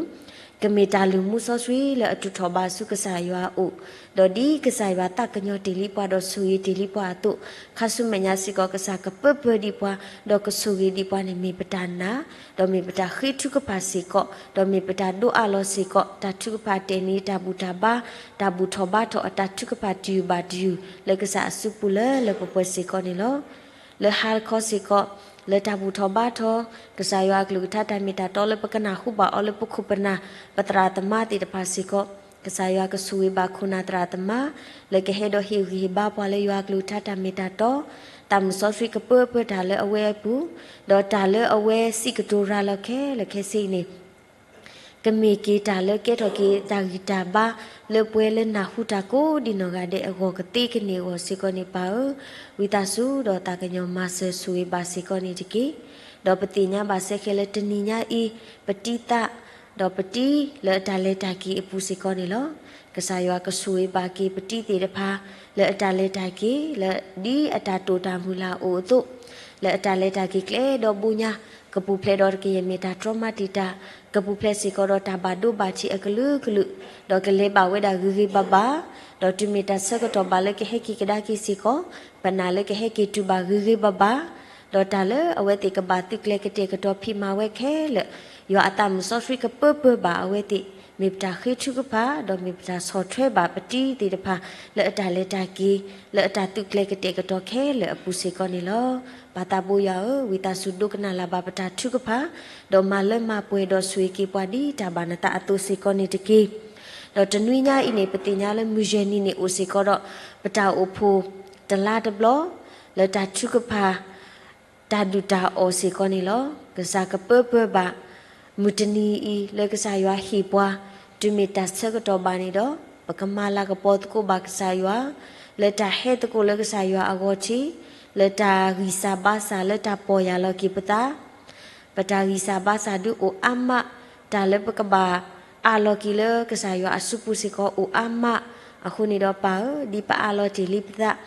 ကမ့ၢ်တၢ်လုၢ်မူစီဆှံလၢအတုၤထီၣ်ဘၣ်ဆူကစၢ်ယွၤအအိၣ်, ဒီးဒ်ကစၢ်ယွၤသးကညီၤတ့ၢ်လံပှၤဒီးဆိၣ်ဂ့ၤတ့ၢ်လံပှၤအသိး, ခါဆူမဲာ်ညါစ့ၢ်ကီး ကစၢ်ကပၢပၢဒံးပှၤ, ဒီးကဆိၣ်ဂ့ၤဒံးပှၤန့ၣ် မ့ၢ်ပတၢ်နာ်, ဒီးမ့ၢ်ပတၢ်ဃ့ထုကဖၣ်စ့ၢ်ကီး, ဒီးမ့ၢ်ပတၢ်ဒိးအးလီၤစ့ၢ်ကီး, တၢ်ထုကဖၣ်တဲာ်နံၤတၢ်ဘူၣ်တၢ်ဘါ, တၢ်ဘူၣ်ထီၣ်ဘါထီၣ်အတၢ်ထုကဖၣ်တယုၢ်ဘၣ်တယုၢ် လၢကစၢ်အစုပူၤလၢလၢပှဲၤပှဲၤစ့ၢ်ကီးန့ၣ်လီၤ. လၢဟါတခီစ့ၢ်ကီး, လၢတၢ်ဘူၣ်ထီၣ်ဘါထီၣ်, ကစၢ်ယွၤအကလုၢ်ကထါတၢ်မ့ၢ်တၢ်တီလၢပကနၢ်ဟူဘၣ်အီၤလၢပခိၣ်ပနၢ်, ပသရၣ်သမါသ့ၣ်တဖၣ်စ့ၢ်ကီး, ကစၢ်ယွၤကဆိၣ်ဂ့ၤဘၣ်ခိၣ်နၢ်သရၣ်သမါ, လၢကဟဲဒီးဟ့ၣ်ဂံၢ်ဟ့ၣ်ဘါပှၤလၢယွၤအကလုၢ်ကထါတၢ်မ့ၢ်တၢ်တီ, သးမုၢ်စီဆှံကပၢပၢတၢ်လၢအဝဲအပူၤ, ဒီးတၢ်လၢအဝဲစံးကတိၤရၤလီၤခဲလၢာ်ခဲဆ့အံၤန့ၣ် ကမ့ၢ်က့ၤတၢ်လၢကဲထီၣ်က့ၤတၢ်ဂံၢ်တၢ်ဘါ လၢပှၤလၢနၢ်ဟူတၢ်ကိးဒံနီၢ်ဂၤဒဲးအဂီၢ်ကသ့ကန့ၢ်အဂီၢ်စ့ၢ်ကီးန့ၣ်ပၢ်ဧၢ, ဝံသးစူၤဒီးသးကညီၤမၤစၢၤဆိၣ်ဂ့ၤဘၣ်စ့ၢ်ကီးန့ၣ်တက့ၢ်. ဒီးပသ့ၣ်ညါဘၣ်စဲဃဲလၢတနံၤညါအံၤ, ပတံသး, ဒီးပတံလၢအတၢ်လဲၤတၢ်က့ၤအပူၤစ့ၢ်ကီးန့ၣ်လီၤ. ကစၢ်ယွၤကဆိၣ်ဂ့ၤဘၣ်က့ၤပတံသ့ၣ်တဖၣ် လၢအတၢ်လဲၤတၢ်က့ၤ လၢဒ်အတၢ်တိာ်တၢ်မုၢ်လၢ်အိၣ်အသိး လၢအတၢ်လဲၤတၢ်က့ၤကျဲဒီဘိညါ, ကပူၤဖျဲးဒီးတကယဲၢ်မ့ၢ်တၢ်တြီမၤတံာ်တာ်, ကပူၤဖျဲးစ့ၢ်ကီးဒီးတၢ်ဘၣ်ဒိဘၣ်ထံးအကလုာ်ကလုာ်, ဒီးကလဲၤဘၣ်ဝဲဒၣ်ဂ့ၤဂ့ၤဘၣ်ဘၣ်, ဒီးတုၤမ့ၢ်တၢ်ဆၢကတီၢ်ဘၣ်လၢကဟဲက့ၤကဒါက့ၤစ့ၢ်ကီး, ပနာ်လၢကဟဲက့ၤတုၤဘၣ်ဂ့ၤဂ့ၤဘၣ်ဘၣ်, ဒီးတၢ်လၢအဝဲသ့ၣ်ကဘၣ်သုးကျဲၤကတဲာ်ကတီၤဖံးမၤဝဲခဲလၢာ်, ယွၤအသးမုၢ်စီဆှံကပၢပၢဘၣ်အဝဲသ့ၣ်, မ့ၢ်ပတၢ်ဃ့ထုကဖၣ်, ဒီးမ့ၢ်ပတၢ်ဆီၣ်ထွဲဘၣ်ပတံသ့ၣ်တဖၣ် လၢအတၢ်လဲၤတၢ်က့ၤ, လၢအတၢ်သုးကျဲၤကတဲာ်ကတီၤခဲလၢာ်အပူၤစ့ၢ်ကီးန့ၣ်လီၤ. ပၢ်သးဘိယွၤဧၢ, ဝံသးစူၤဒိကနၣ်လၢ်ဘၣ်ပတၢ်ထုကဖၣ်, ဒီးမၤလၢမၤပှဲၤဒီးဆိၣ်ဂ့ၤက့ၤပှၤဒ်တၢ်ဘၣ်နသးအသိးစ့ၢ်ကီးန့ၣ်တက့ၢ်. ဒီးတနွံညါအံၤန့ၣ် ပသ့ၣ်ညါလၢမုၢ်ယဲၢ်နံၤန့ၣ်အိၣ်စ့ၢ်ကီးဒီး ပတၢ်အိၣ်ဖှိၣ်တလါတဘျီ, လၢတၢ်ထုကဖၣ် တၢ်ဒုၣ်တၢ်အီၣ်စ့ၢ်ကီးန့ၣ်လီၤ. ကစၢ်ကပၢပၢဘၣ် မုၢ်တနံၤအံၤလၢကစၢ်ယွၤဟ့ၣ်ပှၤ, တုၤမ့ၢ်တၢ်ဆၢကတီၢ်ဘၣ်န့ၣ်ဒီး, ပကမၤလၤကပီၤသကိးဘၣ်ကစၢ်ယွၤ, လၢတၢ်ဟဲသကိးလၢကစၢ်ယွၤအဂီၢ်ထံး, လၢတၢ်ဂံၢ်စၢ်ဘါစၢ်လၢတၢ်ပီၢ်ယၢ်လီၤက့ၤပသး ပတၢ်ဂံၢ်စၢ်ဘါစၢ်ဒုးအိၣ်အါမး, တၢ်လၢပကဘၣ်အးလီၤက့ၤလၢကစၢ်ယွၤအစုပူၤစ့ၢ်ကီးအိၣ်အါမး, အဃိန့ၣ်ဒီးပၢ်ဧၢ, ဒ်ပအးလီၤတ့ၢ်လံပသး,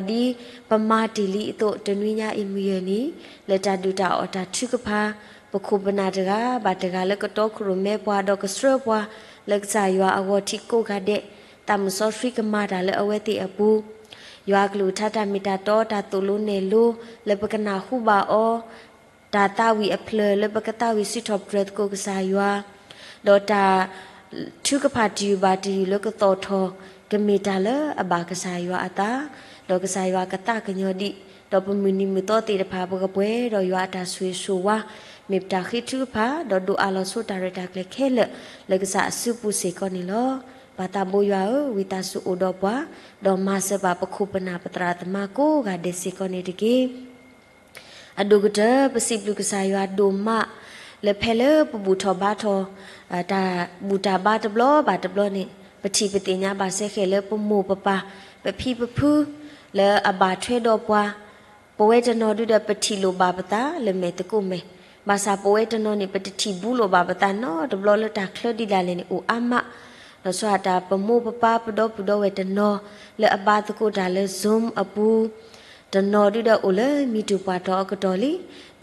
ဒီးဒ်ပမၤတ့ၢ်လံအသိး တနွံညါအံၤမုၢ်ယဲၢ်နံၤ, လၢတၢ်ဒုၣ်တၢ်အီၣ်တၢ်ထုကဖၣ်, ပခိၣ်ပနၢ်တဂၤဘၣ်တဂၤလၢကတီခိၣ်ရိၣ်မဲပှၤဒီးကဆှၢပှၤ, လၢကစၢ်ယွၤအဂီၢ်ထံးကိးဂၤဒဲး, သးမုၢ်စီဆှံကမၤတၢ်လၢအဝဲသ့ၣ်အပူၤ ယွၤအကလုၢ်ကထါတၢ်မ့ၢ်တၢ်တီတၢ်သိၣ်လိနဲၣ်လိ လၢပကနၢ်ဟူဘၣ်အီၤ, တၢ်သးဝံၣ်အဖျၢၣ်လၢပကသးဝံၣ်စံးထီၣ်ပတြၢၤသကိးကစၢ်ယွၤ, ဒီးတၢ်ထုကဖၣ်တယုၢ်ဘၣ်တယုၢ်လၢကသီၣ်ထီၣ်, ကမ့ၢ်တၢ်လၢအဘၣ်ကစၢ်ယွၤအသး, ဒီးကစၢ်ယွၤကသးကညီၤဒံး, ဒီးပမုၢ်နံၤမုၢ်သီသ့ၣ်တဖၣ် ပကပှဲၤဒီးယွၤအတၢ်ဆိၣ်ဂ့ၤဆိၣ်ဝါ, မ့ၢ်ပတၢ်ဃ့ထုကဖၣ်, ဒီးဒိးအးလီၤဆိတၢ်ရဲၣ်တၢ်ကျဲၤခဲလၢာ် လၢကစၢ်အစုပူၤစ့ၢ်ကီးန့ၣ်လီၤ. ပၢ်သးဘိယွၤဧၢ, ဝံသးစူၤအိၣ်ဒီးပှၤ, ဒီးမၤစၢၤဘၣ်ပခိၣ်ပနၢ်ပသရၣ်သမါကိးဂၤဒဲးစ့ၢ်ကီးန့ၣ်တက့ၢ်. အဒိၣ်ကတၢၢ် ပစံးဘျုးကစၢ်ယွၤဒိၣ်မး လၢဖဲလၢပဘူၣ်ထီၣ်ဘါထီၣ် တၢ်ဘူၣ်တၢ်ဘါတဘျီဘၣ်တဘျီန့ၣ် ပထံၣ်ပသ့ၣ်ညါဘၣ်စဲဃဲၤလၢပမိၢ်ပပၢ် ပဖံပဖု လၢအဘၣ်ထွဲဒီးပှၤ ပဝဲတနီၤဒုဒီးပထံၣ်လိာ်ဘၣ်ပသးလၢမဲာ်သကိးမဲာ်, ဘၣ်ဆၣ်ပဝဲတနီၤန့ၣ် ပတထံၣ်ဘူးလိာ်ဘၣ်ပသးနီတဘျီလၢတၢ်ချၢဒ်လဲၣ်န့ၣ် အိၣ်အါမး, ဒီးဆီအတၢ်ပမိၢ်ပပၢ်ပဒီပုၢ်ဒီဝဲၢ်တနီၤ လၢအဘါသကိးတၢ်လၢ Zoom အပူၤ တနီၤဒုဒီးအိၣ်လၢမံၤတူၢ်ပှၢ်တီၤအကတီၢ်လံ.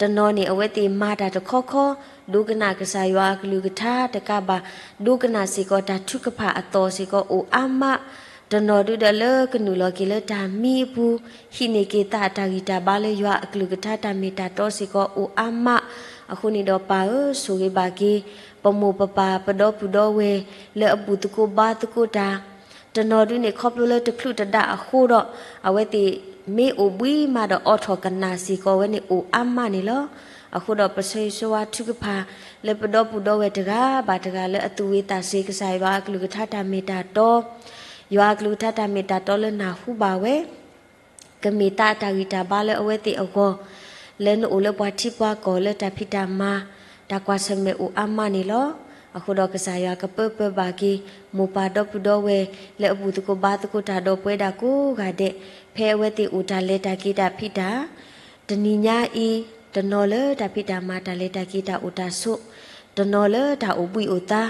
တနီၤန့ၣ် အဝဲသ့ၣ်မၤတၢ်တခီခီ, ဒိကနၣ်ကစၢ်ယွၤအကလုၢ်ကထါတကးဘၣ်, ဒိကနၣ်စ့ၢ်ကီးတၢ်ထုကဖၣ်အသီၣ်စ့ၢ်ကီးအိၣ်အါမး. တနီၤဒုဒီးလၢကနုာ်လီၤက့ၤလၢတၢ်မံအပူၤ, ဟံးန့ၢ်က့ၤသးအတၢ်ဂံၢ်တၢ်ဘါလၢယွၤအကလုၢ်ကထါတၢ်မ့ၢ်တၢ်တီစ့ၢ်ကီးအိၣ်အါမး. အဃိန့ၣ်ဒီးပၢ်ဧၢ, ဆိၣ်ဂ့ၤဘၣ်က့ၤ ပမိၢ်ပပၢ်ပဒီပုၢ်ဒီဝဲၢ် လၢအဘူၣ်သကိးဘါသကိးတၢ် တနီၤဒုန့ၣ် ခီဖျိလၢတချုးတဒါအဃိဒီး အဝဲသ့ၣ် မ့ၢ်အိၣ်ဘှံးမးဒီးအိးထီၣ်ကနၣ်စ့ၢ်ကီးဝဲန့ၣ်အိၣ်အါမးန့ၣ်လီၤ. အဃိဒီးပဆၢဂ့ၤဆၢဝါထုကဖၣ် လၢပဒီပုၢ်ဒီဝဲၢ်တဂၤဘၣ်တဂၤလၢအသူၣ်ဝံၤသးစ့ၤ ကစၢ်ယွၤအကလုၢ်ကထါတၢ်မ့ၢ်တၢ်တီ, ယွၤအကလုၢ်ကထါတၢ်မ့ၢ်တၢ်တီလၢနၢ်ဟူဘၣ်ဝဲ ကမ့ၢ်သးအတၢ်ဂံၢ်တၢ်ဘါလၢအဝဲသ့ၣ်အဂီၢ်, လၢနအိၣ်လၢပှၤထံပှၤကီၢ်လၢတၢ်ဖံးတၢ်မၤ, တၢ်ကွၢ်ဆၢၣ်မဲာ်အိၣ်အါမးန့ၣ်လီၤ. အဃိဒီးကစၢ်ယွၤကပၢပၢဘၣ်က့ၤ မိၢ်ပၢ်ဒီပုၢ်ဒီဝဲၢ်လၢအဘူၣ်သကိးဘါသကိးတၢ်ဒီးပဝဲဒၣ်ကိးဂၤဒဲး, ဖဲအဝဲသ့ၣ်အိၣ်တၢ်လဲၤတၢ်က့ၤတၢ်ဖံးတၢ် တနံၤညါအံၤ, တနီၤလၢတၢ်ဖံးတၢ်မၤတၢ်လဲၤတၢ်က့ၤတၢ်အိၣ်တၢ်ဆိး, တနီၤလၢတၢ်အိၣ်ဘှံးအိၣ်သါ,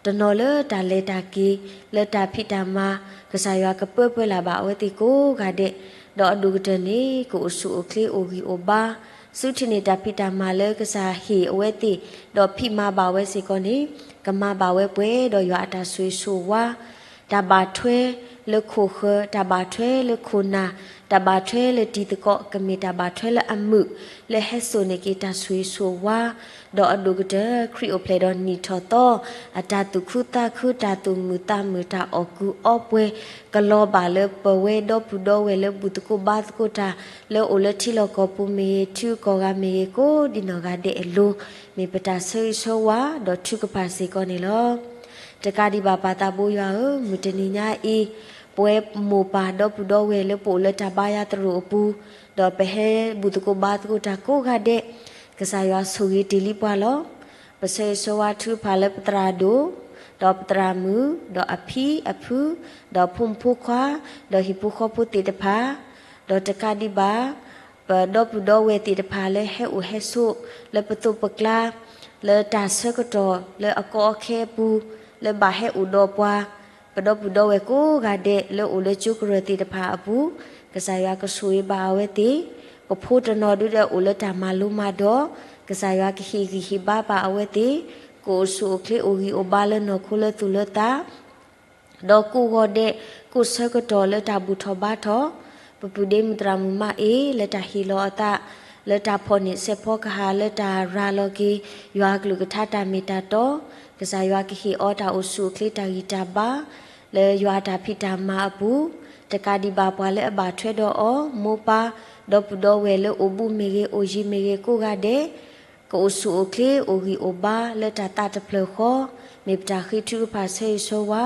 တနီၤလၢတၢ်လဲၤတၢ်က့ၤ လၢတၢ်ဖံးတၢ်မၤ, ကစၢ်ယွၤကပၢပၢလၢ်ဘၣ်အဝဲသ့ၣ်ကိးဂၤဒဲး, ဒီးအဒိၣ်ကတၢၢ်န့ၣ် ကအိၣ်ဆူၣ်အိၣ်ချ့အိၣ်ဂံၢ်အိၣ်ဘါ, ဆူထံၣ်န့ၢ်တၢ်ဖံးတၢ်မၤလၢကစၢ်ဟ့ၣ်အဝဲသ့ၣ်, ဒီးဖံးမၤဘၣ်ဝဲစ့ၢ်ကီးန့ၣ်, ကမၤဘၣ်ဝဲပှဲၤဒီးယွၤအတၢ်ဆိၣ်ဂ့ၤဆိၣ်ဝါ တၢ်ဘၣ်ထွဲလၢခိၣ်ဃၢၤ, တၢ်ဘၣ်ထွဲလၢခိၣ်နၢ်, တၢ်ဘၣ်ထွဲလၢတံၤသကိး, ကမ့ၢ်တၢ်ဘၣ်ထွဲလၢအမုာ်, လၢဟဲစိာ်န့ၢ်က့ၤတၢ်ဆိၣ်ဂ့ၤဆိၣ်ဝါ, ဒီးအဒိၣ်ကတၢၢ် ခရံာ်အိၣ်ဖျဲၣ်ဒီးနံၣ်ထီၣ်သီ, အတၢ်သူၣ်ခုသးခု, တၢ်သူၣ်မုာ်သးမုာ်, တၢ်အီၣ်ကူအီပှဲၤ, ကလီၤဘၣ်လၢပဝဲဒီပုၢ်ဒီဝဲၢ်လၢဘူၣ်သကိးဘါသကိးတၢ်, လၢအိၣ်လၢထံလီၢ်ကီၢ်ပူၤမ့ၢ်ဂ့ၤ, ထံဂုၤကီၢ်ဂၤမ့ၢ်ဂ့ၤ, ကိးဒံနီၢ်ဂၤဒဲးအလိၤ, မ့ၢ်ပတၢ်ဆၢဂ့ၤဆၢဝါ ဒီးထုကဖၣ်စ့ၢ်ကီးန့ၣ်လီၤ. တကးဒံးဘၣ်ပၢ်သးဘိယွၤဧၢ, မုၢ်တနံၤညါအံၤ, ပဝဲမိၢ်ပၢ်ဒီပုၢ်ဒီဝဲၢ်လၢပအိၣ်လၢတၢ်ဘါယွၤသရိာ်အပူၤ, ဒီးပဟဲဘူၣ်သကိးဘါသကိးတၢ်ကိးဂၤဒဲး, ကစၢ်ယွၤဆိၣ်ဂ့ၤတ့ၢ်လံပှၤလီၤ. ပဆၢဂ့ၤဆၢဝါထုကဖၣ်လၢပသရၣ်ဒိၣ်, ဒီးပသရၣ်မုၣ်, ဒီးအဖံအဖု, ဒီးဖိမုၣ်ဖိခွါ, ဒီးဟံၣ်ဖိဃီဖိသ့ၣ်တဖၣ်, ဒီးတကးဒံးဘၣ် ပဒီပုၢ်ဒီဝဲၢ်သ့ၣ်တဖၣ်လၢဟဲအိၣ်ဟဲဆိး လၢပသိးပကျါ, လၢတၢ်ဆၢကတီၢ်လၢအကီအခဲအပူၤ, လၢဘၣ်ဟဲအိၣ်ဒီးပှၤ, ပဒီပုၢ်ဒီဝဲၢ်ကိးဂၤဒဲးလၢအိၣ်လၢကၠိကရၢၢ်သ့ၣ်တဖၣ်အပူၤ, ကစၢ်ယွၤကဆိၣ်ဂ့ၤဘၣ်အဝဲသ့ၣ်, ပဖိတနီၤဒုဒီးအိၣ်လၢတၢ်မၤလိမၤဒိး, ကစၢ်ယွၤကဟ့ၣ်ဂံၢ်ဟ့ၣ်ဘါဘၣ်အဝဲသ့ၣ်, ကအိၣ်ဆူၣ်အိၣ်ချ့အိၣ်ဂံၢ်အိၣ်ဘါလၢနီၢ်ခိလၢသူၣ်လၢသး ဒီးကိးဂီၤဒဲး ကိးဆၢကတီၢ်လၢတၢ်ဘူၣ်ထီၣ်ဘါထီၣ်, ပပုၢ်ဒ့မုၣ်သရၣ်မုၣ်မါအ့ လၢတၢ်ဟ့ၣ်လီၤအသး, လၢတၢ်ဖီၣ်န့ၢ်စဲးဖီကဟၣ် လၢတၢ်ရၤလီၤက့ၤ ယွၤအကလုၢ်ကထါတၢ်မ့ၢ်တၢ်တီ, ကစၢ်ယွၤကဟ့ၣ်အီၤတၢ်အိၣ်ဆူၣ်အိၣ်ချ့တၢ်ဂံၢ်တၢ်ဘါ, လၢယွၤအတၢ်ဖံးတၢ်မၤအပူၤ, တကးဒံးဘၣ်ပှၤလၢအဘၣ်ထွဲဒီးအီၤ, မိၢ်ပၢ်, ဒီပုၢ်ဒီဝဲၢ်လၢအိၣ်ဘူးမ့ၢ်ဂ့ၤ အိၣ်ယံၤမ့ၢ်ဂ့ၤကိးဂၤဒဲး ကအိၣ်ဆူၣ်အိၣ်ချ့အိၣ်ဂံၢ်အိၣ်ဘါလၢတၢ်သးတဖျၢၣ်ဃီ, မ့ၢ်ပတၢ်ဃ့ထုကဖၣ်ဆၢဂ့ၤဆၢဝါ,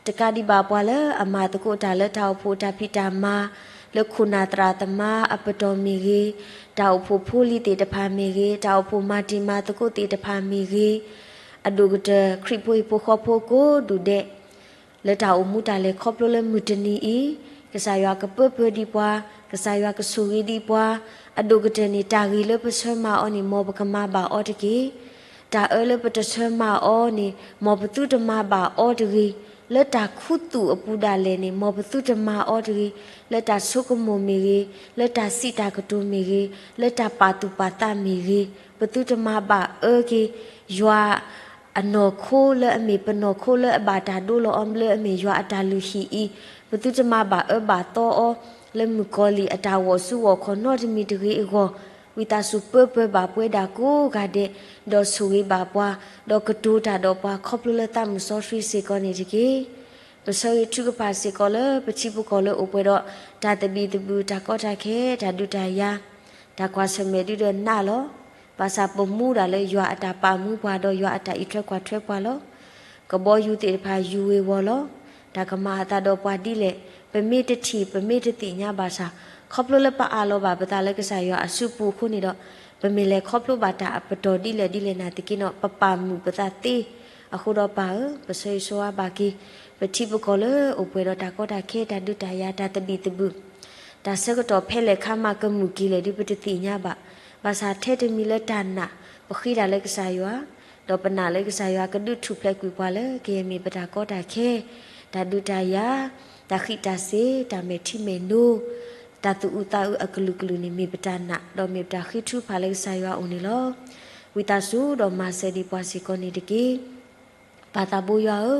တကးဒံးဘၣ်ပှၤလၢအမၤသကိးတၢ်လၢတၢ်အိၣ်ဖှိၣ်တၢ်ဖံးတၢ်မၤ, လၢခိၣ်နၢ်သရၣ်သမါအပတီၢ်မ့ၢ်ဂ့ၤ, တၢ်အိၣ်ဖှိၣ်ဖိလံၤသ့ၣ်တဖၣ်မ့ၢ်ဂ့ၤ, တၢ်အိၣ်ဖှိၣ်မၤတံၤမၤသကိးသ့ၣ်တဖၣ်မ့ၢ်ဂ့ၤ, အဒိၣ်ကတၢၢ် ခရံာ်ဖိဟံၣ်ဖိဃီဖိကိးဒူၣ်ဒဲး လၢတၢ်အိၣ်မူတၢ်လဲၤခီဖျိလၢမုၢ်တနံၤအံၤ, ကစၢ်ယွၤကပၢပၢဒံးပှၤ, ကစၢ်ယွၤကဆိၣ်ဂ့ၤဒံးပှၤ, အဒိၣ်ကတၢၢ်န့ၣ် တၢ်ဂ့ၤလၢပဆၢမၤအီၤန့ၣ် မ်ပကမၤဘၣ်အီၤတက့ၢ်. တၢ်အၢလၢပတဆၢမၤအီၤန့ၣ် မ်ပသုတမၤဘၣ်အီၤတဂ့ၤ. လၢတၢ်ခူသူၣ်အပူၤဒၣ်လဲာ်န့ၣ် မ်ပသုတမၤအီၤတဂ့ၤ. လၢတၢ်ဆိကမိၣ်မ့ၢ်ဂ့ၤ, လၢတၢ်စံးတၢ်ကတိၤမ့ၢ်ဂ့ၤ, လၢတၢ်ပာ်သူၣ်ပာ်သးမ့ၢ်ဂ့ၤ, ပသုတမၤဘၣ်အၢက့ၤ ယွၤ အနီၢ်ခိလၢအမ့ၢ်ပနီၢ်ခိလၢအဘၣ်တၢ်ဒိလီၤအီၤလၢအမ့ၢ်ယွၤအတၢ်လုၢ်ဟံၣ်အံၤ, ပသုတမၤဘၣ်အၢဘၣ်သီအီၤ, လၢမုၣ်ကီၤလံၢ်အတၢ်ဂီၤစုဂီၤခီၣ်နီတမံၤတဂ့ၤအဂီၢ်, ဝံသးစူၤပၢပၢဘၣ်ပဝဲဒၣ်ကိးဂၤဒဲး, ဒီးဆိၣ်ဂ့ၤဘၣ်ပှၤ, ဒီးကတိၤတၢ်ဒီးပှၤခီဖျိလၢသးမုၢ်စီဆှံစ့ၢ်ကီးန့ၣ်တက့ၢ်. ပဆၢဂ့ၤထုကဖၣ်စ့ၢ်ကီးလၢပထံပကီၢ်လၢအိၣ်ပှဲၤဒီးတၢ်သဘံၣ်သဘုၣ် တၢ်ကီတၢ်ခဲ တၢ်ဒုးတၢ်ယၤ တၢ်ကွၢ်ဆၢၣ်မဲာ်ဒုဒီးနးလီၤ. ဘၣ်ဆၣ်ပမူဒၣ်လၢယွၤအတၢ်ပာ်မူပှၤ ဒီးယွၤအတၢ်အံးထွဲကွၢ်ထွဲပှၤလီၤ. ကဘီယူၤသ့ၣ်တဖၣ်ယူၤဝ့ၤဝီၤလီၤ. တၢ်ကမၤအသးဒီးပှၤဒ်လဲၣ်, ပမ့ၢ်တထံၣ် ပမ့ၢ်တသ့ၣ်ညါဘၣ်ဆၣ်, ခီဖျိလၢပအးလီၤဘၣ်ပသးလၢကစၢ်ယွၤအစုပူၤအဃိန့ၣ်ဒီး, ပမ့ၢ်လဲၤခီဖျိဘၣ်တၢ်အပတီၢ်ဒ်လဲၣ်ဒ်လဲၣ်နာ်သက့ဒီး ပပာ်မုာ်ပသးသ့. အဃိဒီးပၢ်ဧၢ, ပဆၢဂ့ၤဆၢဝါဘၣ်က့ၤ ပထံပကီၢ်လၢအိၣ်ပှဲၤဒီးတၢ်ကီတၢ်ခဲ တၢ်ဒုးတၢ်ယၤ တၢ်သဘံၣ်သဘုၣ် တၢ်ဆၢကတီၢ်ဖဲလဲၣ်ခါမးကမုာ်က့ၤလဲၣ်ဒုး ပတသ့ၣ်ညါဘၣ်. ဘၣ်ဆၣ်ထဲတမံၤလၢတၢ်နာ် ပဃ့တၢ်လၢကစၢ်ယွၤ, ဒီးပနာ်လၢကစၢ်ယွၤကဒုးထူၣ်ဖျဲးကွံာ်ပှၤလၢကယဲၢ်မ့ၢ်ပတၢ်ကီတၢ်ခဲ, တၢ်ဒုးတၢ်ယၤ, တၢ်ဃံးတၢ်စ့ၤ, တၢ်မဲာ်ထံမဲာ်နိ, တၢ်သူၣ်အုးသးအုးအကလုာ်ကလုာ်န့ၣ် မ့ၢ်ပတၢ်နာ် ဒီးမ့ၢ်ပတၢ်ဃ့ထုကဖၣ်လၢကစၢ်ယွၤအအိၣ်န့ၣ်လီၤ. ဝံသးစူၤဒီးမၤစၢၤဒံးပှၤစ့ၢ်ကီးန့ၣ်တက့ၢ်. ပၢ်သးဘိယွၤဧၢ,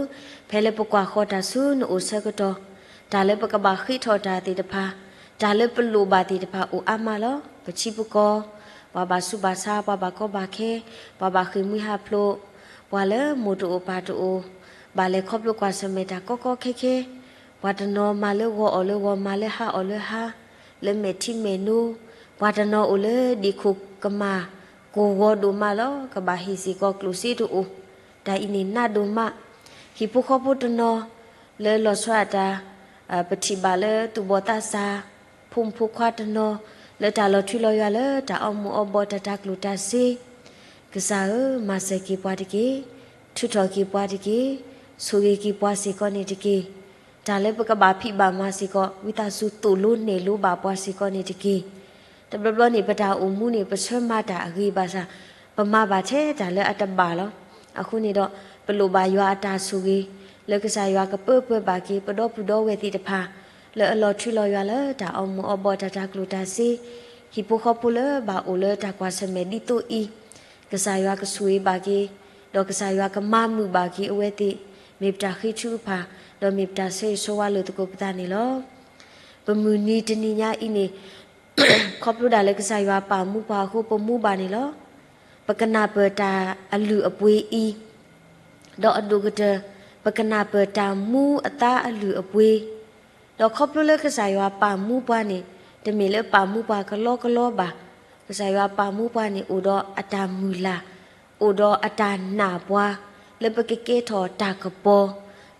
ဖဲလၢပကွၢ်ဃီၤတၢ်ဆူနအိၣ်ဆၢကတီၢ်, တၢ်လၢပကဘၣ်ဃ့ထီၣ်တၢ်သ့ၣ်တဖၣ်, တၢ်လၢပလိၣ်ဘၣ်သ့ၣ်တဖၣ်အိၣ်အါမးလီၤ. ပထံပကီၢ်, ပှၤဘၣ်ဆူးဘၣ်ဆါ, ပှၤဘၣ်ကီဘၣ်ခဲ, ပှၤဘၣ်ဃ့ၢ်မှံဟးဖျိး, ပှၤလၢမိၢ်တအိၣ်ပၢ်တအိၣ်, ဘၣ်လဲၤခီဖျိကွၢ်ဆၢၣ်မဲာ်တၢ်ကီကီခဲခဲ, ပှၤတနီၤမၤလၢဂီၤအီၣ်လၢဂီၤ, မၤလၢဟါအီၣ်လၢဟါ, လၢမဲာ်ထံမဲာ်နိ, ပှၤတနီၤအိၣ်လၢဒ့ၣ်ခိၣ်ကမၢ်ကိၢ်ဂီၤဒိၣ်မးလီၤ. ကဘၣ်ဟ့ၣ်စ့ၢ်ကီးကျိၣ်စ့တအိၣ်, တၢ်အံၤန့ၣ်နးဒိၣ်မး. ဟံၣ်ဖိဃီဖိတနီၤ လၢလီၤဆီဒၣ်တၢ် ပထံၣ်ဘၣ်လၢသူၣ်ဘီၣ်သးစၢ် ဖိမုၣ်ဖိခွါတနီၤ လၢတၢ်လီၤထွံလီၤယွၤလၢတၢ်အီမူၤအီဘီၣ် တၢ်တၤကျိၣ်တၤစ့, ကစၢ်ဧၢ, မၤစၢၤက့ၤပှၤတက့ၢ်. ထုးထီၣ်က့ၤပှၤတက့ၢ်. ဆိၣ်ဂ့ၤက့ၤပှၤစ့ၢ်ကီးန့ၣ်တက့ၢ်. တၢ်လၢပကဘၣ်ဖံးဘၣ်မၤစ့ၢ်ကီး ဝံသးစူၤသိၣ်လိနဲၣ်လိဘၣ်ပှၤစ့ၢ်ကီးန့ၣ်တက့ၢ်. တဘျီဘျီန့ၣ် ပတၢ်အိၣ်မူန့ၣ် ပဆၢမၤတၢ်အဂ့ၤဘၣ်ဆၣ် ပမၤဘၣ်ထဲတၢ်လၢအတဘၣ်လီၤ. အဃိန့ၣ်ဒီး ပလိၣ်ဘၣ်ယွၤအတၢ်ဆိၣ်ဂ့ၤ လၢကစၢ်ယွၤကပၢပှဲၤဘၣ်က့ၤ ပဒီပုၢ်ဒီဝဲၢ်သ့ၣ်တဖၣ် လၢအလီၤထွံလီၤယွၤလၢတၢ်အီမူၤအီဘီၣ် တၢ်တၤကျိၣ်တၤစ့, ဟံၣ်ဖိဃီဖိလၢဘၣ်အိၣ်လၢတၢ်ကွၢ်ဆၢၣ်မဲာ်ဒ်သိးအံၤ, ကစၢ်ယွၤကဆိၣ်ဂ့ၤဘၣ်က့ၤ, ဒီးကစၢ်ယွၤကမၤမုာ်ဘၣ်က့ၤအဝဲသ့ၣ်, မ့ၢ်ပတၢ်ဃ့ထုကဖၣ်, ဒီးမ့ၢ်ပတၢ်ဆၢဂ့ၤဆၢဝါလိာ်သကိးပသးန့ၣ်လီၤ. ပမုၢ်နံၤတနံၤညါအံၤန့ၣ် ခီဖျိဒၣ်လၢကစၢ်ယွၤပာ်မူပှၤအဃိ ပမူဘၣ်န့ၣ်လီၤ. ပကနၢ်ပၢၢ်တၢ်အလုၢ်အပှ့ၤအံၤ, ဒီးအဒိၣ်ကတၢၢ် ပကနၢ်ပၢၢ်တၢ်မူအသါအလုၢ်အပှ့ၤ, ဒီးခီဖျိလၢကစၢ်ယွၤပာ်မူပှၤန့ၣ် တမ့ၢ်လၢပာ်မူပှၤကလီကလီဘၣ်. ကစၢ်ယွၤပာ်မူပှၤန့ၣ် အိၣ်ဒီးအတၢ်မုၢ်လၢ်, အိၣ်ဒီးအတၢ်နာ်ပှၤ, လၢပကကဲထီၣ်တၢ်ကပီၤ,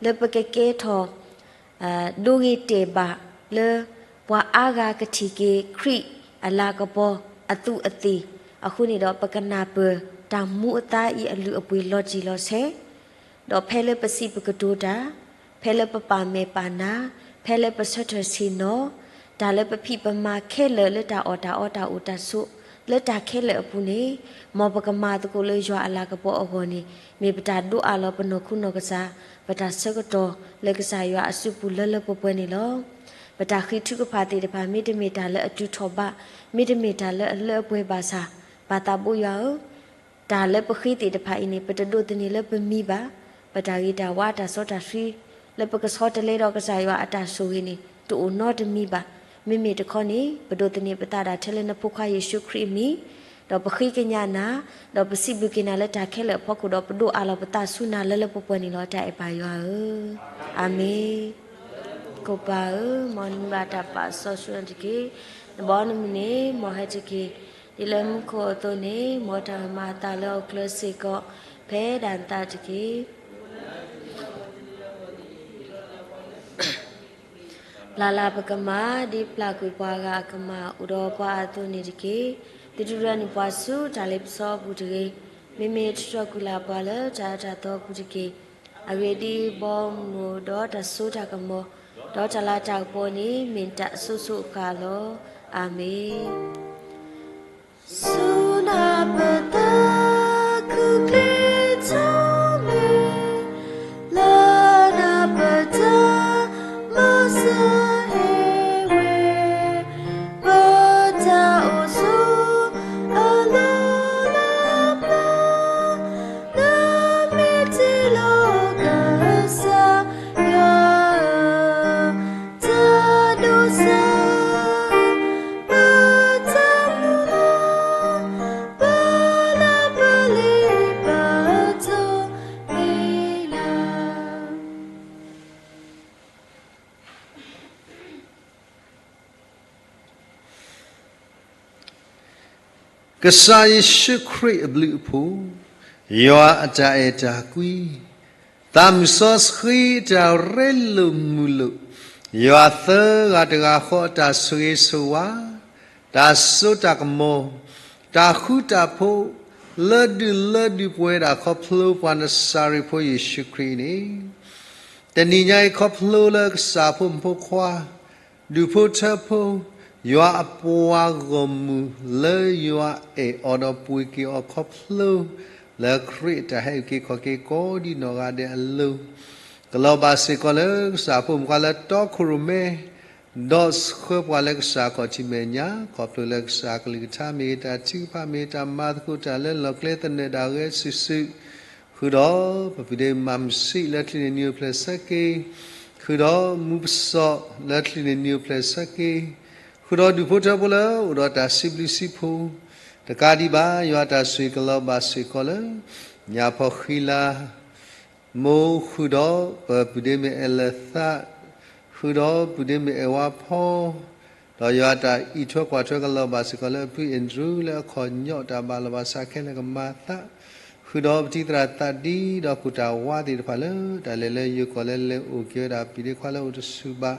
လၢပကကဲထီၣ် ဒိဂ့ၤတဲာ်ဘၣ်လၢပှၤအါဂၤကထံၣ်က့ၤခရံာ်အလၤကပီၤအသူးအသ့ၣ်, အဃိန့ၣ်ဒီး ပကနၢ်ပၢၢ်တၢ်မူအသါအံၤအလုၢ်အပှ့ၤလီၤတံၢ်လီၤဆဲး, ဒီးဖဲလၢပစံးပကတိၤတၢ်, ဖဲလၢပပာ်မဲာ်ပာ်နါ, ဖဲလၢပဆၢထၢၣ်ဆ့ၣ်နီၤ, တၢ်လၢပဖံးပမၤခဲလၢာ်လၢတၢ်အီၣ်တၢ်အီတၢ်အိၣ်တၢ်ဆိး လၢတၢ်ခဲလၢာ်အပူၤန့ၣ်, မ်ပကမၤသကိးလၢယွၤအလၤကပီၤအဂီၢ်န့ၣ် မ့ၢ်ပတၢ်ဒိးအးလီၤပနီၢ်ခိနီၢ်ကစၢ်, ပတၢ်ဆၢကတီၢ်လၢကစၢ်ယွၤအစုပူၤလၢလၢပှဲၤပှဲၤန့ၣ်လီၤ. ပတၢ်ဃ့ထုကဖၣ်သ့ၣ်တဖၣ် မ့တမ့ၢ်တၢ်လၢအတုၤထီၣ်ဘး, မ့တမ့ၢ်တၢ်လၢအလၢအပှဲၤဘၣ်ဆၣ်, ပၢ်သးဘိယွၤဧၢ, တၢ်လၢပဃ့သ့ၣ်တဖၣ်အံၤန့ၣ် ပတဒိးသန့ၤလၢပမံဘၣ်. ပတၢ်ဂ့ၤတၢ်ဝါတၢ်စီတၢ်ဆှံ လၢပကဆီတလဲဒီးကစၢ်ယွၤအတၢ်ဆိၣ်ဂ့ၤန့ၣ် တအိၣ်နီတမံၤဘၣ်. မ့မ့ၢ်တခီန့ၣ် ပဒိးသန့ၤပသးဒၣ်ထဲလၢနဖိခွါယ့ၣ်ၡူးခရံာ်အမံၤ, ဒီးပဃ့ကညးနၤ, ဒီးပစံးဘျုးက့ၤနၤလၢတၢ်ခဲလၢာ်အဖီခိၣ်ဒီး ပဒိးအးလီၤပသးဆူနၤလၢလၢပှဲၤပှဲၤန့ၣ်လီၤ. တၢ်အဲၣ်ပၢ်ယွၤဧၢ, အၤမ့ၣ်. ကိၣ်ပၤဧၢ, မ်နမံဘၣ်တၢ်ပာ်စီဆှံတက့ၢ်. နဘီနမုၢ်န့ၣ် မ်ဟဲတက့ၢ်. ဒ်လၢမူခိၣ်အသိးန့ၣ် မ်တၢ်မၤအသးလၢဟီၣ်ခိၣ်ချၢစ့ၢ်ကီး ဖဲဒၣ်နသးတက့ၢ်. ပျၢ်လၢပကမၣ် ဒ်ပျၢ်ကွံာ်ပှၤဂၤအကမၣ် အိၣ်ဒီးပှၤအသိးန့ၣ်တက့ၢ်. သုတဒုးဒွဲၣ်န့ၢ်ပှၤဆူတၢ်လ့ပစီအပူၤတဂ့ၤ. မ့မ့ၢ်ထုးထီၣ်ကွံာ်လၢပှၤလၢတၢ်အၢတၢ်သီအပူၤတက့ၢ်. အဂ့ၢ်ဒ်အံၤ, ဘီမုၢ်ဒီးတၢ်စိတၢ်ကမီၤ ဒီးတၢ်လၤတၢ်ကပီၤန့ၣ် မ့ၢ်နတၢ်အစိၤစိၤအဃၣ်လီၤ. အၤမ့ၣ်. ဆူနၢ်ပသးခုချ့ထီၣ်မ့ၢ် လၢနၢ်ပတၢ်မၤစၢၤဟ့ၣ်ဝဲ ပတၢ်အိၣ်ဆိး အလီၢ်လၢပျၢၤ နမ့ၢ်တ့လီၤကစၢ်ယွၤဧၢ, တၢ်ဒိးစၢ် ပတၢ်မုၢ်လၢ် ပလၢပလ့ပတိၢ်မ့ၢ်နၤ. ကစၢ်ယ့ၣ်ၡူးခရံာ်အဘျုးအဖှိၣ်, ယွၤအတၢ်အဲၣ်တၢ်ကွံ, သးမုၢ်စီဆှံအတၢ်ရ့လိာ်မုာ်လိာ်, ယွၤသၢဂၤတဂၤဃီအတၢ်ဆိၣ်ဂ့ၤဆိၣ်ဝါ, တၢ်စိတၢ်ကမီၤ, တၢ်ဃူတၢ်ဖိး, လၢဒုးလၢဒုးပှဲၤဒၣ်ခီဖျိပှၤနစၤရ့းဖိယ့ၣ်ၡူးခရံာ်န့ၣ် တနံၤညါအံၤခီဖျိလၢကစၢ်ဖိမုၣ်ဖိခွါ ဒူၣ်ဖိထၢဖိ, ယွၤအပှၤဂီၢ်မုၢ်လၢယွၤအဲၣ်အီၤဒီးပှ့ၤက့ၤအီၤခီဖျိ လၢခရံာ်အတၢ်ဟဲအုၣ်က့ၤခီၣ်က့ၤကိးဒံးနီၢ်ဂၤဒဲးအလိၤ, ကလီၤဘၣ်စ့ၢ်ကီးလၢကစၢ်ဖိမုၣ်ဖိခွါလၢတီခိၣ်ရိၣ်မဲ ဒီးဆှၢပှၤလၢကစၢ်ခီၣ်ထံးမဲာ်ညါ ခီဖျိလၢကစၢ်ကလုၢ်ကထါမ့ၢ်ဂ့ၤ တၢ်ထုကဖၣ်မ့ၢ်ဂ့ၤ တၢ်မၤသကိးတၢ်လၢလီၢ်ကျဲသနၢၣ်ဒၣ်ဂဲၤစုာ်စုာ်, ဃုာ်ဒီးပပုၢ်ဒ့မးမုၢ်ဆံးလၢချံးန့ၢ်နံၤအိၣ်ဖျဲၣ်ဆၢက့ၤ, ဃုာ်ဒီးမူပစီၣ်လၢချံးန့ၢ်နံၤအိၣ်ဖျဲၣ်ဆၢက့ၤ, ဃုာ်ဒီးဒူၣ်ဖိထၢဖိလၢအိၣ်ဒီးတၢ်စံးဘျုးစံးဖှိၣ်, တကးဒံးဘၣ် ယွၤတၢ်ဆိၣ်ဂ့ၤကလီၤဘၣ်စ့ၢ်ကီးလၢ ညၣ်ဖီၣ်ဃံလၤ မိၢ် ဃုာ်ဒီးပပုၢ်ဒ့မ့ၢ်အဲၣ်လၢာ်သး, ဃုာ်ဒီးပုၢ်ဒ့မ့ၢ်အဲၣ်ဝါဖီ, ဒီးယွၤအတၢ်အံးထွဲကွၢ်ထွဲကလီၤဘၣ်စ့ၢ်ကီးလၢအဖုအ့ၣ်ဒြူးလၢအခီၣ်ညီၣ်တၢ်ဘၣ်လီၤဘၣ်စးခဲလၢာ်ကမၤသး, ဃုာ်ဒီးပတံၤသရၣ်သးဒံဒီးခိၣ်တၢ်ဝါသ့ၣ်တဖၣ်လၢတၢ်လဲၤလၢယိၤကီၢ်လၢလဲၤအိၣ်က့ၤဝဲဒၣ်ပံၤဒ့ခွါလၢအိၣ်တဆူၣ်ဘၣ်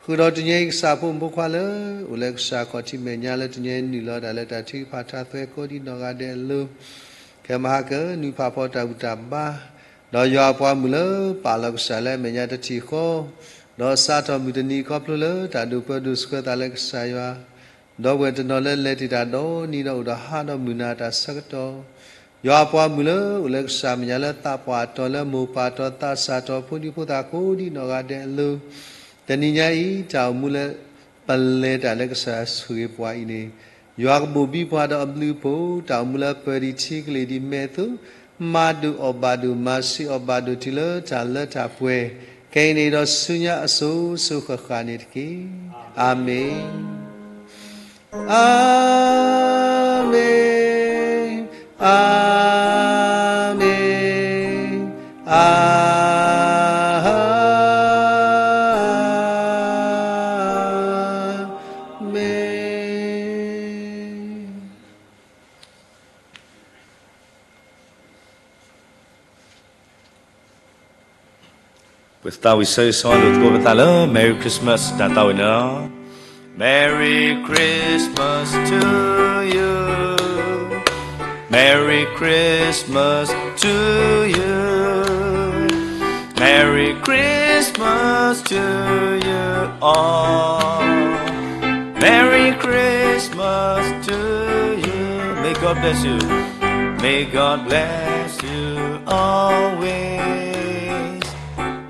ဃုာ်ဒီးတနံၤအံၤကစၢ်ဖိမုၣ်ဖိခွါလၢ အိၣ်လၢကစၢ်ခီၣ်ထံးမဲာ်ညါလၢတနံၤအံၤနုာ်လီၤတၢ်လၢတၢ်ထုကဖၣ်ထါသွဲကိးဒံနီၢ်ဂၤဒဲးအလိၤ, ခဲမဟါကနံၣ်ဖးဖီတၢ်ဘူၣ်တၢ်ဘါ, ဒီးယွၤအပှၤမုၣ်လၢပာ်လီၤကစၢ်လၢအမဲာ်ညါတထံၣ်ဃီ, ဒီးစးထီၣ်မုၢ်တနံၤခီဖျိလၢတၢ်ဒိၣ်ပၢဒိၣ်ဆှၢသးလၢကစၢ်ယွၤ ဒီပုၢ်ဝဲၢ်တနီၤလၢလဲၤတ့ၢ်တၢ်ဒီနံၤဒီးအိၣ်ဒီးဟါဒီးမုၢ်နၤတၢ်ဆၢကတီၢ်, ယွၤအပှၤမုၣ်လၢအိၣ်လၢကစၢ်မဲာ်ညါလၢသးပှၢ်အတီၤလၢမိၢ်ပၢ်တီၤသးစၢ်တီၤဖိဒံဖိသၣ်ကိးဒံနီၢ်ဂၤဒဲးအလိၤ, တနံၤညါအံၤ တၢ်အိၣ်မူလၢ ပလဲၤတၢ်လၢကစၢ်ဆိၣ်ဂ့ၤပှၤအံၤန့ၣ်, ယွၤကဘိၣ်ဘံပှၤဒီးအဘျုးအဖှိၣ် တၢ်အိၣ်မူလၢပၢၤဒံးထံကလံၤဒံးမဲာ်သိး, မၤဒိၣ်အီၣ်ဘၣ်ဒိၣ် မၤဆံးအီၣ်ဘၣ်ဒိၣ်တုၤလၢတၢ်လၢတၢ်ပှဲၤ, ခဲအံၤန့ၣ်ဒီးဆူညါအစိၤစိၤဃၣ်ဃၣ်န့ၣ်တက့ၢ်. အၤမ့ၣ်. အၤမ့ၣ်, အၤမ့ၣ်, အၤမ့ၣ်. ပသးဝံၣ်ဆၢဂ့ၤဆၢဝါလိာ်သကိးပသးလၢ Merry Christmas တၢ်သးဝံၣ်န့ၣ်လီၤ. Merry Christmas to you. Merry Christmas to you. Merry Christmas to you all. Merry Christmas to you. May God bless you. May God bless you always.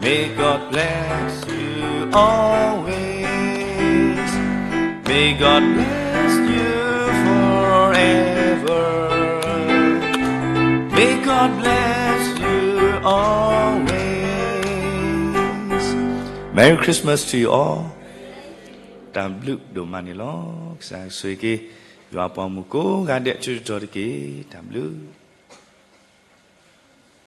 May God bless you always. May God bless you forever. May God bless you always. Merry Christmas to you all. တၢ်ဘျုးဒိၣ်မးန့ၣ်လီၤ. ကစၢ်ဆိၣ်ဂ့ၤက့ၤ ယွၤပှၤမုၣ်ကိးဂၤဒဲး ထူတတီၤတက့ၢ်. တၢ်ဘျုး